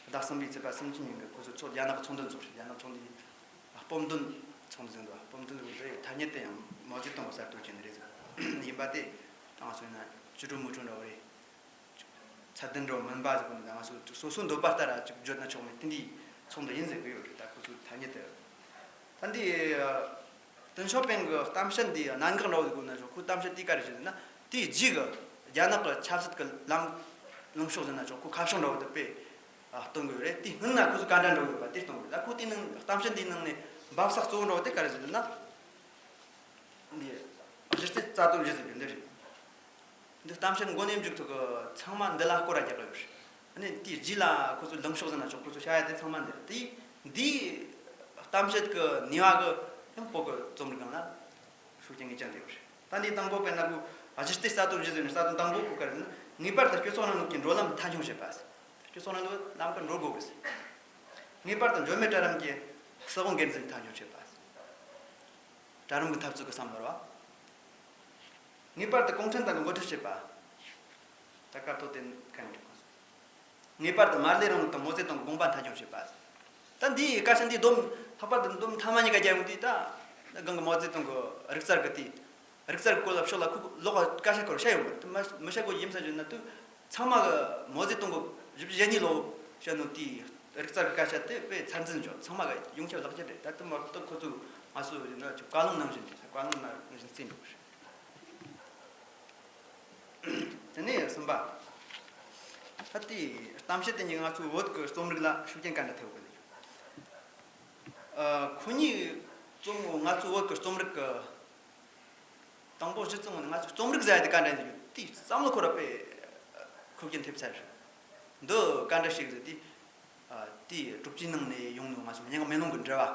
ཟླ་གསུམ་པའི་ཚེས་པ་སུམ་ཅུ་ཉིན་གི་ཁོ་ཚོ་ཚོ་རྒྱ་ནག་གི་ཚོགས་འདུ་ཚོགས་རེད། རྒྱ་ནག་ཚོགས་འདུ་ཡིན། སྤོམ་འདོན་ཚོགས་འདུ་ཟེར་འདུག་སྤོམ་འདོན་ལུགས་དེ་ཐ་སྙད་དེ་ཡང་མའོ་ཙེ་ཏུང་གི་གསར་གཏོད་བྱས་ནི་རེད་ཟེར། ཡིན་པ་དེ་ད་ང་ཚོ་ཡིན་ན་ཅི་འགྲོ་མི་འགྲོ་འདྲ་བོ་རེད། ཚད་ལྡན་འགྲོ་མིན་པ་ཟེར་གོ་ནི། ད་ང་ཚོ་སོ་སོའི་འདོད་པ་ལྟར་ཅིག་བརྗོད་ན་ཆོག་མེད་དེ་འདྲའི་ཚོགས་འདུ་ཡིན་ཟེར་གི་ཡོད་རེད། ད་ཁོ་ཚོའི་ཐ་སྙད་དེ། ད་འདི་ཏེང་ཞའོ་ཕིང་གི་གཏམ་བཤད་འདི་གནད་འགག་འདྲ་བོ་ཟེར་གོ་ན་ཆོག་ཁོའི་གཏམ་བཤད་དེ་ག་རེ་བྱས་ཟེར་ན། དེའི་རྗེས་ཀྱི་རྒྱ་ནག་གི་ཆབ་སྲིད་ཀྱི་ལམ་ལངས་ཕྱོགས་ཟེར་ན་ཆོག་ཁོ་ཁ་ཕྱོགས་འདྲ་བོ་དེ་དཔེ་སྟོན་གི་ཡོད་རེད། དེའི་སྔོན་ན་ཁོ་ཚོ་ག་འདྲ་འགྲོ་ཡོད་པ་དེ་སྟོན་གི་ཡོད། ད་ཁོ་དེའི་ནང་གཏམ་བཤད་འདིའི་ནང་ནས་འབབ་ས་གཙོ་བོ་འདྲ་བོ་དེ་ག་རེ་ཟེར་ན། འདི་གཞི་རྩའི་རྩ་དོན་བཞི་ཟེར་གི་འདི་རེད། འདི་གཏམ་བཤད་མགོ་ནས་མཇུག་ཐོག་གི་ཚང་མ་འདི་ལ་སྐོར་ར་རྒྱག་གི་ཡོད་རེད། ཨ་ནི་དེའི་རྗེས་ལ་ཁོ་ཚོའི་ལངས་ཕྱོགས་ཟེར་ན་ཆོག་ཁོ་ཚོ་བྱ་ཡ་དེ་ཚང་མ་འདི་རེད། དེ་འདིའི་གཏམ་བཤད་ཀྱི་ནུས་པ་གི་ཡང་བོད་ཀྱི་རྩོམ་རིག་སྒང་ལ་ཤུགས་རྐྱེན་ངེས་ཅན་ཐེབས་ཡོད་རེད། ད་འདི་དང་པོ་དཔེར་ན་ཁོ་གཞི་རྩའི་རྩ་དོན་བཞི་ཟེར་ནས་རྩ་དོན་དང་པོ་ཁོ་ག་རེ་ཟེར་ན། ངེས་པར་དུ་སྤྱི་ཚོགས་རིང་ལུགས་ཀྱི་འགྲོ་ལམ་མཐའ་འཁྱོངས་བྱེད་པ། སྤྱི་ཚོགས་རིང་ལུགས་ལམ་ཁ་འགྲོ་དགོས་གི། ངེས་པར་དུ་འབྱོར་མེད་གྲལ་རིམ་གྱི་སྲིད་དབང་སྒེར་འཛིན་མཐའ་འཁྱོངས་བྱེད་པ། གྲལ་རིམ་གྱི་འཐབ་རྩོད་ཀྱི་བསམ་བློ་རེད་བ། ངེས་པར་དུ་གུང་ཁྲན་ཏང་གི་འགོ་ཁྲིད་བྱེད་པ། ད་ཀ་ཐོ་དེ་གན་འགྲིག་གོ། ངེས་པར་དུ་མར་ལེ་རིང་ལུགས་དང་མའོ་ཙེ་ཏུང་གི་དགོངས་པ་མཐའ་འཁྱོངས་བྱེད་པ། ད་འདིའི་སྐད་ཆ་འདི་སྡོམ་ལྷག་པར་དུ་སྡོམ་ཐ་མ་གཉིས་ཀ་རྒྱག་ཡོང་དུས། ད་སྒང་གི་མའོ་ཙེ་ཏུང་གི་རིག་རྩལ་གི་དེ། རིག་རྩལ་གི་སྐོར་ལ་ཕྱོགས་ལ་ཁོ་ལོག་སྐད་ཆ་སྐོར་བཤད་ཡོང་གི་མ་མི་བཤད་གོ་ཡིན་ས་བརྗོད་ན་དུས། ཚང་མ་གི་མའོ་ཙེ་ཏུང་གི་བཞི་བཅུ་ཞེ་གཉིས་ལོ་བཤད་ནོ་དེའི་རིག་རྩལ་གི་སྐད་ཆ་དེ་དཔེ་ཚད་འཛིན་བྱོས། ཚང་མ་གི་ཡོངས་ཁྱབ་ལག་ཁྱེར་རེད། ད་དུ་མ་གཏོགས་ཁོ་ཚོ་ང་ཚོ་ཡིན་ན་ཅིག་བཀའ་ལུང་ནང་བཞིན་རེད། བཀའ་ལུང་ནང་བཞིན་བརྩིས་འགྲོ་གི་རེད། དེ་ནས་གསུམ་པ། ད་ལྟའི་གཏམ་བཤད་དེ་ཉིད་ང་ཚོའི་བོད་ཀྱི་རྩོམ་རིག་ལ་ཤུགས་རྐྱེན་ག་འདྲ་ཐེབས་གི་འདུག་ཨ། ཁོ་གཉིས་རྩོམ་ང་ཚོའི་བོད་ཀྱི་རྩོམ་རིག་གི་དང་པོ་གཞི་རྩའི་ངོས་ནས་ང་ཚོའི་རྩོམ་རིག་ཟེར་ཡ་དེ་ག་འདྲ་ཡིན་དེའི་བསམ་བློ་ཁོ་ར་དཔེ་ཤུགས་རྐྱེན་ཐེབས་ཚར། འདི་ག་འདྲ་ཞིག་ཟེར་དུས། ཨ། དེའི་དྲུག་ཅུའི་ནང་ནས་ཡོང་ནོ་ང་ཚོ་སྙན་ངག་མེ་ལོང་གི་འགྲེལ་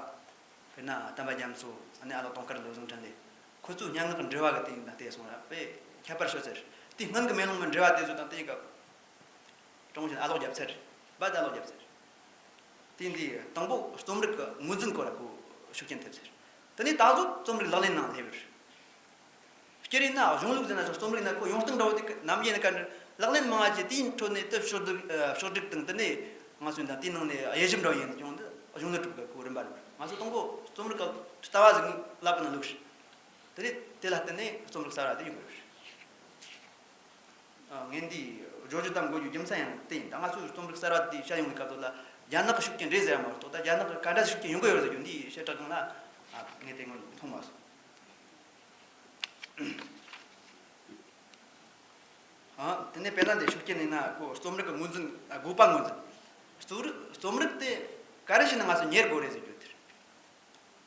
པ། དཔེར་ན་དམ་པ་རྒྱ་མཚོ། ཨ་ནི་ཨ་ལགས་དུང་དཀར། བློ་བཟང་འཕྲིན་ལས། ཁོ་ཚོའི་སྙན་ངག་གི་འགྲེལ་པ་གི་སྟེང་ན་བལྟས་སོང་ར་དཔེ་ཁྱད་པར་ཤོད་ཚར། དེའི་སྔོན་གྱི་མེ་ལོང་གི་འགྲེལ་པ་དེ་ཚོ་དང་དེའི་སྐབས་དྲང་བཞིན་ཨ་ལོག་བརྒྱབ་ཚར། རྦད་དེ་ཨ་ལོག་བརྒྱབ་ཚར། དེ་འདི་དང་པོ་རྩོམ་རིག་གི་ངོས་འཛིན་སྐོར་ལ་ཁོ་ཤུགས་རྐྱེན་ཐེབས་ཚར། དེ་ནས་ད་གཟོད་རྩོམ་རིག་ལག་ལེན་ནང་སླེབས་པར། སྤྱིར་ཡིན་ན་གཞུང་ལུགས་ཟེར་ན་ཆོག་རྩོམ་རིག་ན་ཁོ་ཡོང་སྟངས་འདྲ་བོ་དེ་ནམ་རྒྱུན་ནས་ག་འདྲ་ལག་ལེན་མང་བ་བྱས། དེའི་ཁྲོད་ནས་དེ་ཕྱོགས་སྒྲིག་ཨ། ཕྱོགས་སྒྲིག་དང་དེ་ནས་ང་ཚོས་ད་དེའི་ནང་ནས་དབྱེ་ཞིབ་འདྲ་བོ་ཡིན་ཀྱང་། འདི་གཞུང་ལུགས་གྲུབ་ཀྱི་ཁོ་རིམ་པ་རེད། ང་ཚོ་དང་པོ་རྩོམ་རིག་གི་ལྟ་བ་ཟིག་བསླབ་པ་ན་ལུགས་རེད། དེ་ནས་དེ་ལ་བརྟེན་ནས་རྩོམ་རིག་གསར་བ་དེ་ཡོང་གི་རེད། ཨ། ངས་འདི་བརྗོད་རྒྱུ་དང་འགོད་རྒྱུ་རྒྱུ་མཚན་ཡང་དེ་ཡིན། ད་ང་ཚོའི་རྩོམ་རིག་གསར་བ་འདི་བཤད་ཡོང་བའི་སྐབས་སུ་ལ་རྒྱ་ནག་གི་ཤུགས་རྐྱེན་རེད་ཟེར་ཡ་མ་གཏོགས། ད་རྒྱ་ནག་གི་ག་འདྲ་ཤུགས་རྐྱེན་ཡོང་གི་ཡོད་ཟེར་རྒྱུ་འདི་བཤད་གྲྭ་སྒང་ལ། ཨ། ངས་དེ་སྔོན་མཐོང་མ་སོང་། ཨ། དེ་ནས་དཔེར་ན་འདི་ཤུགས་རྐྱེན་ཡིན་ན་ཁོ་རྩོམ་རིག་གི་ངོས་འཛིན། ཨ། དགོས་པ་ངོས་འཛིན། རྩོམ་རིག་རྩོམ་རིག་དེ་ག་རེ་བྱས་ན་ང་ཚོ་གཉེར་དགོས་རེད་ཟེར་རྒྱུ་དེ་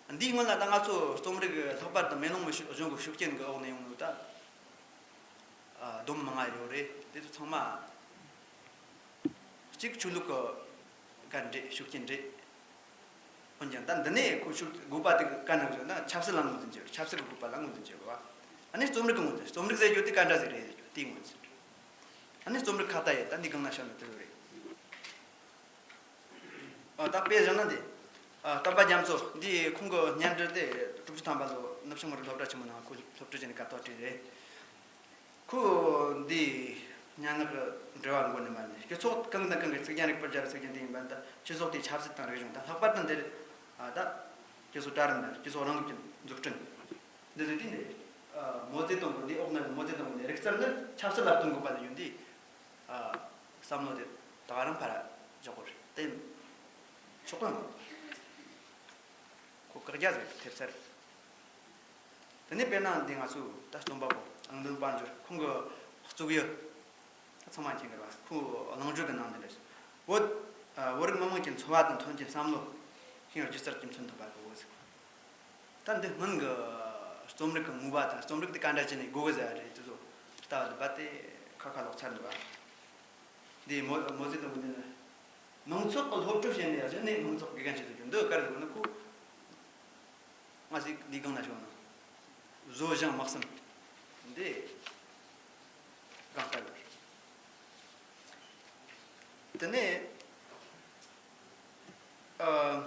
རེད། འདིའི་སྔོན་ལ་ད་ང་ཚོ་རྩོམ་རིག་ལྷག་པར་དུ་མེ་ལོང་མི་ཤུ་གཞུང་གི་ཤུགས་རྐྱེན་གྱི་འོག་ནས་ཡོང་ནོ་ད། ཨ། སྡོམ་མང་ང་ཡོད་རེད། དེ་ཚོ་ཚང་མ་གཅིག་ཆོས་ལུགས་ཀྱི་ག་འདྲ་ཤུགས་རྐྱེན་རེད། འོན་ཀྱང་ད་འདི་ནས་ཁོ་ཤུགས་དགོས་པ་དེ་ག་འདྲ་ཟེར་ན་ཆབ་སྲིད་ལ་ངོས་འཛིན་བྱེད། ཆབ་སྲིད་ཀྱི་དགོས་པ་ལ་ངོས་འཛིན་བྱེད་དགོས་པ། ཨ་ནི་རྩོམ་རིག་གི་ངོས་འཛིན། རྩོམ་རིག་ཟེར་རྒྱུ་དེ་ག་འདྲ་ཟིག་རེད་ཟེར་རྒྱུ་དེའི་ངོས་འཛིན། ཨ་ནི་རྩོམ་རིག་ཁ་ཏ་ཡེ་ད་འདི་སྒང་ན་བཤད་ན་དེ་རེད། ཨ། ད་དཔེ་བཞག་ན་འདི། ཨ། དམ་པ་རྒྱ་མཚོ་འདི་ཁོང་གི་སྙན་འགྲེལ་དེ་དྲུག་ཅུ་ཐམ་པ་ལོ་ནུབ་བྱང་མི་རིགས་སློབ་གྲྭ་ཆེན་མོ་ནང་ཁོ་སློབ་ཁྲིད་བྱས་ནས་སྐབས་ཐོག་བྲིས་རེད། ཁོ་འདི་སྙན་ངག་གི་འགྲེལ་པ་འགོད་ནས་མ་ནི་སྤྱི་ཚོགས་གང་དང་གང་གི་ཚིག་རྒྱན་རིག་པར་སྦྱར་བའི་ཚིག་རྒྱན་དེ་ཡིན་པ་འདི་སྤྱི་ཚོགས་དེའི་ཆབ་སྲིད་དང་རིག་གཞུང་དང་། ལྷག་པར་དུ་འདིར། ཨ། ད་སྤྱི་ཚོགས་གྲལ་རིམ་དང་སྤྱི་ཚོགས་རིང་ལུགས་ཀྱི་འཛུགས་སྐྲུན། འདི་ཚོ་དེ་འདྲ། ཨ། མའོ་ཙེ་ཏུང་གི་འདི་འོག་ན་མའོ་ཙེ་ཏུང་གི་འདི་རིག་རྩལ་ནི་ཆབ་སྲིད་ལ་བསྟུན་དགོས་པ་ལ་ཡོད་འདི། ཨ། བསམ་བློ་དེ་ད་ག་རང་ཕར་འཇོག་དགོས་རེད། དེ་ཆོག་གི་མ། བཀག་རྒྱ་ཟེར་ཐེབས་ཚར། དེ་ནས་དཔེར་ན་འདི་ང་ཚོའི་ད་རྩོམ་པ་པོ་ཨང་དོན་དཔལ་འབྱོར་ཁོང་གི་གཙུག་ཡུ་ད་ཚང་མ་མཁྱེན་གི་རེད་བ། ཁོའི་གླེང་བརྗོད་ཀྱི་ནང་འདི་འདྲ་ཞིག་བོད་ཨ་བོད་རིགས་མི་དམངས་ཀྱི་འཚོ་བ་དང་ཐོན་སྐྱེད་བསམ་བློ་ཤིང་སྒྱུ་རྩལ་གྱི་མཚོན་ཐུབ་པ་དགོས་ཟེར། ད་འདི་སྔོན་གྱི་རྩོམ་རིག་གི་ངོ་བོ་དང་རྩོམ་རིག་དེ་ག་འདྲ་བྱས་ནས་དགོས་གི་ཟེར་བ་རེད། དེ་ཚོ་ལྟ་བ་དེ་བ་དེ་ཁ་ཁ་ལོག་ཚར་འདུག་བ། འདི་མོ་མོ་ཙེ་ཏུང་གི་འདི་ནི་མང་ཚོགས་ཀྱི་སློབ་ཕྲུག་བྱས་ནས་གཞི་ནས་མང་ཚོགས་དགེ་རྒན་བྱེད་དུ་འགྱུར་འདི་ག་རེ་དགོས་ན། ཁོ་ང་ཞིག་འདི་སྒང་ན་ཞོག་ན་བཟོ་ཞིང་དམག་གསུམ་འདི་གང་ལྟར་དེ་ནས། ཨ།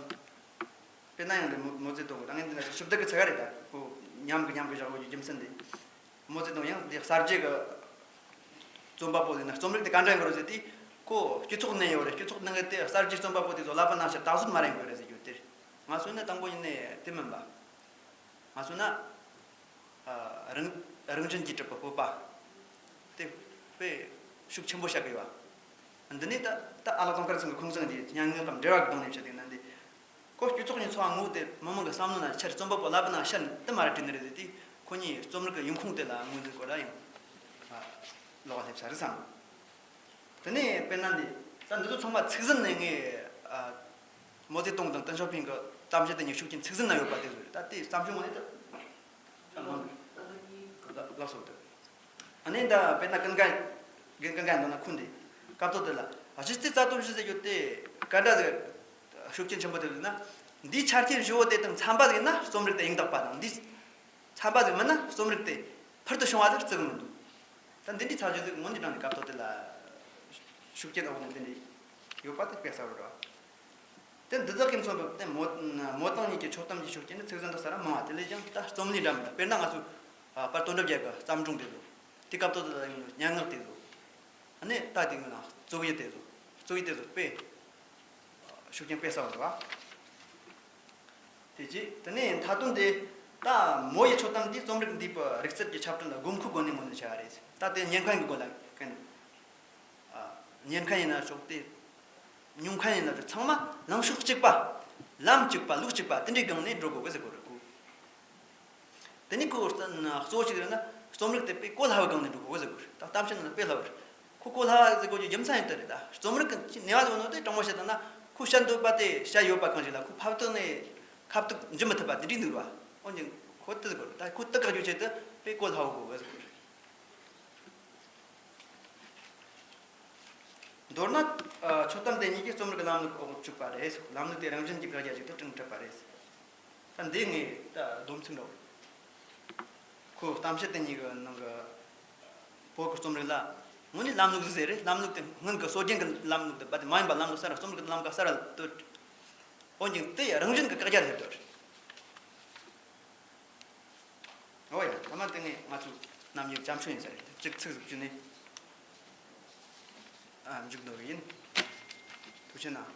དཔེར་ན་ཡང་འདི་མོ་མོ་ཙེ་ཏུང་ད་ངས་འདི་ན་ཞིབ་བརྡར་གྱི་ཚད་ག་རེད། ད་ཁོ་ཉམས་ཀྱི་ཉམས་ཀྱི་བཞག་དགོས་རྒྱུ་རྒྱུ་མཚན་འདི། མོ་ཙེ་ཏུང་ཡང་འདི་གསར་བརྗེ་གི་རྩོམ་པ་པོ་ཡིན་ན་རྩོམ་རིག་དེ་ག་འདྲ་ཡིན་དགོས་རེད་ཟེར་དུས། ཁོ་སྤྱི་ཚོགས་ནས་ཡོད་རེད། སྤྱི་ཚོགས་ནང་གི་དེ་གསར་བརྗེ་རྩོམ་པ་པོ་དེ་ཚོ་ལག་པ་ནང་བཞིན་དག་སོད་མ་རེད་དགོས་རེད་ཟེར་རྒྱུ་དེ་རེད། ང་ཚོ་ནི་དང་པོ་ཡིན་ནས་དེ་མིན་པ། ང་ཚོ་ན། ཨ། རང་རང་བཞིན་གྱིས་གྲུབ་པའི་སྤོབས་པ། དེ་དཔེ་ཤུགས་ཆེན་པོ་བཤད་གི་ཡོད། འདི་ནས་ད་ད་ཨ་ལགས་དུང་དཀར་ཚང་གི་ཁུངས་བཙན་འདི་སྙན་ངག་དང་འབྲེལ་བ་གི་སྒང་ནས་བཤད་དེ་ན་འདི། ཁོ་སྤྱི་ཚོགས་ཀྱི་འཚོ་བ་ངོ་བོ་དེ་མི་མང་གི་བསམ་བློ་ན་ཆར་རྩོམ་པ་པོ་ལག་པ་ན་ཤར་དུ་མ་རེད་བྲིས་ནི་རེད་ཟེར་དུས། ཁོ་གཉིས་རྩོམ་རིག་གི་ཡོང་ཁུངས་དེ་ལ་ངོས་འཛིན་དགོས་ར་ཡང་ལོག་སླེབས་ས་རེད་བསམ། དེ་ནས་དཔེར་ན་འདི་ད་འདི་ཚོ་ཚང་མ་ཚིག་ཟིན་ནས་ངས། ཨ། མའོ་ཙེ་ཏུང་དང་ཏེང་ཞའོ་ཕིང་གི་གཏམ་བཤད་དེ་གཉིས་ཤུགས་རྐྱེན་ཚིག་ཟིན་ན་ཡོད་པ་དེ་ཚོ་རེད། ད་དེ་བསམ་བྱུང་ངོ་ནས་ད་ལ་ལགས་སོ། དེ་ཨ་ནི་ད་དཔེར་ན་ཀུན་དགའ་ཀུན་དགའ་འདོན་ན་ཁུངས་འདི་སྐབས་ཐོག་དེ་ལ་གཞི་རྩའི་རྩ་དོན་ཞུ་ཟེར་རྒྱུ་དེ་ག་འདྲ་ཟིག་ཤུགས་རྐྱེན་ཆེན་པོ་དེ་ལ་ན། འདིའི་ཆ་རྐྱེན་བཞི་བོ་དེ་དང་འཚམ་པ་ཟིག་ཡིན་ན་རྩོམ་རིག་དེ་ཡང་དག་པ་དང་། འདི་འཚམ་པ་ཟིག་མིན་ན་རྩོམ་རིག་དེ་ཕུལ་དུ་བྱུང་བ་ཟིག་བརྩི་གི་མི་འདུག་ད་འདི་འདྲའི་ཚ་གཞི་ཟིག་ངོ་འདི་དྲངས་ནས་སྐབས་ཐོག་དེ་ལ་ཤུགས་རྐྱེན་འོག་ནས་འདི་འདྲའི་ཡོད་པ་དེ་དཔེ་གསལ་བོ་རེད་བ། དེ་འདི་དག་གིས་མཚོན་པའི་དེ་མོ་མོ་ཏང་གཉིས་ཀྱི་ཆོད་གཏམ་གྱི་ཤུགས་རྐྱེན་ནི་ཚིག་ཟིན་དུ་ས་ར་མང་བ། དེ་ལས་ཀྱང་ད་རྩོམ་ལུས་འདྲ་མི་འདྲ། དཔེར་ན་ང་ཚོས་ཨ་པར་དོན་གྲུབ་རྒྱལ་གྱི་བརྩམས་སྒྲུང་དེ་ཚོ། དེ་སྐབས་ཐོག་དེ་ལ་ཡོང་ནོ་སྙན་ངག་དེ་ཚོ། ཨ་ནི་ད་དེ་ངོས་ན་རྩོམ་ཡིག་དེ་ཚོ། རྩོམ་ཡིག་དེ་ཚོ་དཔེ་ཤུགས་རྐྱེན་དཔེ་གསལ་བོ་འདུག་བ། དེ་རྗེས་དེ་ནས་མཐའ་དོན་དེ། ད་མོ་ཡི་ཆོད་གཏམ་འདིས་རྩོམ་རིག་འདུས་པའི་རིག་རྩལ་གྱི་ཁྱབ་ཁྲལ་ལ་དགོས་མཁོའི་སྒོ་ནས་ངོས་འཛིན་བྱ་བ་རེད། ད་དེ་ཉན་མཁན་གྱི་སྒོ་ལ་གན། ཨ། ཉན་མཁན་ཡིན་ན་ཆོག་སྟེ། མྱོང་མཁན་ཡིན་ན་ཆོག་ཚང་མ་ལངས་ཕྱོགས་གཅིག་པ། ལམ་གཅིག་པ། ལུགས་གཅིག་པ་དེ་འདྲའི་སྒང་ནས་འགྲོ་དགོས་གི་ཟེར་གོ་རེད་གོ། དེ་ནས་ཁོ་གཙོ་བོ་གཅིག་རེད་ན་རྩོམ་རིག་དེ་དཔེ་གོ་སླ་བའི་སྒང་ནས་འགྲོ་དགོས་གི་ཟེར་གོ་རེད། ད་གཏམ་བཤད་ནང་ལ་དཔེ་སླ་བ་རེད། ཁོ་གོ་སླ་བ་ཟེར་དགོས་རྒྱུ་རྒྱུ་མཚན་ཡིན་དེ་རེད། ད་རྩོམ་རིག་གི་ནུས་པ་ཟེར་ནོ་དེ་དྲང་མོ་བཤད་ན་ཁོ་བཤད་འདོད་པ་དེ་བཤད་ཡོད་པ་གང་ཞིག་ལ་ཁོ་ཕབ་སྟེགས་ནས་ཁ་ཐུག་འཇུ་མི་ཐུབ་པ་དེ་འདྲའི་འདུག་ར། འོན་ཀྱང་ཁོ་དེ་ཟེར་གོ་རེད། ད་ཁོ་དེ་བཀག་རྒྱུའི་ཆེད་དུ་དཔེ་གོ་སླ་བོ་དགོས་གི་ཟེར་གོ་རེད། མདོར་ན། ཨ། ཆོད་གཏམ་དེ་གཉིས་ཀྱིས་རྩོམ་རིག་གི་ལམ་ལུགས་འོག་བཅུག་པ་རེད། ལམ་ལུགས་དེ་རང་བཞིན་གྱིས་བཀག་རྒྱ་ཞིག་ཏུ་བསྐྲུན་ཐུབ་པ་རེད། ད་འདི་ངས་ད་སྡོམ་ཚིག་འདྲ་བོ། ཁོའི་གཏམ་བཤད་དེ་གཉིས་ཀྱི་ནང་གི་བོད་ཀྱི་རྩོམ་རིག་ལ་དངོས་གནས་ལམ་ལུགས་ཟིག་རེད། ལམ་ལུགས་དེ་སྔོན་གྱི་སྲོལ་རྒྱུན་གྱི་ལམ་ལུགས་དེ་རྦད་དེ་མ་ཡིན་པ་ལམ་ལུགས་གསར་ར། རྩོམ་རིག་གི་ལམ་ཁ་གསར་ར་བཏོད། འོན་ཀྱང་དེ་རང་བཞིན་གྱིས་བཀག་རྒྱ་སླེབས་འདུག་རེད། འོ་ཡ། ཐ་མ་དེ་ངས་ང་ཚོའི་རྣམ་དབྱེ་བརྒྱ་མཚོ་ཡིན་ས་རེད། གཅིག་ཚིག་ཟིག་བརྒྱུད་ནས། ཨ། མཇུག་བསྡུ་གི་ཡིན། ཐུགས་རྗེ་གནང་།